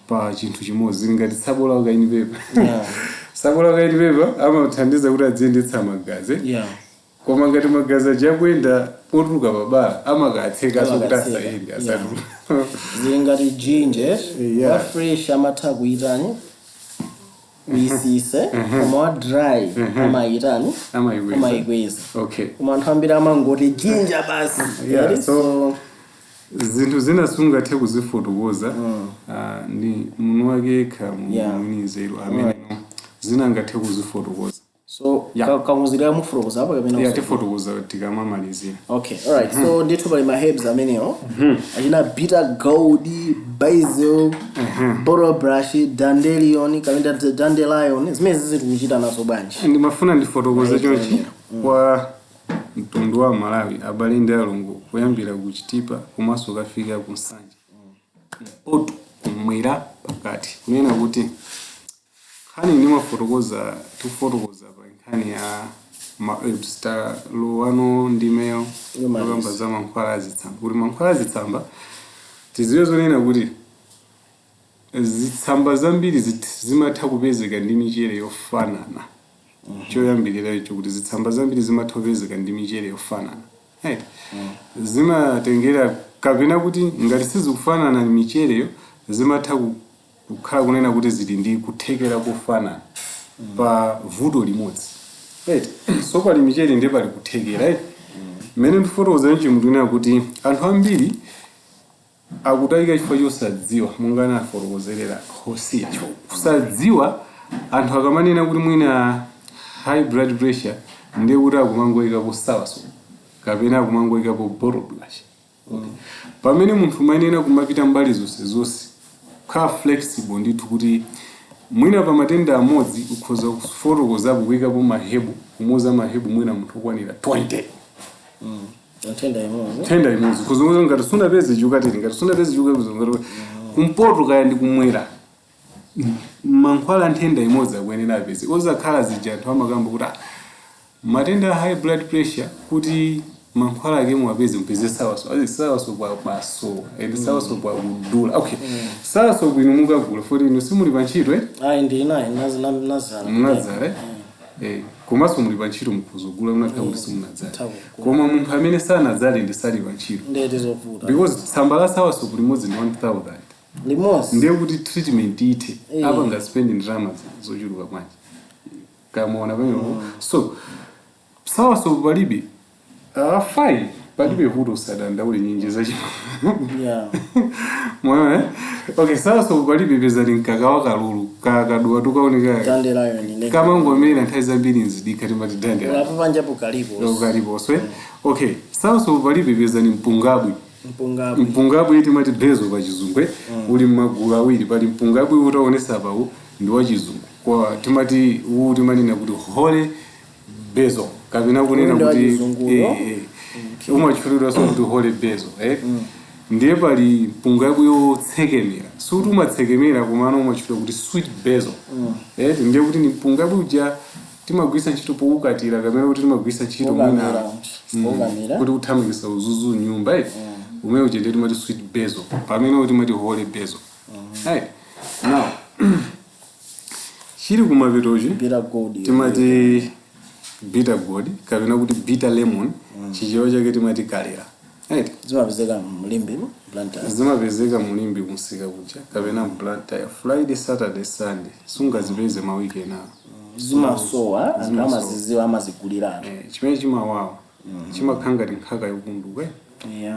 pa chinthu chimodzi, zili ngati tsabola wa cayenne pepper. Tsabola wa cayenne pepper amathandiza kuti adziyendetsa magazi, koma ngati magazi aja akuyenda potuluka pabala amakatsekaso kuti Amakatseka. asayende, asatuluka. Zili ngati ginger. Wa fresh amatha kuyitani, kuyisise, koma wa dry amayitani? Amayikweza. Amayikweza. Koma anthu ambiri amangoti ginger basi. Yeah, Eri, so zinthu zina sungathe kuzifotokoza, ndi munthu wake yekha mwini nzeru amene zina angathe kuzifotokoza. So kamuzidwa mufotokoza apo kapena Tifotokoza tikamamalizira. Okay, alright. So ndithu pali ma herbs amenewo achina bitter gourd, basil, bottle brush, dandelion kapena dandelion. Zimene zizi tikuchita nazo bwanji? Ndimafuna ndifotokoze chonchi kwa mtundu wa Malawi, abale ndi alongo, kuyambira ku Chitipa komanso kafika ku Nsanje, kumpoto, kumwera, pakati, kunena kuti nkhani ndimafotokoza, tikufotokoza pa nkhani ya ma herbs, talowano ndimeyo Yomaliza. yokamba za mankhwala azitsamba, kuti mankhwala azitsamba tiziwe zonena kuti zitsamba zambiri zimatha kupezeka ndi michere yofanana. Choyambirira icho, kuti zitsamba zambiri zimatha kupezeka ndi michere yofanana, right? Zimatengera kapena kuti ngati sizikufanana michereyo, zimatha kukhala kunena kuti zili ndi kuthekera kofanana pa vuto limodzi, right? So pali michere ndiye pali kuthekera, right? Mmene ndifotokoza chimtunena kuti anthu ambiri akutayika chifukwa chosadziwa, monga anafotokozerera Hosea, kusadziwa. Anthu akamanena kuti mwina high blood pressure, ndiye kuti akumangoyikapo soursop kapena akumangoyikapo bottle brush, okay. Pamene munthu umayenera kumapita mbali zonse zonse, kukhala flexible ndithu, kuti mwina pa matenda amodzi ukhoza kufotokozapo, kuyikapo ma herb, kumuuza ma herb mwina munthu okwanira 20. Nthenda imodzi. Nthenda imodzi kuzunguza, ngati sunapeze chukatiri, ngati sunapeze chukatiri, ngati kumpoto kaya ndi kumwera, mankhwala nthenda imodzi akuyenera apeze. Ozakhala zija anthu amakamba kuti, "Ah, matenda a high blood pressure, kuti mankhwala ake muwapeze, mupeze soursop." Azi soursop masowa and soursop akudula. Okay, soursop inu mukagula foti inu simuli pa ntchito, eh? Ayi, ndinayi nazala. Munadzala, eh? Eh, komanso muli pa ntchito, mukuzogula munakhala kuti simunadzale. Kugula. Koma munthu amene sanadzale ndi sali pa ntchito, Ndeti zovuta. because tsamba la soursop limodzi ndi 1000. Limodzi. Ndiye kuti treatment ithe, apa ngaspend ndalama zochuluka bwanji? Kamaona pamenepo. So soursop palibe, fine, palibe vuto, usadandaule, nyinji zachi. Mwaona, eh? Okay, soursop palibe, pezani mkaka wa kalulu, kaduwa tukaoneka. Dandelion ine. Kamangomera nthawi zambiri nzidikha, timati dandelion. Apo panjapo kalipo. Kaliponso, eh? Okay, soursop palibe, pezani mpungabwi. Mpungabwi. Mpungabwi timati basil pa Chizungu, eh? Uli mmagulu awiri. Pali mpungabwi utaonesa pawu ndi wa Chizungu, kwa timati uwu timanena kuti holy basil, kapena kunena Uyu ndi wa kuti Chizunguyo? Eh, eh. Umatchulidwanso kuti holy basil, eh? Ndiye pali mpungabwi wotsekemera, suti umatsekemera, komano umatchulidwa kuti sweet basil, eh? Ndiye kuti ni mpungabwi uja timagwisa ntchito powukatira, kapena kuti timagwisa ntchito mwina Pokamira. Pokamira. Kuti kuthamangitsa uzuzu nyumba, eh? Umene uja ndiye timati sweet basil, pamene timati holy basil. Right. Now chili kumapetochi Bitter gourd. timati bitter gourd kapena kuti bitter lemon, Chichewa chake timati kalera, right? Zimapezeka mLimbe, Blantyre. Zimapezeka muLimbe kumsika kuja kapena Blantyre, Friday, Saturday, Sunday. Sungazipeze ma weekend awo. Zimasowa, anthu amaziziwa, amazigulira anthu. Eh, chimene chimawawa chimakhala ngati nkhaka yokunduka, eh?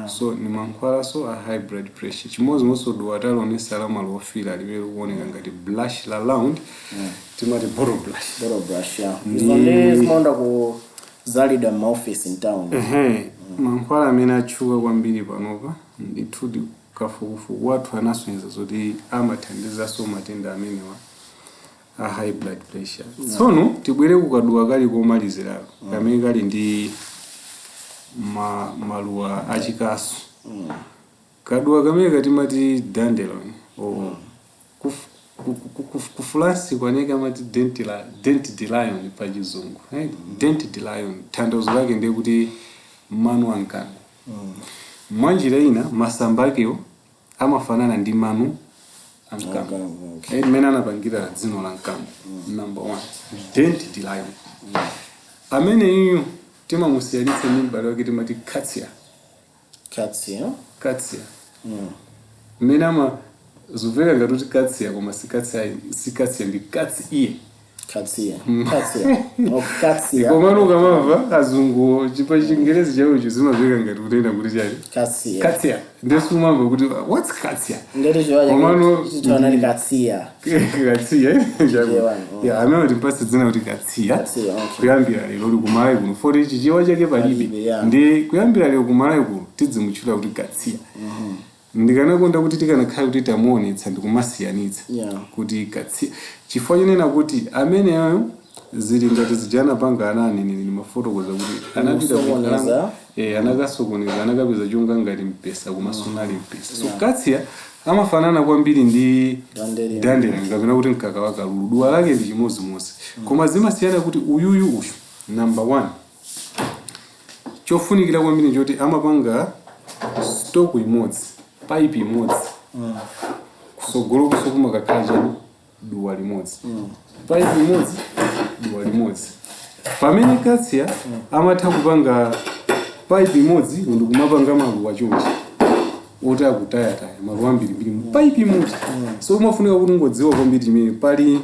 So ni mankhwalaso a high blood pressure. Chimodzimodzi duwa talonesa la maluwa ofira limene likuoneka ngati brush la round, timati bottle brush. Bottle brush, yeah. Izo ndi zimaonda kuzalidwa m'maoffice in town. Ehe, mankhwala amene atchuka kwambiri panopa ndithu kafukufuku wathu anasonyeza zoti amathandizanso matenda amenewa a high blood pressure. Tsono tibwere kukaduwa kali komalizirako, kamene kali ndi maluwa achikasu. Kaduwa kamene katimati dandelion, o ku Fulansi kwaneke amati dent de lion pa Chizungu, eh? Dent de lion tanthauzo lake ndiye kuti mano a mkango. Mwanjira ina masamba akewo amafanana ndi mano a mkango. Mkango, okay. Eh, mmene anapangira dzino la mkango. Number one, dent de lion amene iyu timamusiyanitsa ndi m'bale wake timati catsia. Catsia. Catsia mmene ama zumveka ngati kuti katsia, koma si katsia, si katsia, ndi cat's ear. Catsia. Catsia. Oh, catsia. Komano ukamamva azungu chipa Chingerezi chawocho zimamveka ngati kutenda kuti chani? Catsia. Katsia. Ndesu umamva kuti, "What's katsia?" Ndeti chiwacha Komano chitona ndi katsia. Katsia. Chichewa, Yeah, amene timpase dzina kuti katsia. Katsia, okay. Kuyambira lero uli kumalawi kuno, foti Chichewa chake palibe. Palibe, yeah. Ndi kuyambira lero kumalawi kuno tidzimutchula kuti katsia. Ndikanakonda kuti tikanakhala kuti tamuonetsa ndikumasiyanitsa kuti katsia, chifukwa chonena kuti ameneyo zili ngati zijana panga ana aneneri mafotokoza kuti anapita Kusokoneza. Eh, anakasokoneza, anakapeza chonga ngati mpesa koma sunali mpesa. So katsia amafanana kwambiri ndi Dandelion. dandelion kapena kuti mkaka wa kalulu. Duwa lake ndi chimodzimodzi, koma zimasiyana kuti uyuyu uyu, number one, chofunikira kwambiri nchoti amapanga stalk imodzi, pipe imodzi, kusogolo kuso kumakakhala chani? Duwa limodzi, pipe imodzi, duwa limodzi. Pamene katsia amatha kupanga pipe imodzi ndikumapanga maluwa chonchi oti akutayataya maluwa ambirimbiri mu pipe imodzi. So umafunika kuti ungodziwa kwambiri chimene pali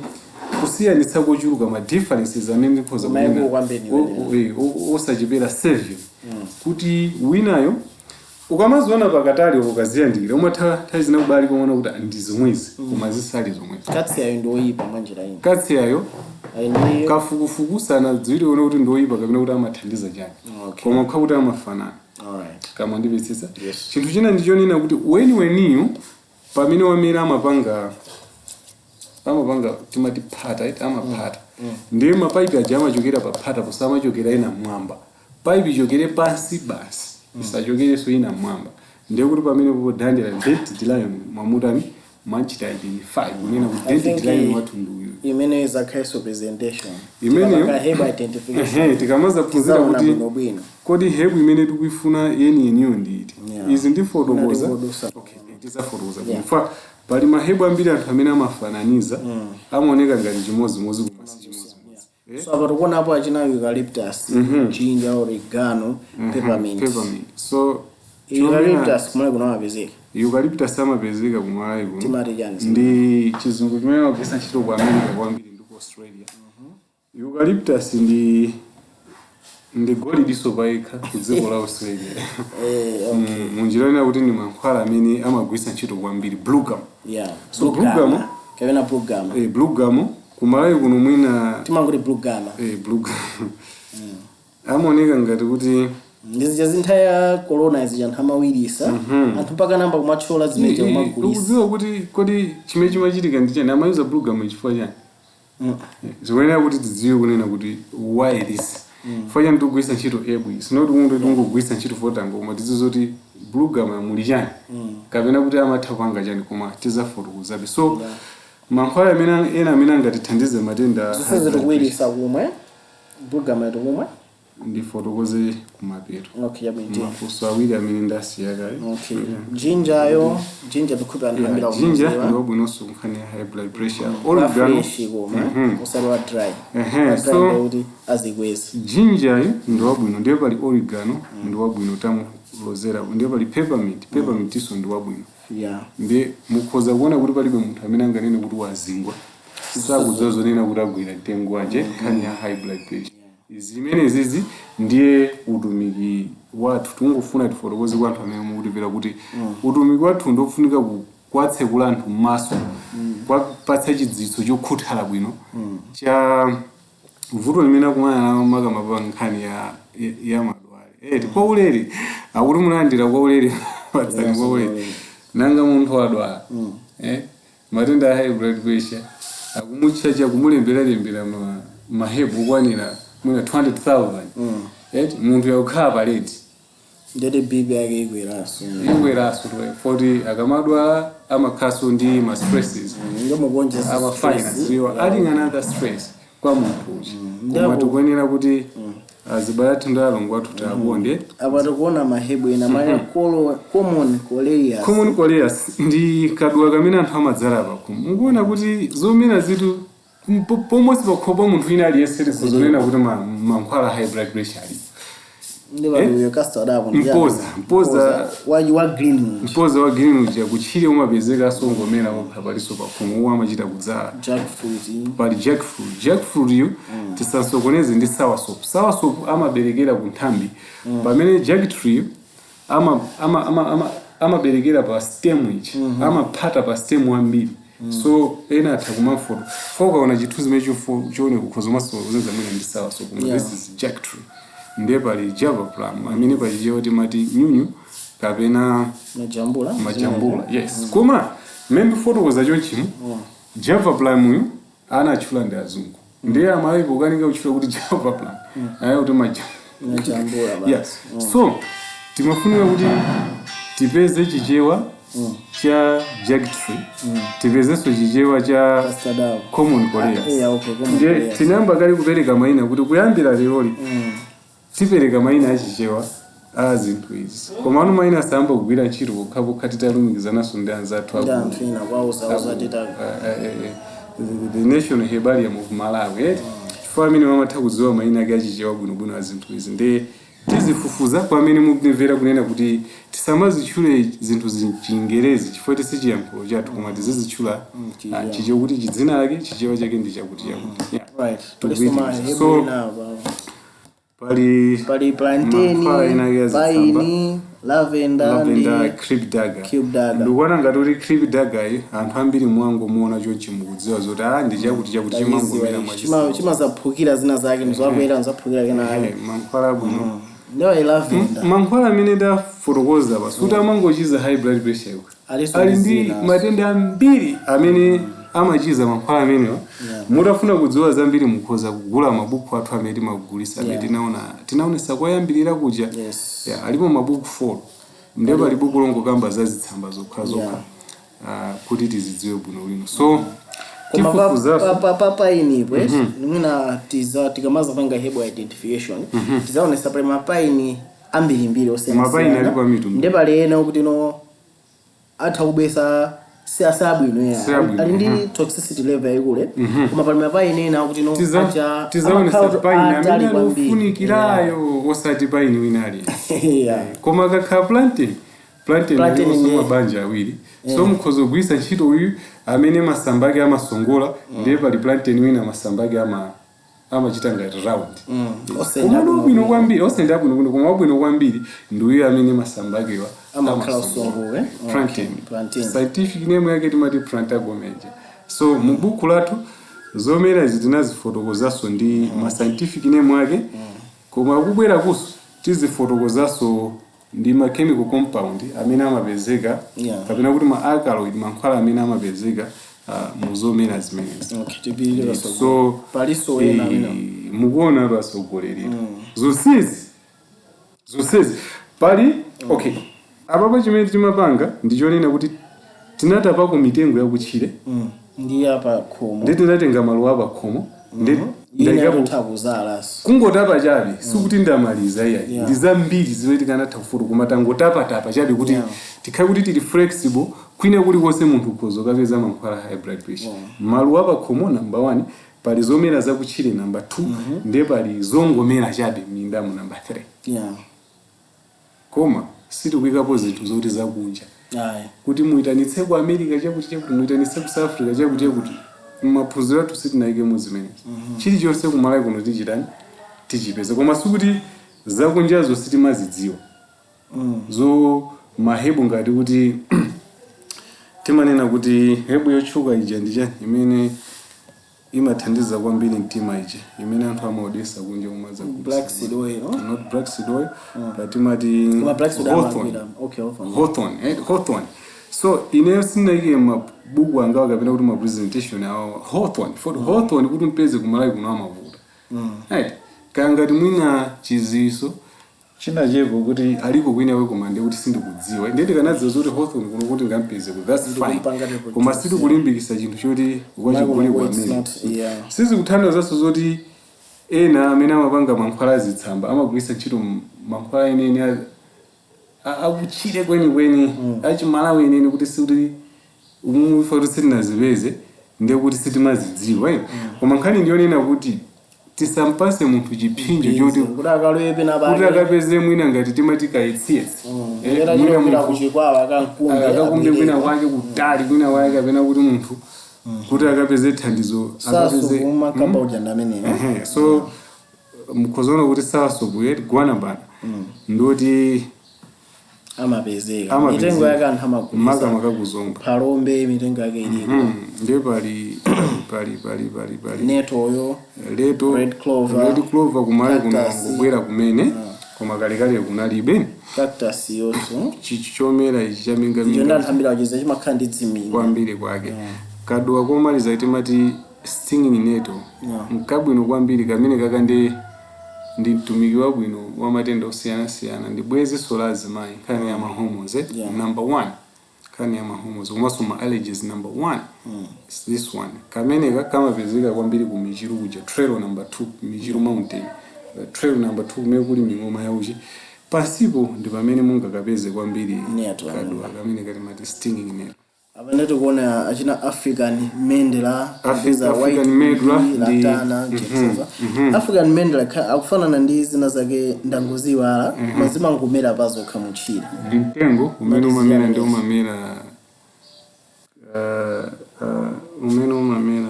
kusiyanitsa kochuluka, ma differences amene ndikhoza Maiko kunena kwambiri. Osachepera 7, kuti winayo Ukamaziona pakatali ukaziyandikira, umatha nthawi zina kubali kuona kuti ndi zomwezi, koma zisali zomwezi. Katsiyayo ndi oyipa mwanjira ina. Katsiyayo Ayi, ndi kafukufuku sanadziwire kuona kuti ndi oyipa kapena kuti amathandiza chani, koma kukha kuti amafanana. Kama ndipetsesa. Yes. Chinthu china ndichonena kuti weniweniyo pamene wamera amapanga timati phata iti amaphata, ndiye mapaipi aja amachokera pa phata posa amachokera ina mwamba. Paipi ichokere pansi basi, isachokerenso ina mwamba. Ndiye kuti pamene popo dandelion mwamutani, mwachita identify kunena kuti I think dandelion wathu ndi uyu. Imene izakhalenso presentation. Imeneyo? Tikapanga herb identification. Ehe, tikamazaphunzira Tizaona kuti bwinobwino. Kodi herb imene tikuifuna yeniyeniyo ndi iti? Izi ndifotokoza. Inati. Okay, tizafotokoza. Yeah. Pali ma herb ambiri anthu amene amafananiza, amaoneka ngati chimozimozi koma si chimozimozi. So apa tikuonapo achina eucalyptus, ginger, oregano, peppermint. Peppermint. So Eucalyptus kumene kuno amapezeka? Eucalyptus amapezeka kumalawi kuno. Timati chani? Ndi chizungu chimene amagwiritsa ntchito ku America kwambiri ndi ku Australia. Eucalyptus ndi golide payekha ku dziko la Australia. Munjira ina kuti ndi mankhwala amene amagwiritsa ntchito kwambiri, blue gum. So, Blue blue gum. Kapena blue gum. Blue gum kumalawi kuno mwina Timangoti blue gum. Blue gum amaoneka ngati kuti Ndizija zintha ya corona izija, anthu amawirisa, anthu mpaka namba kumathyola zimeja kumagulisa. Ukudziwa kuti kodi chimene chimachitika ndi chani? Amayuza blue gum chifukwa chani? Zikuyenera kuti tidziwe kunena kuti why this, chifukwa chani tikugwiritsa ntchito herb? Sinoti kungo tingogwiritsa ntchito fotango, koma tidziwe zoti blue gum muli chani kapena kuti amatha kupanga chani, koma tizafotokozabe. So mankhwala amene ena amene angatithandize matenda Zonse zitikuwirisa kumwe, blue gum tikumwe. Ndifotokoze kumapeto. Okay, yabwino. Mafunso awiri amene ndasiya kale. Okay, ginger yo, ginger tikhupe anthu ambiri Ginger akudziwa. ndi wabwinonso nkhani ya high blood pressure. Wa Oregano. fresh koma usati wa dry. Wa dry ndikuti azikweza. Ginger ndi wabwino, ndiye pali oregano ndi wabwino, tamulozera, ndiye pali peppermint. Peppermint iso ndi wabwino. Ndiye mukhoza kuona kuti palibe munthu amene anganene kuti wazingwa, sakudziwa zonena kuti agwira mtengo wanje nkhani ya high blood pressure. Zimene zizi ndiye utumiki wathu. Tingofuna tifotokoze kwa anthu amene mukutimvera kuti utumiki wathu ndofunika kuwatsekula anthu m'maso, kuwapatsa chidziwitso chokhuthala bwino cha vuto limene akumana nalo, makamaka nkhani ya madwale eti kwa ulere. Akuti mulandira kwa ulere, patsani kwa ulere. Nanga munthu wadwala matenda a high blood pressure, akumutchacha, kumulemberalembera ma herb okwanira mwina 200,000, eti munthu yakukhala paleti. Ndete BP yake ikweranso. Ikweraso foti akamadwala amakhaso ndi ma stresses. Ndomukuonjeza. Our finance, you are adding another stress kwa munthu uja. Koma Ndapo- tikuyenera kuti azibale athu ndi alongo athu tiakonde. Apa tikuona ma herb ena maya common coleus. Common coleus ndi kaduwa kamene anthu amadzala pakhomo. Mukuona kuti zomera zitu pomwenso pakhomo pa munthu ina aliyense tikuzonena kuti mankhwala high blood pressure alipo. Ndi paluyo custard apo ndi Mpoza, mpoza. Wa green. Mpoza wa green uja kutchire umapezeka songomera okha paliso pakhomo, uwo amachita kudzala. Jackfruit. Pali jackfruit. Jackfruit yu tisasokoneze ndi soursop. Soursop amaberekera ku nthambi, pamene jacktree amaberekera pa stem ichi, amaphata pa stem wambiri. So ena atha kumafoto fo ukaona chithunzi chimene chooneka kukhoza umasokoneza mwina ndi soursop, koma this is jacktree. Ndiye pali java plum amene pachichewa timati nyunyu kapena Majambula. Majambula, yes. Koma mmene ndifotokoza chonchimu, java plum uyu anatchula ndi azungu, ndiye amayi pokanika kutchula kuti java plum aye kuti Majambula basi. Yes. So timafunika kuti tipeze chichewa cha jacktree, tipezenso chichewa cha Custard apple. Common coleus. Yeah, okay, common Ndiye coleus. tinayamba kale kupereka mayina, kuti kuyambira leroli tipereka mayina achichewa a zinthu izi. Koma anu mayina asayamba kugwira ntchito pokhapokha titalumikizananso ndi anzathu Ndi anthu ena kwauza tita. The National Herbarium of Malawi, eh? Chifukwa amene mamatha kudziwa mayina ake achichewa bwinobwino a zinthu izi. Ndiye tizifufuza kwa amene mukumvera kunena kuti tisamazitchule zinthu chingerezi chifukwa tisichiyankhulo chathu, koma tizizitchula chichewa, kuti chidzina lake chichewa chake ndi chakuti chakuti. Yeah. Right, tuliso ma herb So- ena apa. Pali Pali plantain, mankhwala ena ake azitsamba. Pine. Lavender, lavender, ndi crepe dagger. Cube dagger. Ndikuona ngati kuti crepe dagger iyi anthu ambiri mwangomuona chonchi mukudziwa zoti ah, ndi chakuti chakuti chimangomera mwachisimo. Chimazaphukira zina zake, ndizakwera ndizaphukira kenake. Mankhwala abwino. Ndiyo lavender. Mankhwala amene ndafotokoza pa suti amangochiza high blood pressure iwe. Aliso Ali ndi zina. matenda ambiri amene amachiza mankhwala amenewa. Mutafuna kudziwa zambiri mukhoza kugula mabuku athu amene timagulisa, amene tinaonesa koyambirira kuja. Yes. Yeah, alipo mabuku 4, ndiye pali buku longokamba za zitsamba zokha zokha, kuti tizidziwe bwino bwino. So Koma tifufuzaso. Pa pine po mwina tiza tikamaza panga herbal identification tizaonesa pali mapine ambirimbiri. Mapine alipo amitundu. Ndi pali ena kuti no atha kubesa si asabwino ya Si abwino, ali ndi toxicity level yayikulu, koma pali mapine ena kuti no acha Tizaonesa amakhala pine amene atali kwambiri. aliofunikirayo, osati pine wina aliyense. Koma akakhala plantain, plantain Plantain aliponso mabanja awiri, so mukhoza kugwiritsa ntchito uyu amene masamba ake amasongola, ndiye pali plantain wina masamba ake amachita ngati round. Osenda Koma wabwino kwambiri, osenda abwino bwino, koma wabwino kwambiri ndi uyu amene masamba akewa amakhala amasongola. usongowe. Plantain. Plantain. Scientific name yake timati Plantago major. So mu buku lathu zomera izi tinazifotokozaso ndi ma scientific name ake, koma kubwera kuso tizifotokozaso ndi ma chemical compound amene amapezeka kapena kuti ma alkaloid, mankhwala amene amapezeka mu zomera zimenezi. Okay, tipirire. So paliso ena amene mukuona atsogolerera zonsezi pali. Okay, apapa chimene timapanga ndichonena kuti tinatapako mitengo yakutchire. Ndi apa khomo. Ndi tinatenga maluwa apa khomo ndi ina ndayikapo kutha kuzalaso. Kungotapa chabe sikuti ndamaliza iyayi. Yeah. Ndi zambiri zimene tikanatha kufoto, koma tangotapatapa chabe kuti tikhale kuti tili flexible kwina kulikonse munthu ukhoza ukapeza mankhwala high blood pressure. Maluwa pa khomo number 1, pali zomera zakutchire number 2, ndiye pali zongomera chabe m'mindamu number 3. Koma sitikuyikapo zinthu zoti zakunja Ayi. kuti muyitanitse ku America chakuti chakuti, muyitanitse ku South Africa chakuti chakuti. Maphunziro athu sitinayikemo zimenezi. Chilichonse kumalawi kuno tichitani, tichipeza, koma sikuti zakunjazo sitimazidziwa. Zo ma herb ngati kuti timanena kuti herb yotchuka ija ndi chani imene imathandiza kwambiri mtima ija imene anthu amaodesa kunja kumadza? Black seed oil, no? Not black seed oil, but timati Koma black seed hawthorn. amagwira. Okay, hawthorn. Hawthorn, eh, hawthorn. So ineyo sindinayike mabuku angawo kapena kuti ma presentation awo hawthorn for hawthorn kuti mpeze kumalawi kuno amavuta, right? Kaya ngati mwina chiziso chinachepo kuti aliko kwina koma ndiye kuti sindikudziwa, ndiye tikanadziwa zoti hawthorn kuno kuti ngampeze ku, that's fine. Ndikumpanga reproduce, Koma sitikulimbikisa chinthu choti ukachigule ku It's America. not, yeah. Sizikuthandizanso zoti ena amene amapanga mankhwala azitsamba amagwiritsa ntchito mankhwala enene akutchire kwenikweni achimalawi enene, kuti sikuti umufa kuti sitinazipeze ndiye kuti sitimazidziwa, eh. Koma nkhani ndiyonena kuti tisampase munthu chipsinjo choti kuti akalowe pena kuti pake akapeze mwina ngati timati kaitsiyetsi. Era Mwina chilopera munthu kuchikwawa akankumbe akakumbe kwina kwake kutali kwina kwake, kapena kuti munthu kuti akapeze thandizo saso akapeze kumakamba uja ndi ameneyo. Ehe, so mukhozaona kuti sasopu yeti guanabana ndoti amapezeka. Amapezeka. Mitengo yake anthu amagulisa. Makamaka kuzomba. Phalombe mitengo yake iliko. Ndiye pali netoyo. Leto. Red clover. Red clover kumalawi kuno Cactus. ngobwera kumene, koma kalekale kunalibe. Cactus yonso. Chichi chomera ichi Icho ndi chamingaminga. anthu ambiri achiza chimakhala ndi dziminga. Kwambiri kwake kaduwa komaliza timati stinging nettle. Nkabwino kwambiri kamene kaka ndi mtumiki wabwino wa matenda osiyanasiyana, ndi bwezinso la azimayi, nkhani ya ma hormones, eh? Yeah. Number one, nkhani ya ma hormones komanso ma allergies, number one is this one. Kameneka kamapezeka kwambiri ku Michiru kuja, trail number 2, Michiru Mountain. Trail number 2 kumene kuli ming'oma yauchi pansipo ndi pamene mungakapeze kwambiri. Nettle. Kaduwa kamene katimati stinging nettle. Apane tikuona achina African medlar. African medlar Lantana, Jetsova. African medlar akufanana ndi zina zake ndangoziwala, koma zimangomera pazokha mutchire. Ndi mtengo umene umamera, ndi umamera umene umamera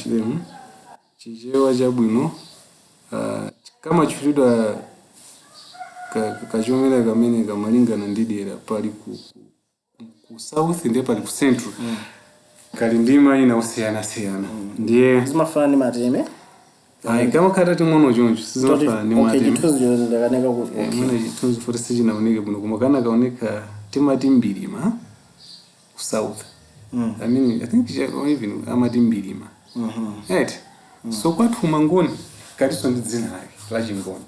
chilemu chichewa chabwino, kamatchulidwa Kachomera kamene kamalingana ndi dera pali ku south, ndiye pali ku central, kali ndi mayina osiyanasiyana ndiye. Zimafanana ndi mateme? Ayi, kamakhala ting'ono choncho, sizimafanana ndi mateme. Chithunzi ndakaneka kuti okay. Mwina chithunzi foti sichinaoneke bwino, koma kana kaoneka timati mbilima ku south. I mean, I think even amati mbilima, right? So kwathu mangoni katinso ndi dzina lake la chingoni,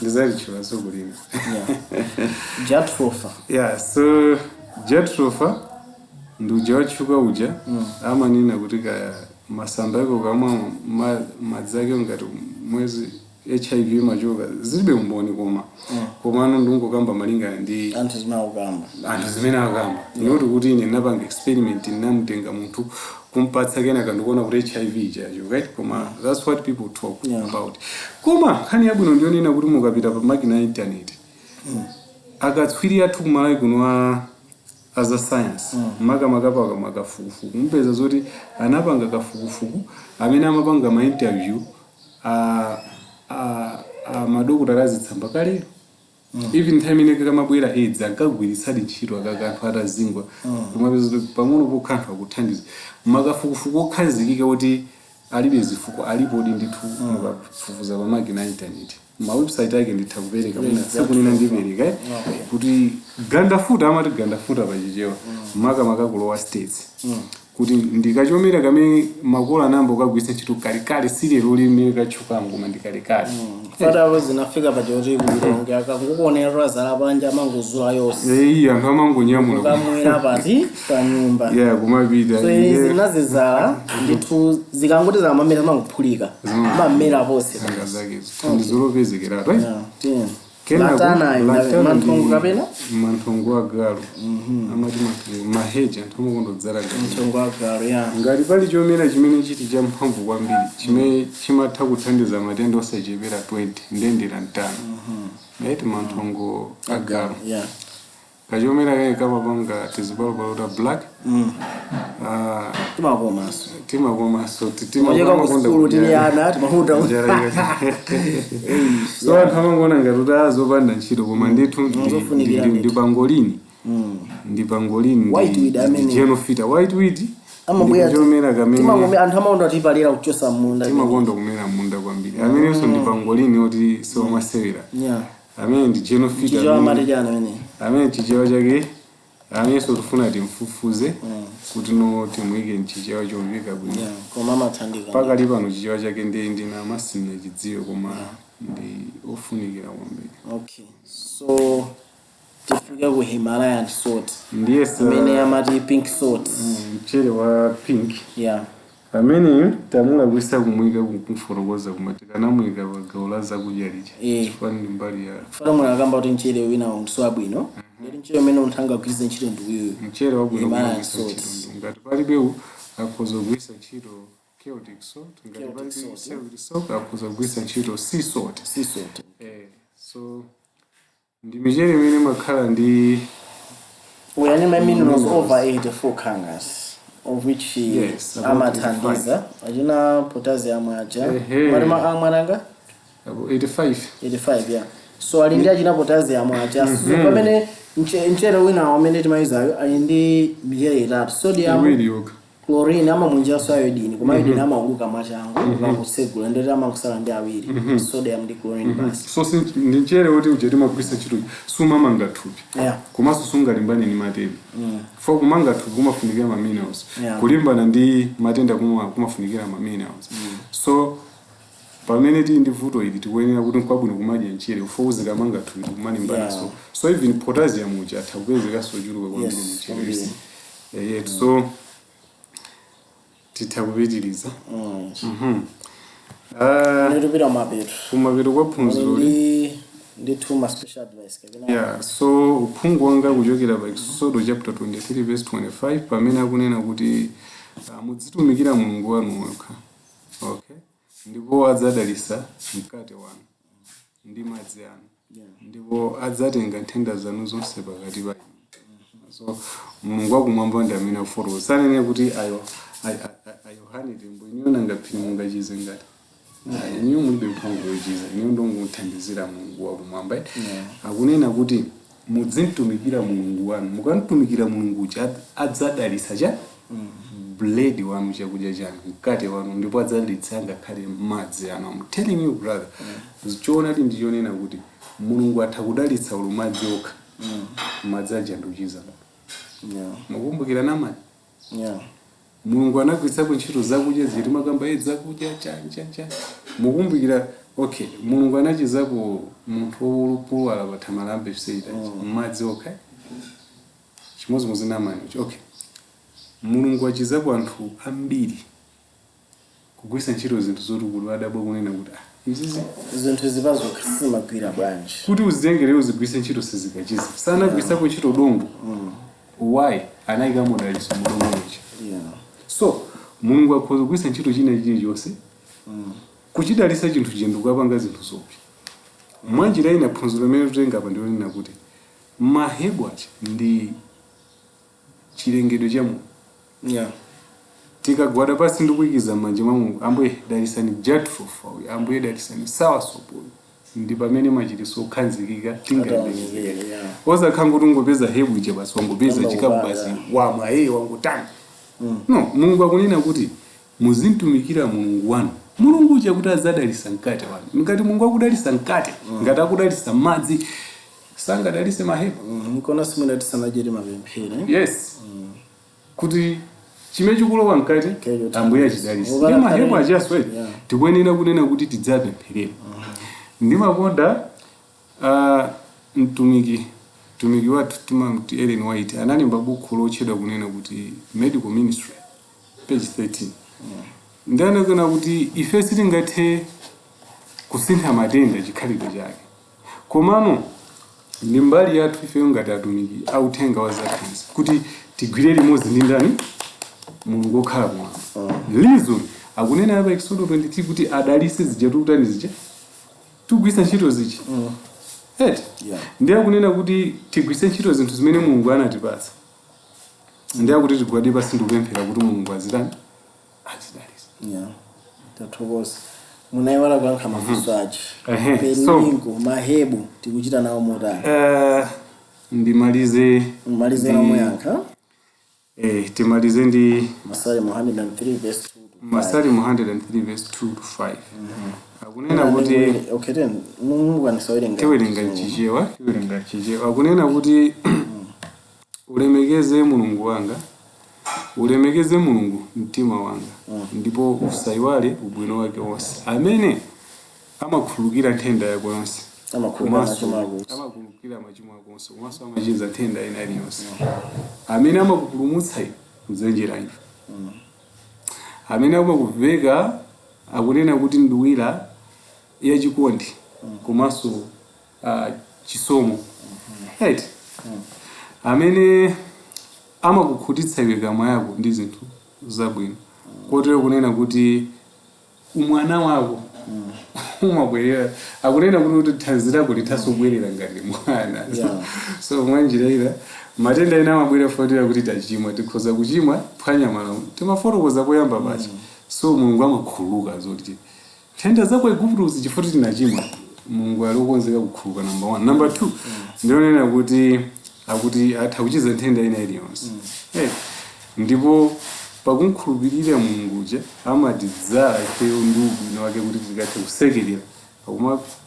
ndizalitchula sokulina. Yeah. Jatropha. Yeah, so jatropha ndi uja watchuka uja, amanena kuti ka masamba ake ukamwa madzi ake ngati mwezi HIV machoka. Zilibe umboni, koma komano ndingokamba malingana ndi anthu zimaukamba. Anthu zimene akamba, noti kuti ine ndinapanga experiment, ndinamutenga munthu kumpatsa, kenaka ndikuona kuti HIV ichacho, right? Koma that's what people talk about. Koma nkhani yabwino ndiyonena kuti mukapita pa makina ya internet, akatswiri athu kumalawi kuno a aza science, makamaka makafukufuku, mupeza zoti anapanga kafukufuku amene amapanga ma interview a madokotala azitsamba kalero. Even nthawi imene kamabwera AIDS, ankagwiritsadi ntchito akaka anthu atazingwa, kumapeza kuti pang'ono pokha anthu akuthandiza. Makafukufuku okhazikika kuti alibe zifukwa alipodi ndithu. Mukafufuza pa makina a internet, ma website ake nditha kupereka mwina tsiku lina, ndipereka, eh? Kuti gandafuta, amati gandafuta pachichewa, makamaka ku lower states, kuti ndikachomera kamene makolo anayamba kukagwiritsa ntchito kalekale, silero limene katchukamo, koma ndikalekale. Fatapo zinafika pachoti kulilonge akangukuonera zala panja amangozula yonse. Eyi, anthu amangonyamula. Kukamwera pati pa nyumba. Yeah, kumapita. So izi zinazizala ndithu, zikangoti zamamera zimangophulika, mamera ponse. Zanga zakezo ndizolopezekera, right? Yeah, tiye. Kenako, Latana ayi, lantana. Manthongo Ndi kapena manthongo agalu, amati manthongo maheji, anthu amakondodzala galu. Manthongo agalu, ya. Ngati pali chomera chimene chili champhamvu kwambiri chimene chimatha kuthandiza matenda osachepera 20, ndendera mtano, right? Manthongo agalu. Kachomera kake kamapanga tizipalopalo ta black. Ah, timakomanso. Timakomanso. Timacheka ku sukulu tili ana, timahuta. So anthu amangoona ngati kuti azopanda ntchito, koma ndithu Zofunikira ndithu. ndi pangolini, ndi pangolini. White weed amene. Genofita, white weed. Amabwera. Ndi chomera kamene Timangome anthu amaonda tipalira kuchosa munda. Timakonda kumera munda kwambiri. Amenenso ndi pangolini oti siwamasewera. Amene ndi genofita. Chichewa amati chani amene? Amene chichewa chake, amenenso tifuna timfufuze kuti no timuyike mchichewa chomveka bwino. Yeah, koma amathandika. Pakali pano chichewa chake ndi ndina amasina chidziwe, koma ndi ofunikira kwambiri. Okay, so tifike ku Himalayan salt. Ndiye amene amati pink salt. Mchere wa pink. Amene tamulakwisa kumuyika kumfotokoza, koma tikanamuyika pa gawo la zakudya lija, chifukwa ndi mbali ya Fana mwina akamba kuti mchere wina ndiso wabwino, ndeti mchere umene munthu angagwiritse ntchito ndi uyuyu. Mchere wabwino Himalayan kugwiritsa salt. ntchito ngati palibewu, akhoza kugwiritsa ntchito Celtic salt. Ngati Celtic palibe salt. Celtic salt, akhoza kugwiritsa ntchito sea salt. Sea salt. So ndi michere imene imakhala ndi Uyu ma minerals over 84 kangas, of which Yes, about amathandiza achina potassium aja. Mati amwananga. About 85. 85, yeah. So ali ndi achina potassium aja. So pamene mchere wina amene timayizayo ali ndi michere itatu: sodium, Iwiri yokha. Chlorine, amamunjanso iodine, koma iodine amauluka mwachangu ukangotsegula, ndeti amakusala ndi awiri, sodium ndi chlorine basi. So ndi mchere woti uja timagwiritsa ntchito sumamanga thupi, komanso sungalimbane ndi matenda fo. Kumanga thupi kumafunikira ma minerals, kulimbana ndi matenda kumafunikira ma minerals. So pamene tili ndi vuto ili, tikuyenera kuti nkwabwino kumadya mchere ufo uzikamanga thupi kumalimbana. So even potassium uja atha kupezekanso ochuluka kwambiri mchere. Kwambiri. So titha kupitiriza. Ah, Nditupita kumapeto. Kumapeto kwa phunziro. Ndi two ma special advice kapena Yeah, so uphungu wanga kuchokera pa Exodo chapter 23 verse 25, pamene akunena kuti mudzitumikira Mulungu wanu wekha, okay, ndipo adzadalitsa mkate wanu ndi madzi anu, ndipo adzatenga nthenda zanu zonse pakati pa inu. So Mulungu wakumwamba ndi amene akufotokoza, sanene kuti ayo ayo Yohane Tembo, iniyo nanga phiri mungachize ngati. Iniyo mulibe mphamvu yochiza, iniyo ndongothandizira Mulungu wakumwamba. Akunena kuti mudzintumikira Mulungu wanu, mukantumikira Mulungu uja adzadalitsa cha bread wanu, chakudya chanu, mkate wanu, ndipo adzadalitsa ngakhale madzi anu. I'm telling you, brother, choonadi ndichonena kuti Mulungu atha kudalitsa ulu madzi okha, madzi aja ndikuchiza. Mukumbukira Namani? Yeah. Mulungu anagwiritsapo ntchito zakudya ziti makamba ye zakudya chani chani chani, mukumbukira? Okay, Mulungu anachizapo munthu wolupulwala pa thamalambe seita madzi okha, chimodzimodzi Namani. Okay, Mulungu achizapo anthu ambiri kugwiritsa ntchito zinthu zoti kuti adabwa kunena kuti, ah, izizi zinthu zipazokha sizimagwira bwanji? Kuti uzitengere uzigwiritse ntchito sizikachiza. Sanagwiritsapo ntchito dongo. Why? Anayika modalitso mudongo muja. So Mulungu akhoza kugwiritsa ntchito china chilichonse kuchidalitsa chinthu chinthu kukapanga zinthu zopsa. Mwanjira ina, phunziro limene tikutenga apa ndilonena kuti ma herb aja ndi chilengedwe cha Mulungu. Tikagwada pasi ndikuikiza m'manja mwa Mulungu, "Ambuye, dalisani jatropha uyu, Ambuye, dalisani soursop uyu," ndi pamene machiritso okhazikika tingayembekezere. Ataonekere, yeah. Osakhala kuti ungopeza herb ija basi, wangopeza Wamba chikapu kupanga. basi wamwa, iye wangotani. No, Mulungu akunena kuti muzintumikira Mulungu wanu, Mulungu uja kuti adzadalitsa mkate wanu. Ngati Mulungu akudalitsa mkate, ngati akudalitsa madzi, sangadalitse ma herb? Nkona simwina tisanachite mapemphero, eh? Yes, kuti chimene chikulowa mkati Kecho. Ambuye achidalitse. Ukana Ndi ma herb achaswe tikuyenera kunena kuti tidzapempherera. Ndimakonda mtumiki wathu timamti Ellen White analemba buku lotchedwa kunena kuti Medical Ministry, page 13. Ndi anakana kuti ife sitingathe kusintha matenda chikhalidwe chake, komano ndi mbali yathu ifeyo ngati atumiki authenga wa zathanzi kuti tigwire limodzi ndi ndani? Mulungu okhala kumwamba. Reason, akunena apa Exodo 23 kuti adalise zija tikutani, zija tikugwiritsa ntchito zija, eti? Yeah. Ndiye akunena kuti tigwiritse ntchito zinthu zimene Mulungu anatipatsa. Ndiye akuti tigwade pasi ndikupemphera kuti Mulungu azitani? Azidalisa. Yeah, tathokoza. Munayiwala kuyankha mafunso aja. Ehe, so Periwinkle, ma herb tikuchita nawo motani? Ndimalize. Malize nawo muyankha. Timalize ndi Masalimo 103 verse 2 to 5. Masalimo 103 verse 2 to 5 akunena kuti Okay, then mukwanisa werenga. Tiwerenga Chichewa, tiwerenga Chichewa. Akunena kuti, "Ulemekeze Mulungu wanga, ulemekeze Mulungu mtima wanga, ndipo usayiwale ubwino wake wonse, amene amakhululukira nthenda yako yonse, Amakhululukira komanso machimo ako onse. Amakhululukira machimo ako onse, komanso amachiza nthenda ina iliyonse, amene amakupulumutsa iwe kudzenje la imfa, amene amakuveka," akunena kuti, "nduwira yachikondi komanso chisomo, right? Amene amakukhutitsa iwe kamwa yako ndi zinthu zabwino, kotero kunena kuti umwana wako umabwerera." Akunena kuti thanzi lako lithaso kubwerera ngati mwana. So mwanjira ina, matenda ena amabwera fotera kuti tachimwa. Tikhoza kuchimwa, phwanya malamulo, timafotokoza poyamba pacha. So Mulungu amakhululuka zoti nthenda zako Igupto chifukwa tinachimwa. Mulungu ali wokonzeka kukhululuka, number one. Number two, ndionena kuti akuti atha kuchiza nthenda ina iliyonse. Ndipo pakumkhulupirira Mulungu uja amatidzala ifeyo ndi ubwino wake kuti tikathe kusekerera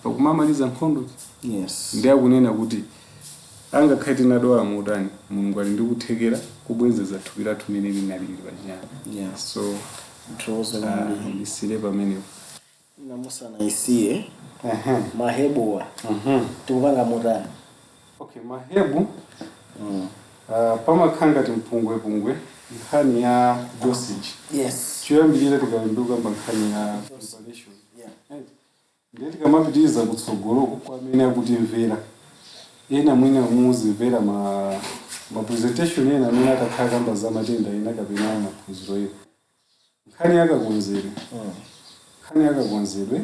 pakumamaliza nkhondo. Ndi akunena kuti angakhale tinadwala motani, Mulungu ali ndi kuthekera kubwezeza thupi lathu limene linalili pachiyambi. So Thokoza kwambiri. Ndisire pamenepo. Namusanayisiye, ma herb wa tikupanga motani? Okay, ma herb pamakhala ngati mpungwepungwe nkhani ya dosage. Choyambirira tikalembe kamba nkhani ya preparation. Right. Ndiye tikamapitiriza kutsogoloko, kwa amene akutimvera, ena mwina muzimvera ma presentation ena amene atakhala kamba za matenda ena kapena maphunziro ena, nkhani yakakonzedwe, nkhani yakakonzedwe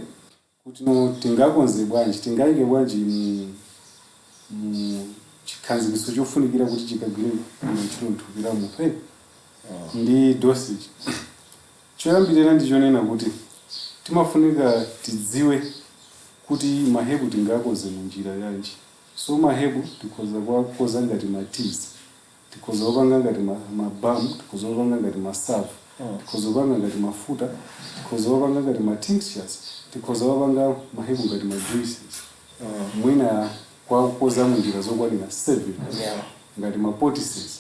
kuti no tingakonze bwanji, tingayike bwanji mu chikhanzikiso chofunikira kuti chikagwire bwino ntchito mthupi la munthu, ndi dosage. Choyambirira ndichonena kuti Timafunika tidziwe kuti ma herb tingakoze munjira yanji. So ma herb tikhoza kuwakoza ngati ma teas, tikhoza kupanga ngati ma balm, tikhoza kupanga ngati ma salve, tikhoza kupanga ngati mafuta, tikhoza kupanga ngati ma tinctures, tikhoza kupanga ma herb ngati ma juices, mwina kwakoza munjira zokwanira 7, ngati ma poultices.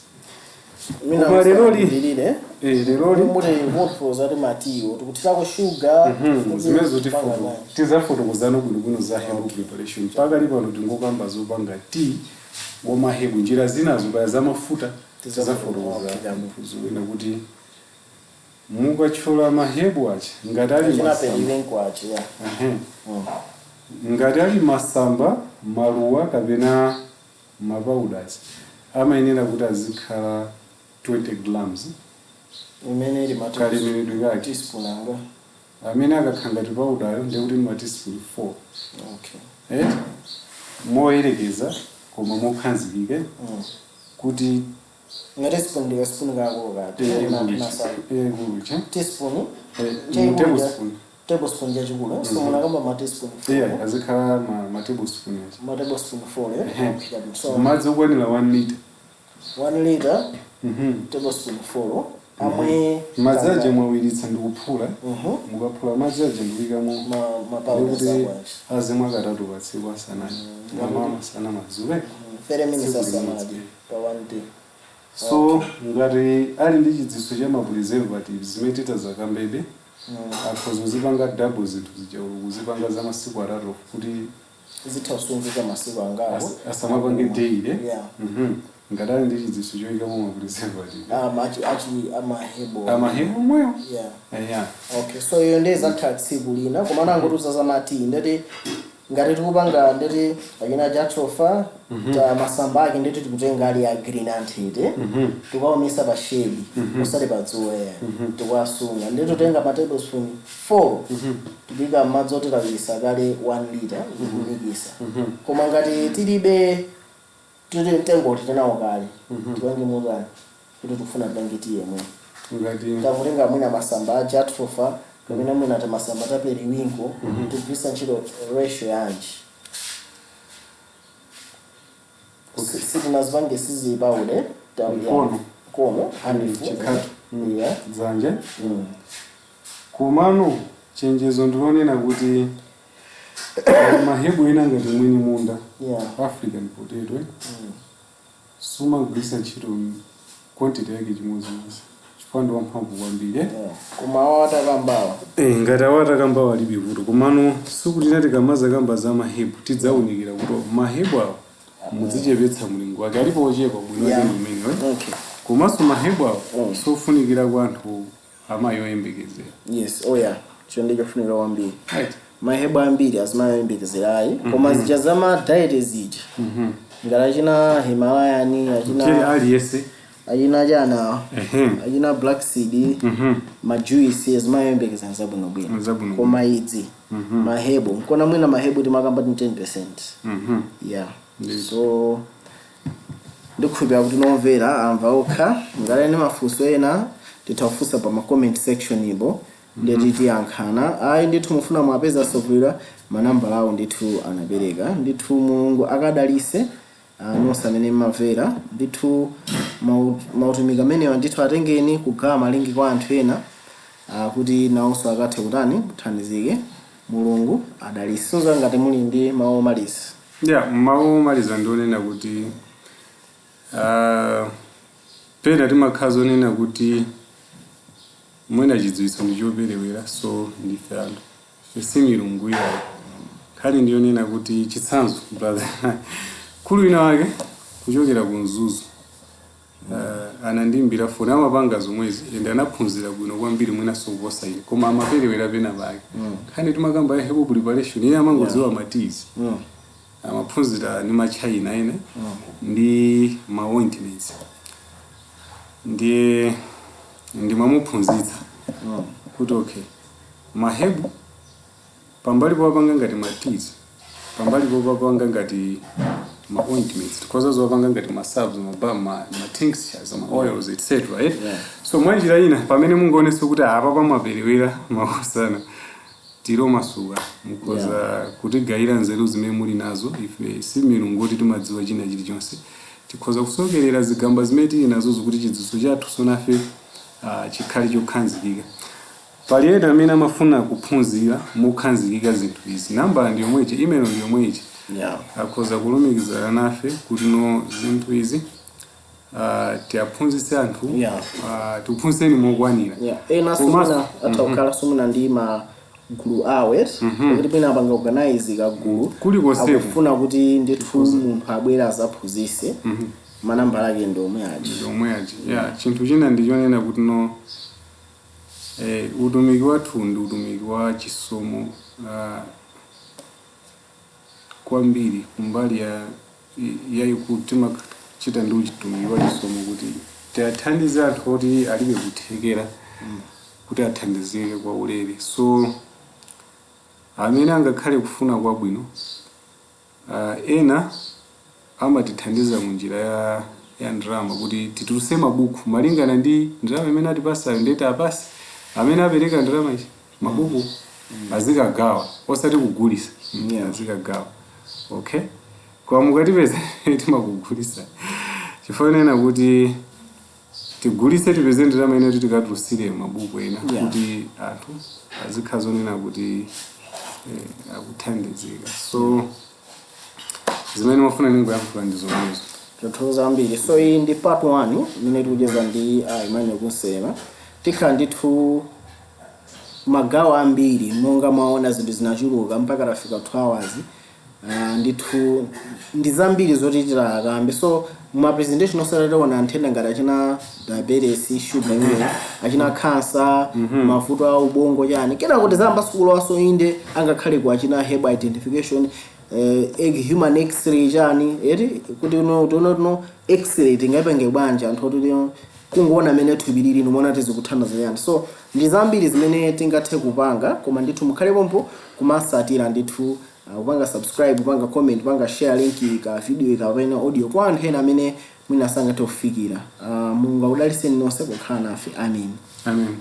Mina. Koma leroli Ndilile. Leroli Muti mufotokoza kuti ma tea wo tikuthirako shuga? Zimenezo tizafotokozana bwinobwino za herbal preparation. Pakali pano tingokamba zopanga tea wama herb. Njira zinazo, kaya zamafuta, tizafotokoza zowina kuti mukathyola ma herb aja ngati ali masamba, Chinapelile nkwachi ya. Ehe. Ngati ali masamba, maluwa kapena ma powders, amayenera kuti azikhala 20 grams. Imene ili ma Kalemeredwe kake. Teaspoon anga? Amene akakhala ngati powder yo, ndekuti ma teaspoon 4. Okay. Eh, moyerekeza koma mokhazikika kuti Nga teaspoon ndi kaspoon kako kati? Kuluche. Teaspoon Tablespoon. Tablespoon chachikulu. So munakamba ma teaspoon 4. Yeah, azikhala ma tablespoon aja. Ma tablespoon 4, eh. Okay, so madzi okwanira 1 liter. 1 liter, tablespoon 4 amwe. Madzi aja mwawiritsa ndikuphula. Mukaphula madzi aja ndikuyikamo Ma ma powders ndikuti akwachi. Azimwa katatu pa tsiku, asanadye, mamawa, masana, madzulo. 30 minutes Tsiku asanadye limodzi. pa one day. So ngati ali ndi chidziwitso cha ma preservatives zimene titazakambebe, akhoza kuzipanga double zinthu zija, kuzipanga za masiku 3 kuti Zitha kusungika masiku angapo. Asamapange daily. Yeah. Ngati ali ndi chidziwitso choyikamo ma preservative. Achi achi ama herb. Ama herb omweyo. Yeah. Yeah. Okay, so iyo ndiye zatha tsiku lina, koma nangotuza za ma tea. Ndeti ngati tikupanga, ndeti achina jatropha, ta masamba ake ndeti tikutenga ali a green anthete, tikawamisa pa shade, osati pa dzuwa, tikuwasunga. Ndeti tutenga ma tablespoon 4, tikuyika m'madzi oti tawirisa kale 1 liter, tikumikisa. Koma ngati tilibe, tili mtengo titenawo kale, tipange motani kuti tikufuna tipange tea yemwe? Ngati Takutenga mwina masamba a jatropha kapena mwina ta masamba ta periwinkle, tigwisa ntchito ratio yanji? Sitinazipange, sizi powder. Mkono. Mkono, handful. Chikatu. Yeah. Dzanja. Komano chenjezo ndilonena kuti ma herb ena ngati mwini munda, African potato, sumagwisa ntchito quantity yake chimodzimodzi chifukwa ndi wamphamvu kwambiri, eh? Yeah. Koma awo atakambawa? Eh, ngati awo atakambawa alibe vuto, komano sikuti tikamaza kamba za ma herb tidzawunikira kuti ma herb awo mudzichepetsa mlingo wake, alipo ochepa bwino ake ndi umene, eh? Okay. Komanso ma herb awo sofunikira kwa anthu amayi oyembekezera. Yes, oh yeah, icho ndi chofunika kwambiri. Right. Ma herb ambiri azimayi oyembekezerayi, koma zija zama diet zija, ngati achina Himalayan, Chili achina aliyense. Achina chana, Ehe. achina black seed, ma juice azimayembekezera zabwinobwino. Zabwinobwino. Koma idzi ma herb, nkona mwina ma herb timakamba ti 10%. Yeah, so ndikukhulupirira kuti nomvera amva okha. Ngati ndi mafunso ena, titha kufunsa pa ma comment section ipo, ndeti tiyankhana. Ayi ndithu, mufuna mwapeza sokulira, manambala awo ndithu anapereka. Ndithu Mulungu akadalise nonse amene mmamvera. Ndithu mautumiki amenewa ndithu atengeni kugawa ma link kwa anthu ena, kuti nawonso akathe kutani, kuthandizike. Mulungu adalise. Sonza ngati muli ndi mawu omaliza. Yeah, mawu omaliza ndionena kuti pena timakhala zonena kuti mwina chidziwitso ndi choperewera, so ndife anthu, ife si milungu iyayo. Nkhani ndiyonena kuti chitsanzo, brother, khulu wina wake kuchokera ku Mzuzu anandimbira foni. Amapanga zomwezi ende anaphunzira bwino kwambiri, mwinanso kuposa ine, koma amaperewera pena pake. Nkhani timakamba ya herbal preparation, iye amangodziwa ma teas. Amaphunzira ndi machina ene ndi ma ointments, ndiye ndimamuphunzitsa kuti okay, ma herb pambali popapanga ngati ma teas, pambali popapanga ngati ma ointments, tikhoza zopanga ngati ma salves, ma tinctures, ma oils, etc, right? Yeah. So mwanjira ina pamene mungaonese kuti apa pamaperewera makosana. Tilomasuka mukhoza kutigayira nzeru zimene muli nazo. Ife si milungu kuti timadziwa china chilichonse. Tikhoza kusokerera zigamba zimene tili nazo zikuti chidziwitso chathu sonafe chikhale chokhanzikika. Pali ena amene amafuna kuphunzira mokhanzikika zinthu izi, nambala ndi yomwechi, email ndi yomwechi. Akhoza kulumikizana nafe kuti no, zinthu izi tiaphunzitse anthu, tikuphunzitseni mokwanira. Yeah, ena sumuna atha kukhala sumuna ndi magulu awo kuti pena apanga organize kagulu, Kulikonseko. akufuna kuti ndithu munthu abwere azaphunzitse, manambala ake ndi omwe aja. Ndi omwe aja, yeah. Chinthu china ndichonena kuti no, utumiki wathu ndi utumiki wa chisomo kwambiri. Kumbali ya yayikulu timachita ndi utumiki wa chisomo kuti tiathandize anthu oti alibe kuthekera kuti athandizike kwa ulere. So amene angakhale kufuna kwabwino, ena amatithandiza munjira ya ndalama kuti tituluse mabuku malingana ndi ndalama imene atipasayo. Ndeti apasi amene apereka ndalama ichi, mabuku azikagawa, osati kugulisa. Azikagawa, okay. Koma mukatipeza timakugulisa, chifukwa kuti tigulise tipeze ndalama ine kuti tikatulusire mabuku ena kuti anthu azikhala zonena kuti akuthandizika. So zimene mafuna ningoyankhula ndi zomwezo. Tathokoza kwambiri. So iyi ndi part 1 imene tikucheza ndi Emmanuel Kunselema. Tikhala ndithu magawo ambiri. Monga mwaona, zinthu zinachuluka mpaka tafika 2 hours. Ndithu ndi zambiri zoti titakambe. So muma presentation osatationa nthenda ngati achina diabetes, sugar imene achina cancer, mavuto a ubongo, chani. Kenako tizayamba sukulu inde angakhale ku achina herbal identification, human x-ray, chani eti, kuti no tono no x-ray tingayipange bwanji anthu oti kungoona amene thupi lili nomona tizikuthandiza chani. So ndi zambiri zimene tingathe kupanga, koma ndithu mukhale pompo kumasatira ndithu, kupanga subscribe, kupanga comment, kupanga share link ka video kapena audio kwa anthu ena amene mwina sangathe kufikira. Mulungu akudalitseni nonse pokhala nafe. Amen. Amen.